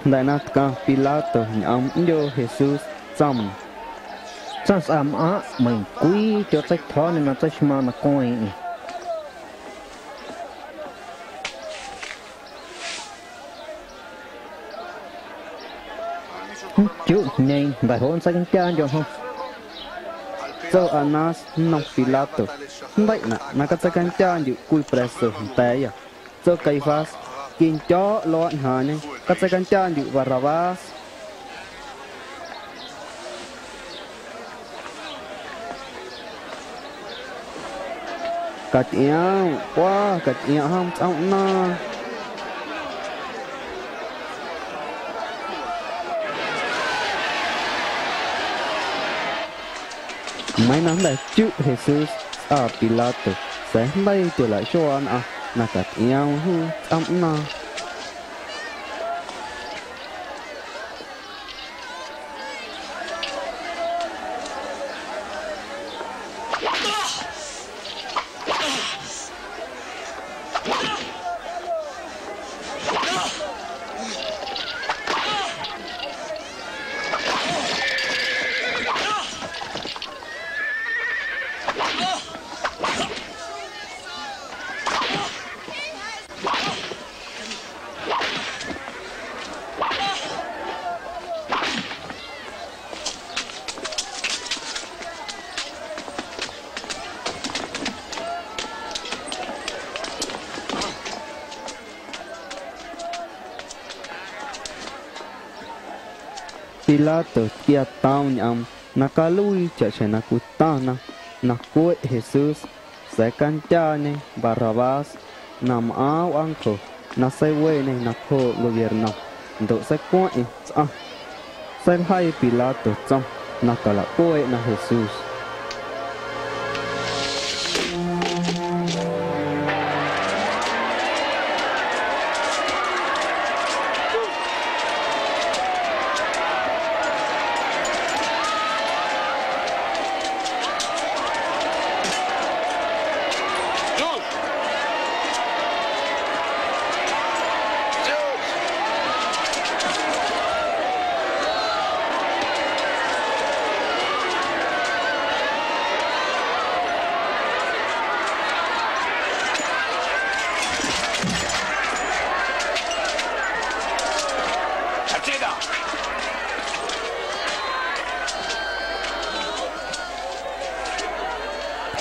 Jnda̱ na tcaⁿ Pilato ñꞌoom ꞌndyoo Jesús, tsoom: —Tsaⁿsꞌa mꞌaⁿꞌ meiⁿcwii tyotseitjo̱o̱ñê na tseixmaⁿ na cweeⁿꞌeⁿ. Nchuꞌ jñeeⁿ jnda̱ joꞌ nntseicandyaaꞌndyo̱ jom. Tso Anás nnom Pilato: —Jndeiꞌnaꞌ na catseicandyaaꞌndyuꞌ cwii preso nda̱a̱yâ. Tso Caifás: —Quindyo̱o̱ꞌ luaaꞌ ñjaaⁿñe, catseicandyaaꞌndyuꞌ Barrabás. —Catyꞌioomꞌ, cwa catyꞌioomꞌ jom tsꞌoomꞌnaaⁿ. Meiiⁿ na jnda̱ chuꞌ Jesús, sꞌaa Pilato, sa̱a̱ jndeii tyolaꞌxuaa nnꞌaⁿ na catyꞌioom juu tsꞌoomꞌnaaⁿ. Pilato tquiaatoom ñꞌoom na caluii chaꞌxjeⁿ na cwitaⁿna na cweꞌ Jesús, sa̱a̱ candyaañe Barrabás na mꞌaaⁿ wꞌaancjo na seiweñe nacjooꞌ gobierno ndoꞌ seicueⁿꞌeⁿ tsꞌaⁿ. Seiljeii Pilato tsom na calaꞌcueeꞌna Jesús.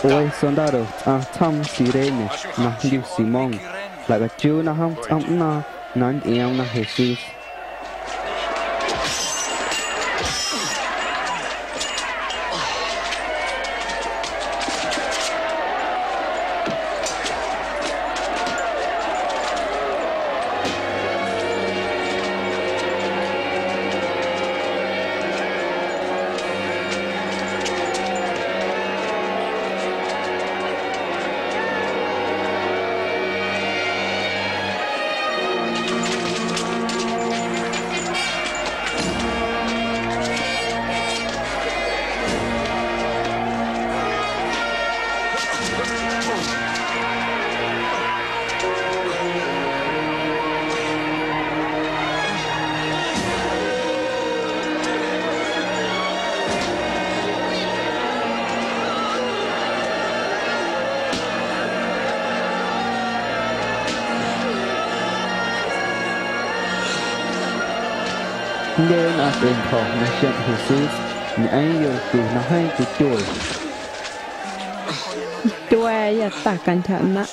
We sondaro tsꞌaⁿ tsjoom Cirene na jndyu Simón, jlaꞌcachuuꞌna jom tsꞌoomꞌnaaⁿ na ntyꞌioomna Jesús. Jndye nnꞌaⁿ tyꞌentyjo̱ naxeⁿꞌ Jesús ñꞌeeⁿ yolcu na jeeⁿ cwityuee. Tyua̱a̱yâ ta cantyja ꞌnaⁿꞌ.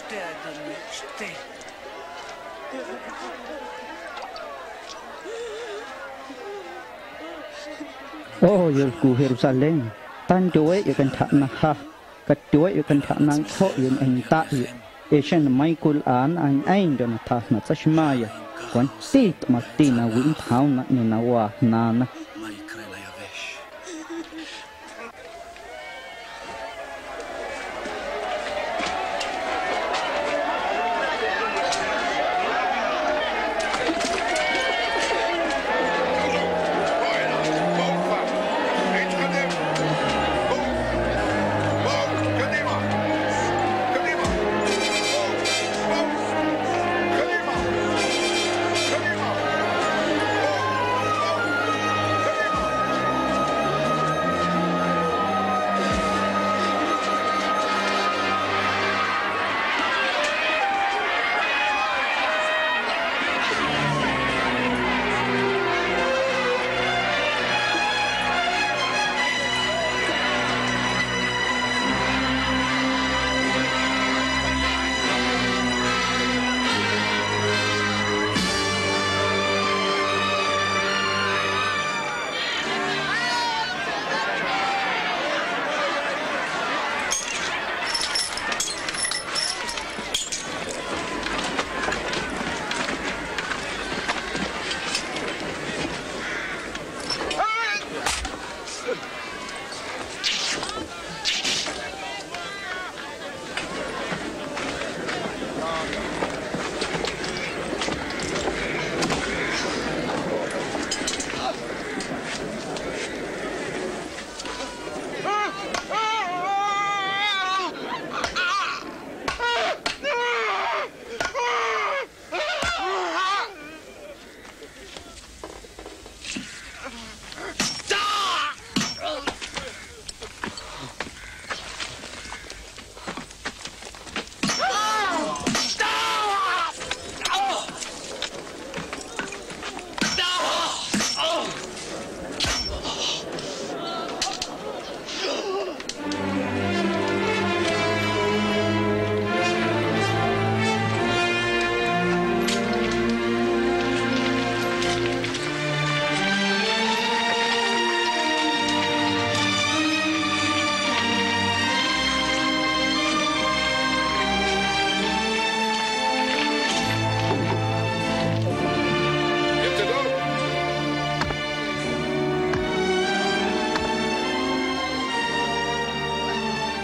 ꞌO yolcu Jerusalén, tandyueeꞌyoꞌ cantyja ꞌnaⁿ ja, catyueeꞌyoꞌ cantyja ꞌnaaⁿꞌ nncjoꞌyoꞌ ñꞌeⁿ ndaꞌyoꞌ, ee xeⁿ na meiiⁿ cwilꞌa nnꞌaⁿ ñꞌeⁿndyo̱ na tjaa jnaⁿ tseixmaⁿya, cwanti tꞌmaⁿti na wiꞌ nntjoom naⁿꞌñeeⁿ na waa jnaaⁿna.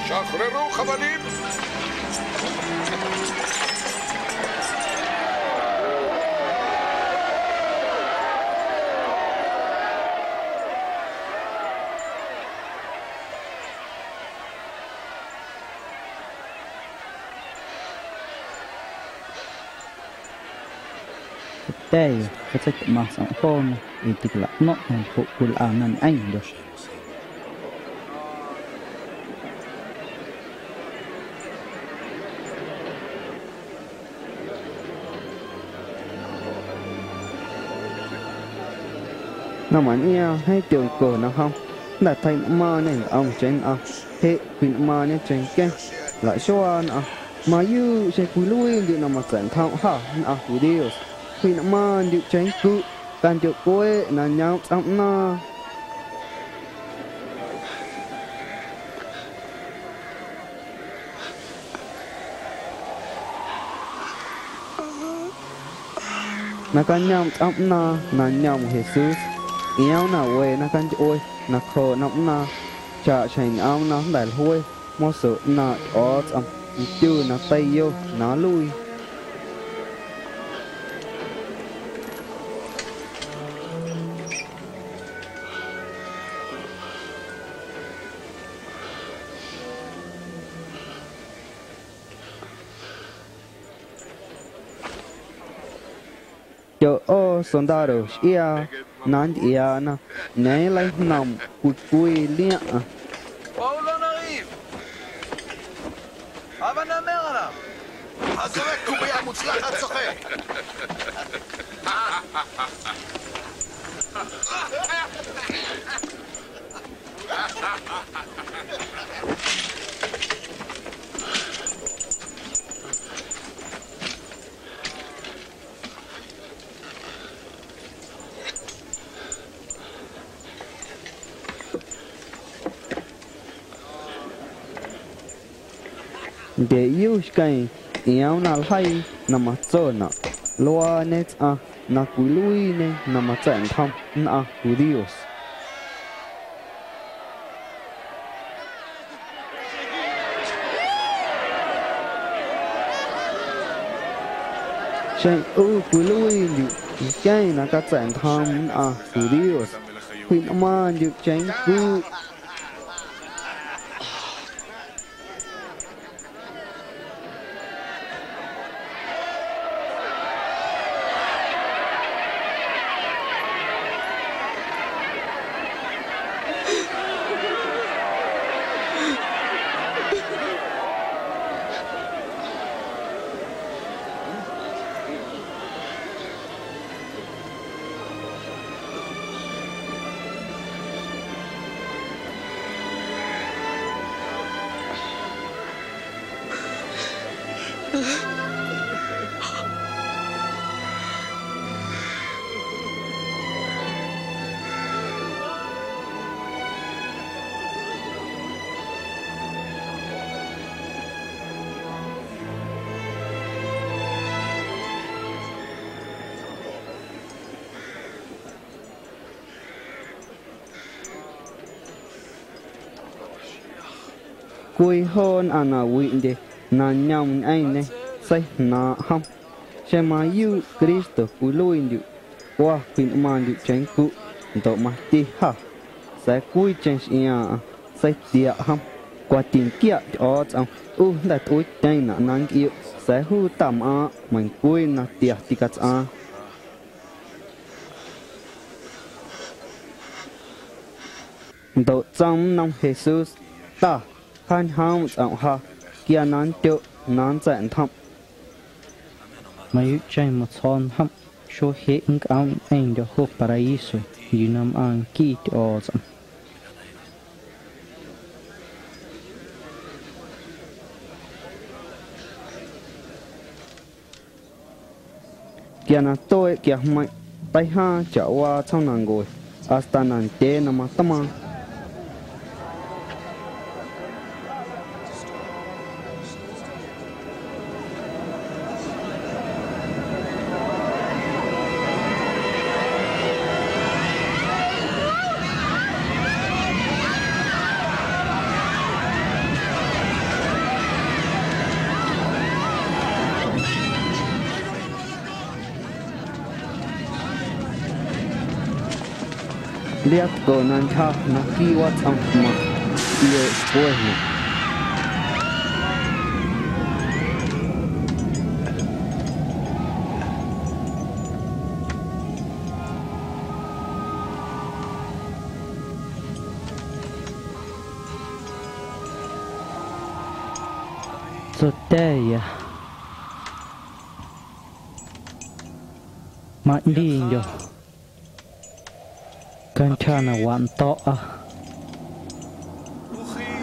شخرروا قوانين. Tya̱a̱ya, cwitseitꞌmaⁿ tsꞌomꞌ joona ee ticlaꞌno̱ⁿꞌ na ljoꞌ cwilꞌana ñꞌeⁿndyo̱. Na mañꞌaaⁿ jeeⁿ tyonco na jom jnda̱ tjeiꞌnꞌmaaⁿñê ntꞌomcheⁿ nnꞌaⁿ, jeꞌ cwinꞌmaaⁿñecheⁿ nqueⁿ. Laꞌxuaa nnꞌaⁿ, mayuuꞌ xeⁿ cwiluiindyuꞌ na matsa̱ꞌntjomꞌ jâ nnꞌaⁿ judíos, cwinꞌmaaⁿndyuꞌcheⁿ nncuꞌ, candyoꞌcueeꞌ na ñoomꞌ tsꞌoomꞌnaaⁿ. Nacañoomꞌ tsꞌoomꞌnaaⁿ na ñoom Jesús, tyꞌioomna we na cantyꞌue nacjooꞌ nꞌomꞌnaaⁿ, chaꞌxjeⁿ ñꞌoom na jnda̱ jlue moso ꞌnaaⁿꞌ Tyꞌo̱o̱tsꞌom, ntyuu na teiyo na nluii. Tyoꞌoo sondaro xꞌiaa na nntyꞌiaana, ꞌñeeⁿ nleijnoomꞌ cwii cwii liaⁿꞌaⁿ. Paulo Nariv! Ava na meꞌra! Azorek kumbia mutsla atsoke! Ndyeꞌyu xqueeⁿ tyꞌioom na ljeii na matsonaꞌ: Luaañe tsꞌaⁿ na cwiluiiñe na matsa̱ꞌntjom nnꞌaⁿ judíos. Xeⁿ ꞌu cwiluiindyuꞌ nqueⁿ na catsa̱ꞌntjoom nnꞌaⁿ judíos, cwjiꞌnꞌmaaⁿndyuꞌcheⁿ nncuꞌ. Cwii joo nnꞌaⁿ na wiꞌndye na ñoom ñꞌeⁿñê seijnaaⁿꞌ jom. Xeⁿ mayuuꞌ Cristo cwiluiindyuꞌ, cwa cwjiꞌnꞌmaaⁿndyuꞌcheⁿ nncuꞌ, ndoꞌ mati jâ, sa̱a̱ cwiicheⁿ xꞌiaaⁿꞌaⁿ seitiaꞌ jom. Cwa tinquiaꞌ Tyꞌo̱o̱tsꞌom, ꞌu jnda̱ tꞌuiityeⁿnaꞌ na nncꞌioꞌ, sa̱a̱ juu ta mꞌaaⁿꞌ meiⁿcwii natia ticatsꞌaaⁿ. Ndoꞌ tsoom nnom Jesús: —Ta, cjaañjoomꞌ tsꞌomꞌ ja quia na nndyoꞌ na nntsa̱ꞌntjomꞌ. Mayuuꞌcheⁿ matsjo̱o̱ njomꞌ, xuee jeꞌ nncꞌoomꞌ ñꞌeⁿndyo̱ jo paraíso yuu na mꞌaaⁿ nquii Tyꞌo̱o̱tsꞌom. Quia na tueeꞌ quiajmeiⁿꞌ, teijaaⁿ chaꞌwaa tsjoomnancue hasta na ndyee na matmaaⁿ. Liaa tco na ntyja naquiiꞌ watsꞌom tꞌmaⁿ, tꞌiooꞌ xcwenaꞌ. Tsa̱tya̱ya. Maꞌndiindyo̱ cantyja na waꞌndo̱ꞌa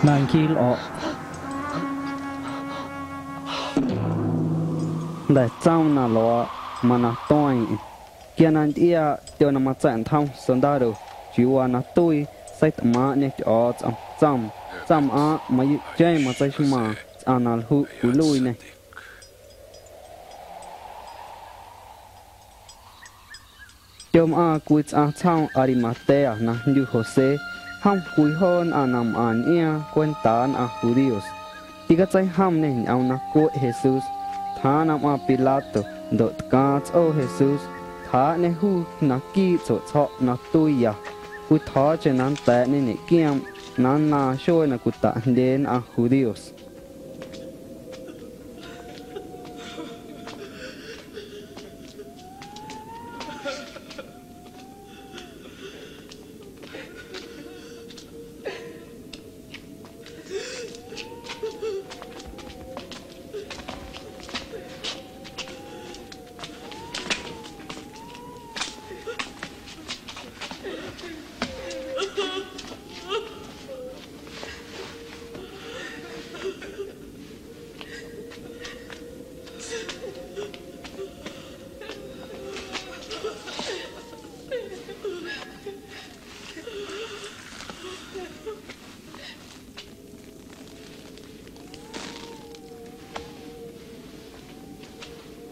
na nquilꞌo̱ꞌ. Jnda̱ tsoom na luaaꞌ mana tueeⁿꞌeⁿ. Quia na ntyꞌiaaꞌ tyooꞌ na matsa̱ꞌntjom sondaro chiuu waa na tuii seitꞌmaaⁿꞌñê Tyꞌo̱o̱tsꞌom, tsoom: —Tsaⁿmꞌaaⁿꞌ mayuuꞌcheⁿ matseixmaaⁿ tsꞌaⁿ na ljuꞌ cwiluiiñê. Tyomꞌaaⁿ cwii tsꞌaⁿ tsjoom Arimatea na jndyu José, jom cwii joo nnꞌaⁿ na mꞌaⁿ nꞌiaaⁿ cwentaaꞌ nnꞌaⁿ judíos. Ticatseijomñê ñꞌoom na cweꞌ Jesús. Tjaaⁿ na mꞌaaⁿ Pilato ndoꞌ tcaaⁿ tsꞌoo Jesús, tjaaꞌñê juu naquiiꞌ tsueꞌtsjo̱ꞌ na tuiiya. Cwitjo̱o̱cheⁿ na nnda̱a̱ꞌñê ñeꞌquioomꞌ na nnaaⁿ xuee na cwitaꞌjndye nnꞌaⁿ judíos.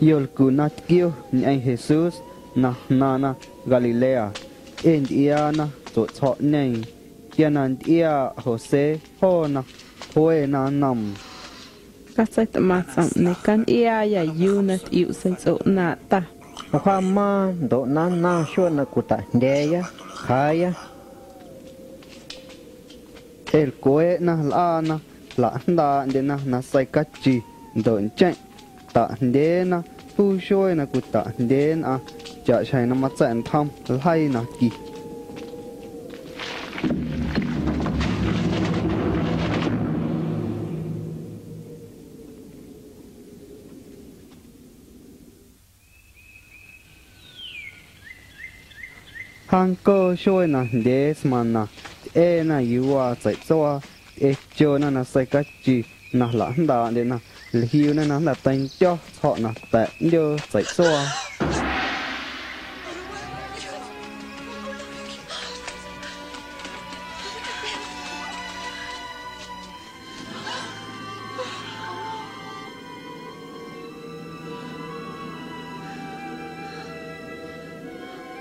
Yolcu na tquio ñꞌeⁿ Jesús na jnaaⁿna Galilea, ee ntyꞌiaana tsueꞌtsjo̱ꞌñeeⁿ. Quia na ntyꞌiaaꞌ José joona, jluena nnoom: —Catseitꞌmaⁿ tsꞌomꞌ, ñeꞌcantyꞌiaayâ yuu na tꞌiuꞌ seiꞌtsꞌo ꞌnaaⁿꞌ Ta. Wjaamaaⁿ ndoꞌ na nnaⁿ xuee na cwitaꞌjndyaa̱ya, cjaa̱ya. Ee lcweeꞌna lꞌaana, jlaꞌjndaaꞌndyena na seicachi ndoꞌ ncheⁿꞌ. Taꞌjndyeenaꞌ juu xuee na cwitaꞌjndyee nnꞌaⁿ, chaꞌxjeⁿ na matsa̱ꞌntjom ljeii na qui. Jaancoo xuee na jndyee smaⁿna, tyꞌena yuu waa tseiꞌtsuaa, tyꞌechona na seicachi na jlaꞌjndaaꞌndyena, jliuna na jnda̱ teindyo̱ tsjo̱ꞌ na ta̱ꞌ ꞌndyoo tseiꞌtsuaa.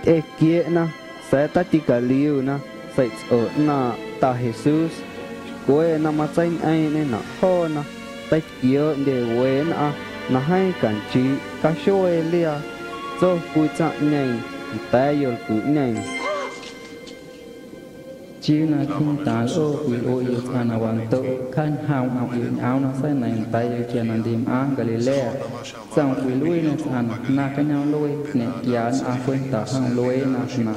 Tyꞌequieꞌna, sa̱a̱ taticaliuna seiꞌtsꞌo ꞌnaaⁿꞌ Ta Jesús. Xcwe na matseiñꞌeeⁿꞌñenaꞌ joona, teitquiooꞌndye we nnꞌaⁿ na jeeⁿ canchiiꞌ caxuee liaa, tso cwii tsaⁿꞌñeeⁿ nda̱a̱ yolcuꞌñeeⁿ: —¿Chiuu na quiiꞌntaaⁿ lꞌoo cwilꞌueꞌyoꞌ tsꞌaⁿ na wandoꞌ? Cjaañjoomꞌ nꞌomꞌyoꞌ ñꞌoom na seineiⁿ nda̱a̱yoꞌ quia na ndimꞌaaⁿ Galilea. Tsoom cwiluiiñê tsꞌaⁿ na jnaⁿ cañoomꞌluee, tñeꞌquiaa nnꞌaⁿ cwenta jom lueena na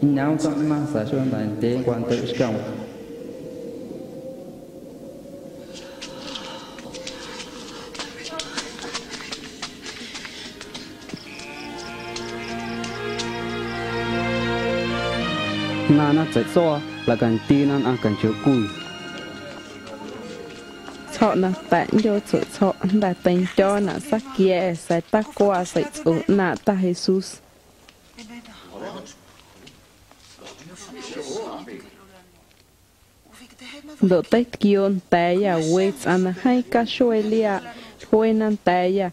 nñoom tsaⁿꞌnaⁿ sa̱a̱ xueeꞌ jnda̱ ndyee nncwandoꞌxcoom. Jnaaⁿna tseiꞌtsuaa, jlaꞌcandiina nnꞌaⁿ canchooꞌcui. Tsjo̱ꞌ na ta̱ꞌ ꞌndyoo tsueꞌtsjo̱ꞌ jnda̱ teindyo̱naꞌ saaquia̱a̱ sa̱a̱ tacuaa seiꞌtsꞌo ꞌnaaⁿꞌ Ta Jesús. Ndoꞌ teitquiooꞌ nda̱a̱yâ we tsꞌaⁿ na jeeⁿ caxuee liaaꞌ, jluena nda̱a̱yâ: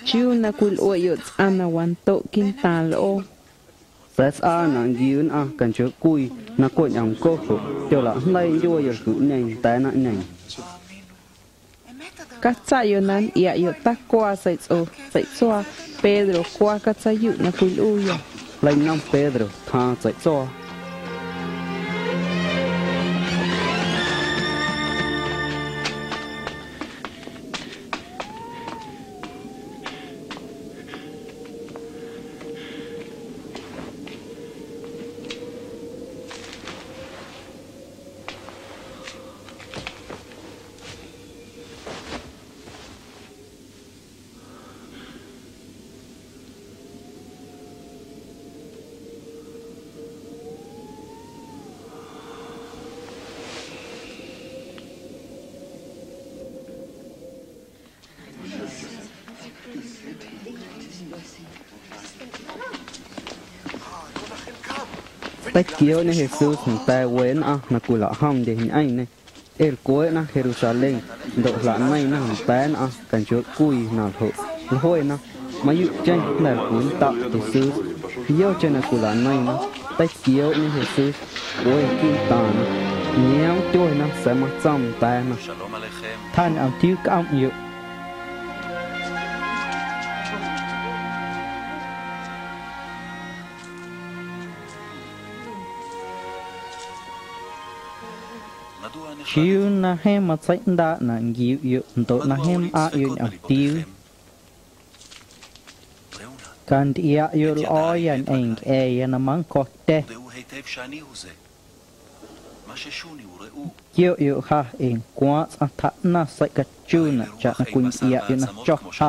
¿Chiuu na cwilꞌueꞌyoꞌ tsꞌaⁿ na wandoꞌ quiiꞌntaaⁿ lꞌoo? Sa̱a̱ sꞌaanaꞌ nquiu nnꞌaⁿ canchooꞌcui na cweꞌ ñꞌoomnco joꞌ tyolaꞌjndeiiꞌ ndyuaa yolcuꞌñeeⁿ nda̱a̱ naⁿꞌñeeⁿ. Catsaꞌyoꞌ na nntyꞌiaꞌyoꞌ tacuaa seiꞌtsꞌo tseiꞌtsuaa, Pedro cwaa catseiyuꞌ na cwilꞌuuyâ. Jleiñom Pedro tjaaⁿ tseiꞌtsuaa. Teitquiooꞌñe Jesús nda̱a̱ we nnꞌaⁿ na cwilaꞌjomndye ñꞌeⁿñê. Ee lcweeꞌna Jerusalén ndoꞌ jlaꞌneiⁿna nda̱a̱ nnꞌaⁿ canchooꞌcui na ljoꞌ. Jluena: —Mayuuꞌcheⁿ jnda̱ lcwinndaꞌ Jesús. Yocheⁿ na cwilaꞌneiⁿna, teitquiooꞌñe Jesús, we quiiꞌntaaⁿna. Nioom tyuena sa̱a̱ matsoom nda̱a̱na: —Tjaa ñꞌomtiuu cꞌomꞌyoꞌ. ¿Chiuu na jeeⁿ matseiꞌndaaꞌnaꞌ nquiuꞌyoꞌ ndoꞌ na jeeⁿ mꞌaⁿꞌyoꞌ ñꞌomtiuu? Cantyꞌiaꞌyoꞌ lꞌo̱o̱ya ñꞌeⁿ ncꞌa̱a̱ya na manncjo̱tya̱. Quioꞌyoꞌ ja ee ncuaaⁿꞌ tsꞌaⁿ tjaaꞌnaⁿ seiꞌ cachuunaꞌ chaꞌna cwintyꞌiaꞌyoꞌ na cho ja.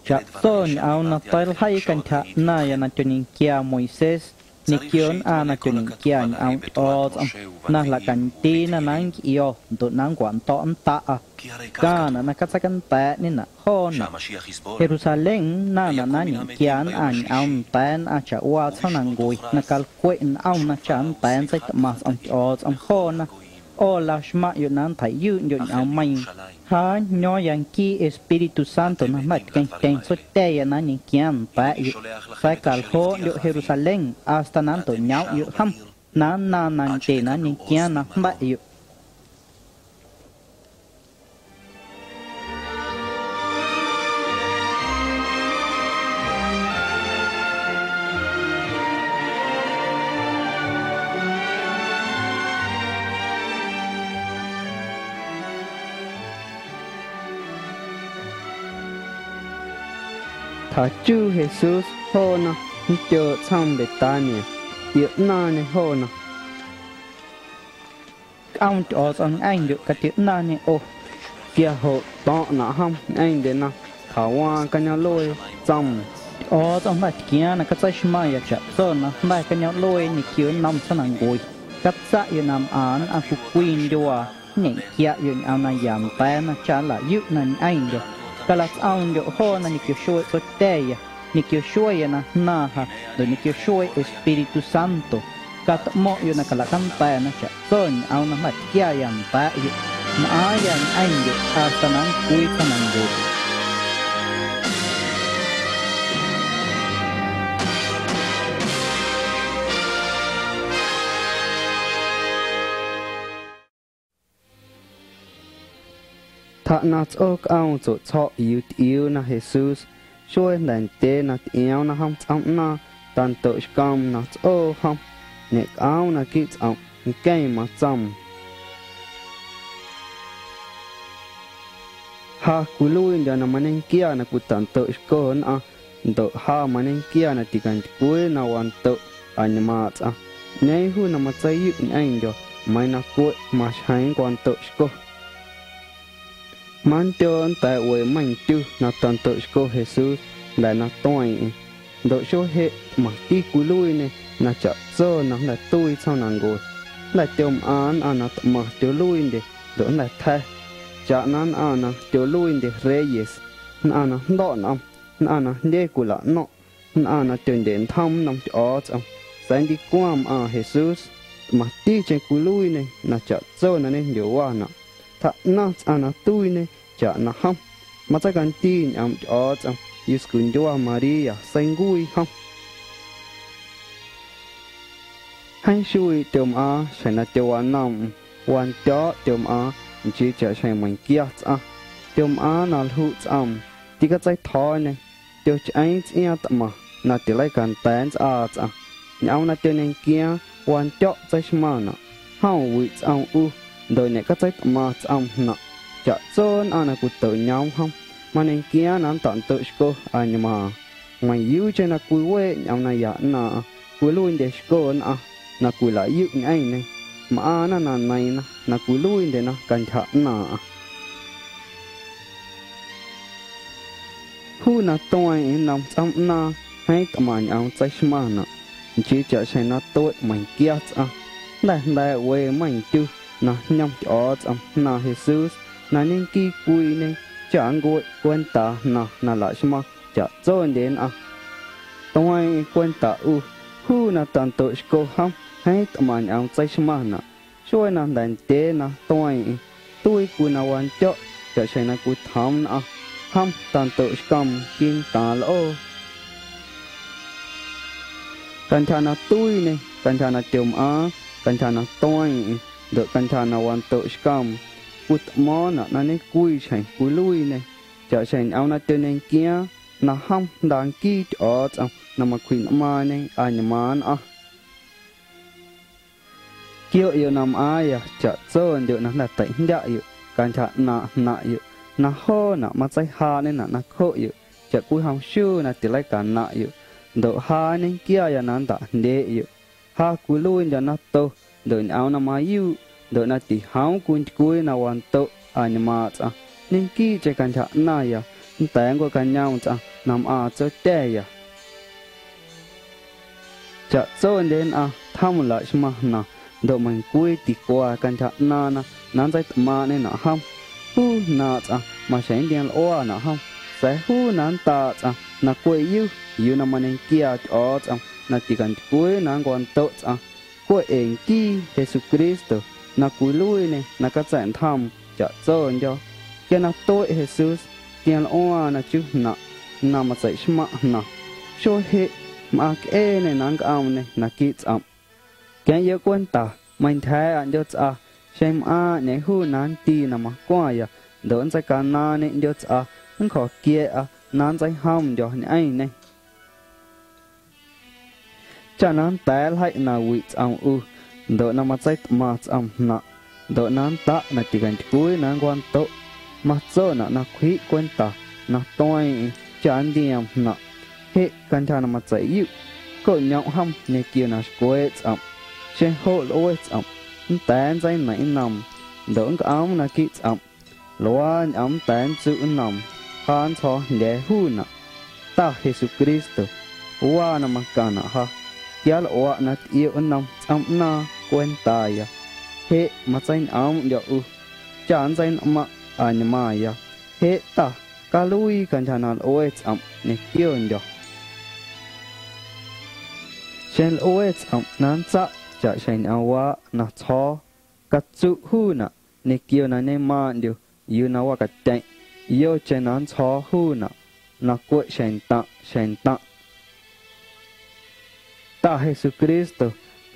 Chaꞌtso ñꞌoom na teiljeii cantyja ꞌnaⁿya na tyoñequia Moisés ñequio nnꞌaⁿ na tyoñequia ñꞌoomꞌ Tyꞌo̱o̱tsꞌom na jlaꞌcandiina na nncꞌio̱ ndoꞌ na nncwando̱ꞌ nndaꞌa, caⁿnaꞌ na catseicanda̱a̱ꞌñenaꞌ joonaꞌ. Jerusalén nnaⁿnaꞌ na nñequia nnꞌaⁿ ñꞌoom nda̱a̱ nnꞌaⁿ chaꞌwaa tsjoomnancue na calcweꞌ nꞌomna cha nnda̱a̱ nntseitꞌmaⁿ tsꞌom Tyꞌo̱o̱tsꞌom joona. ꞌO laxmaⁿꞌyoꞌ na nntjeiꞌyuuꞌndyoꞌ ñꞌoommeiiⁿ. Ja nño̱o̱ⁿya nquii Espíritu Santo na jnda̱ tqueⁿtyeⁿ tsotya̱ya na nñequiaaⁿ nda̱a̱ꞌyoꞌ, sa̱a̱ caljooꞌndyoꞌ Jerusalén hasta na nntoꞌñoomꞌyoꞌ jom na nnaaⁿ nandye na nñequiaaⁿ na jnda̱ꞌyoꞌ. Tjachuu Jesús joona, ntyooꞌ tsjoom Betania, tioꞌnaaⁿñê joona. Cꞌoom Tyꞌo̱o̱tsꞌom ñꞌeⁿndyoꞌ, catioꞌnaaⁿñê ꞌo. Quia joꞌ to̱ⁿꞌnaꞌ jom ñꞌeⁿndyena, tjawaaⁿ cañoomꞌluee, tsoom: —Tyꞌo̱o̱tsꞌom jnda̱ tquiaaⁿ na catseixmaⁿya chaꞌtso na jnda̱ cañoomꞌluee ñequio nnom tsjoomnancue. Catsaꞌyoꞌ na mꞌaⁿ nnꞌaⁿ cwii cwii ndyuaa, nñequiaꞌyoꞌ ñꞌoom na ya nda̱a̱na cha nlaꞌyuꞌ na ñꞌeⁿndyo̱. Calatsꞌoomndyoꞌ joona ñequio xueeꞌ tsotya̱ya, ñequio xueeꞌ na jnaaⁿ ja, ndoꞌ ñequio xueeꞌ Espíritu Santo. Catꞌmo̱ⁿꞌyoꞌ na calacanda̱na chaꞌtso ñꞌoom na jnda̱ tquiaya nda̱a̱ꞌyoꞌ. Mꞌaaⁿya ñꞌeⁿndyoꞌ hasta na nncwii tsjoomnancue. Tjaꞌnaⁿ tsꞌoocꞌoom tsueꞌtsjo̱ꞌ yuu tyꞌiuu na Jesús, xuee jnda̱ndyee na tyꞌioomna jom tsꞌoomꞌnaaⁿ, tandoꞌxcoom na tsꞌoo jom, ñeꞌcꞌoom naquiiꞌ tsꞌomꞌ, nqueⁿ matsoom: —Ja cwiluiindyo̱ na mañequiaa na cwitaꞌndoꞌxco nnꞌaⁿ, ndoꞌ ja mañequiaa na ticantycwii na wandoꞌ añmaaⁿꞌ tsꞌaⁿ, ꞌñeeⁿ juu na matseiyuꞌ ñꞌeⁿndyo̱ meiiⁿ na cweꞌ maxjeⁿ nncwandoꞌxco. Mandyooꞌ nnda̱a̱ꞌ we meiⁿ ntyuu na tandoꞌxco Jesús jnda̱ na tueeⁿꞌeⁿ, ndoꞌ xuee jeꞌ tꞌmaⁿti cwiluiiñê na chaꞌtso na jnda̱ tuii tsjoomnancue. Jnda̱ tyomꞌaⁿ nnꞌaⁿ na tꞌmaⁿ tyoluiindye ndoꞌ jnda̱ tja̱, chaꞌna nnꞌaⁿ na tyoluiindye reyes, nnꞌaⁿ na jndo̱ꞌ nꞌom, nnꞌaⁿ na jndye cwilaꞌno̱ⁿꞌ, nnꞌaⁿ na tyondyeꞌntjom nnom Tyꞌo̱o̱tsꞌom, sa̱a̱ ndicwaⁿ mꞌaaⁿ Jesús, tꞌmaⁿticheⁿ cwiluiiñê na chaꞌtso na ñejndyowanaꞌ. Tjaꞌnaⁿ tsꞌaⁿ na tuiiñê chaꞌna jom, matseicandiiñe ñꞌoomꞌ Tyꞌo̱o̱tsꞌom yuscundyua María seincuii jom. Jeeⁿ xuiiꞌ tyomꞌaaⁿ xjeⁿ na tyowanoomꞌm, wandyo̱o̱ꞌ tyomꞌaaⁿ nchii chaꞌxjeⁿ meiⁿnquia tsꞌaⁿ, tyomꞌaaⁿ na ljuꞌ tsꞌoom, ticatseitjo̱o̱ñê, tyochꞌeeⁿ tsꞌiaaⁿ tꞌmaⁿ na tileicanda̱a̱ nntsꞌaa tsꞌaⁿ. Ñꞌoom na tyoñequiaaⁿ wandyo̱ꞌ tseixmaⁿnaꞌ, jom wiꞌ tsꞌoom ꞌu, ndoꞌ ñeꞌcatseitꞌmaⁿ tsꞌoom jnaⁿꞌ. Chaꞌtso nnꞌaⁿ na cwitoꞌñoom jom mañequiaaⁿ na nntaꞌndoꞌxco añmaaⁿ. Meiⁿyuucheⁿ na cwiweeꞌ ñꞌoom na ya ꞌnaaⁿꞌaⁿ, cwiluiindyexco nnꞌaⁿ na cwilaꞌyuꞌ ñꞌeⁿñê, mꞌaaⁿna na neiiⁿna na cwiluiindyena cantyja ꞌnaaⁿꞌaⁿ. Juu na tueeⁿꞌeⁿ nnom tsꞌoomꞌnaaⁿ jeeⁿ tꞌmaⁿ ñꞌoom tseixmaⁿnaꞌ, nchii chaꞌxjeⁿ na tueꞌ meiⁿnquia tsꞌaⁿ. Jnda̱ jnda̱a̱ꞌ we meiⁿ ntyuu na jñom Tyꞌo̱o̱tsꞌom jnaaⁿ Jesús na ñenquii cwiiñe cha nncueꞌ cwentaa jnaⁿ na laꞌxmaⁿ chaꞌtsondye nnꞌaⁿ. Tueeⁿꞌeⁿ cwenta ꞌu, juu na tandoꞌxco jom jeeⁿ tꞌmaⁿ ñꞌoom tseixmaⁿnaꞌ. Xuee na jnda̱ndyee na tueeⁿꞌeⁿ, tuii cwii na wandyo̱ꞌ chaꞌxjeⁿ na cwitjoom nnꞌaⁿ, jom tandoꞌxcoom quiiꞌntaaⁿ lꞌoo. Cantyja na tuiiñê, cantyja na tyomꞌaaⁿ, cantyja na tueeⁿꞌeⁿ, ndoꞌ cantyja na wandoꞌxcoom, cwitꞌmo̱o̱ⁿnaꞌ na ñecwii xjeⁿ cwiluiiñê, chaꞌxjeⁿ ñꞌoom na tyoñequiaaⁿ na jom jnda nquii Tyꞌo̱o̱tsꞌom na macwjiꞌnꞌmaaⁿñe añmaaⁿ nnꞌaⁿ. Quioꞌyoꞌ na mꞌaaⁿya chaꞌtsondyoꞌ na jnda̱ teijndyaꞌyoꞌ cantyja ꞌnaaⁿꞌ jnaⁿꞌyoꞌ, na joonaꞌ matseijaaꞌñenaꞌ nacjoꞌyoꞌ chaꞌcwijom xuu na tileicanaⁿꞌyoꞌ, ndoꞌ ja nñequiaya na nntaꞌjndyeeꞌyoꞌ. Ja cwiluiindyo̱ nato ndoꞌ ñꞌoom na mayuuꞌ ndoꞌ na tijoom cwintycwii na wandoꞌ añmaaⁿꞌ tsꞌaⁿ, ñequiiꞌcheⁿ cantyja ꞌnaⁿya nnda̱a̱ nncwacañoom tsꞌaⁿ na mꞌaaⁿ Tsotya̱ya. Chaꞌtsondye nnꞌaⁿ tjom laꞌxmaⁿ jnaⁿ ndoꞌ meiⁿcwii ticwa cantyja ꞌnaaⁿna na nntseitꞌmaaⁿꞌñenaꞌ jom. Juu jnaaⁿꞌ tsꞌaⁿ maxjeⁿ nntiomlꞌuanaꞌ jom, sa̱a̱ juu na nndaaꞌ tsꞌaⁿ na cweꞌ yu yuu na mañequiaa Tyꞌo̱o̱tsꞌom na ticantycwii na nncwandoꞌ tsꞌaⁿ, cweꞌ ee nquii Jesucristo na cwiluiiñê na catsa̱ꞌntjoom chaꞌtsondyo̱. Quia na tueꞌ Jesús, tiomlꞌuaaⁿ na chuu jnaⁿꞌ na matseiꞌxmaⁿꞌ jnaⁿ. Xuee jeꞌ mꞌaⁿcꞌeeñê na nncꞌoomñê naquiiꞌ tsꞌomꞌ. Queⁿꞌyoꞌ cwenta, meintyja̱a̱ꞌaꞌndyo̱ tsꞌa xeⁿ mꞌaaⁿꞌ ñꞌeⁿ juu na nnti na macwaⁿya ndoꞌ nntseicanaaⁿñeꞌndyo̱ tsꞌa nncjo̱quia̱a̱ꞌa na nntseijomndyo̱ ñꞌeⁿñê. Cha na nnda̱a̱ nljeiꞌ na wiꞌ tsꞌom ꞌu ndoꞌ na matseitꞌmaⁿ tsꞌom jnaⁿꞌ, ndoꞌ na nndaꞌ na ticantycwii na nncwandoꞌ, matsonaꞌ na cwjiꞌ cwenta na tueeⁿꞌeⁿ cha nntioom jnaⁿꞌ. Jeꞌ cantyja na matseiꞌyuꞌ, coꞌñomꞌ jom ñequio na xcweeꞌ tsꞌomꞌ. Xeⁿ joꞌ lꞌue tsꞌomꞌ, nnda̱a̱ nntseineiⁿꞌ nnoom ndoꞌ nncꞌoom naquiiꞌ tsꞌomꞌ. Luaaꞌ ñꞌoom nnda̱a̱ nntsuꞌ nnoom ja nntsjo̱o̱ jndya̱a̱ juunaꞌ. Ta Jesucristo, waa na macaⁿnaꞌ ja, quia lꞌuaꞌ na tꞌioꞌ nnom tsꞌoomꞌnaaⁿ cwentaya. Jeꞌ matseiñꞌoomꞌndyo̱ ꞌu cha nntseinꞌmaⁿꞌ añmaaⁿya. Jeꞌ Ta, caluii cantyja na lꞌue tsꞌomꞌ ñequiondyo̱. Xeⁿ lꞌue tsꞌomꞌ na nntsaꞌ chaꞌxjeⁿ ñꞌoomwaaꞌ na tsjo̱o̱, catsuꞌ juunaꞌ ñequio na ñemaaⁿꞌndyo yuu na wacatyeⁿꞌ yocheⁿ na nntsjo̱o̱ juunaꞌ na cweꞌ xjeⁿntaⁿꞌ xjeⁿntaⁿꞌ. Ta Jesucristo,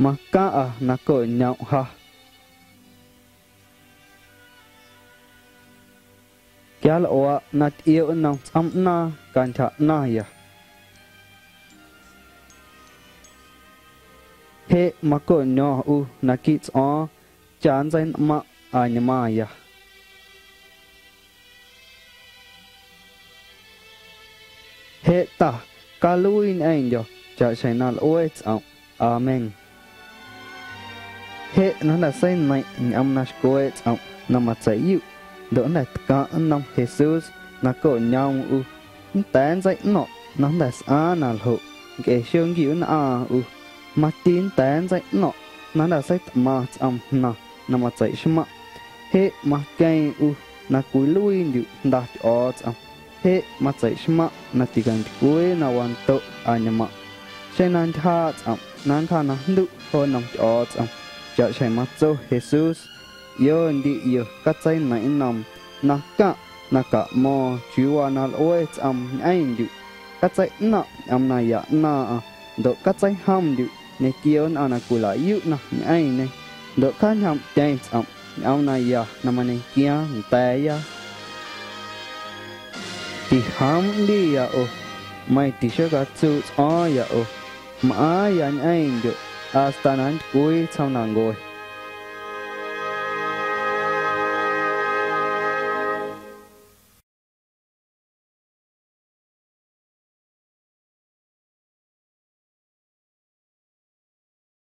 macaⁿꞌa na coꞌñomꞌ ja. Quia lꞌuaꞌ na tꞌioꞌ nnom tsꞌoomꞌnaaⁿ cantyja ꞌnaⁿya. Jeꞌ macoꞌño̱ⁿ ꞌu naquiiꞌ tsꞌo̱o̱ⁿ cha nntseinꞌmaⁿꞌ añmaaⁿya. Jeꞌ Ta, caluii ñꞌeⁿndyo̱ chaꞌxjeⁿ na lꞌue tsꞌomꞌ. Amén. Jeꞌ na jnda̱ seineiⁿꞌ ñꞌoom na xcweeꞌ tsꞌomꞌ na matseiꞌyuꞌ ndoꞌ jnda̱ tcaⁿꞌ nnom Jesús na coꞌñoom ꞌu, nnda̱a̱ nntseiꞌno̱ⁿꞌ na jnda̱ sꞌaaⁿ na ljoꞌ ncꞌe xonquinꞌ nnꞌaaⁿ ꞌu. Mati nnda̱a̱ nntseiꞌno̱ⁿꞌ na jnda̱ seitꞌmaⁿ tsꞌom jnaⁿ na matseiꞌxmaⁿꞌ. Jeꞌ maqueeⁿ ꞌu na cwiluiindyuꞌ Jnda Tyꞌo̱o̱tsꞌom. Jeꞌ matseiꞌxmaⁿꞌ na ticantycwii na wandoꞌ añmaⁿꞌ. Xeⁿ na ntyjaaꞌ tsꞌomꞌ na nncjaꞌ na jnduꞌ jo nnom Tyꞌo̱o̱tsꞌom, chaꞌxjeⁿ matso Jesús, ꞌio ndiꞌ ꞌio catseineiⁿꞌ nnoom na caⁿꞌ na caꞌmo̱o̱ⁿ chiuu waa na lꞌue tsꞌoom ñꞌeⁿndyuꞌ. Catseiꞌnaⁿꞌ ñꞌoom naya ꞌnaaⁿꞌaⁿ ndoꞌ catseijomndyuꞌ ñequio nnꞌaⁿ na cwilaꞌyuꞌna ñꞌeⁿñê, ndoꞌ cjaañjoomꞌtyeⁿ tsꞌomꞌ ñꞌoom naya na mañequiaaⁿ nda̱a̱ya. Tijoom ꞌndiya ꞌo, meiⁿ tixocatsuuꞌ tsꞌo̱o̱ⁿya ꞌo, mꞌaaⁿya ñꞌeⁿndyoꞌ hasta na nntycwii tsjoomnancue.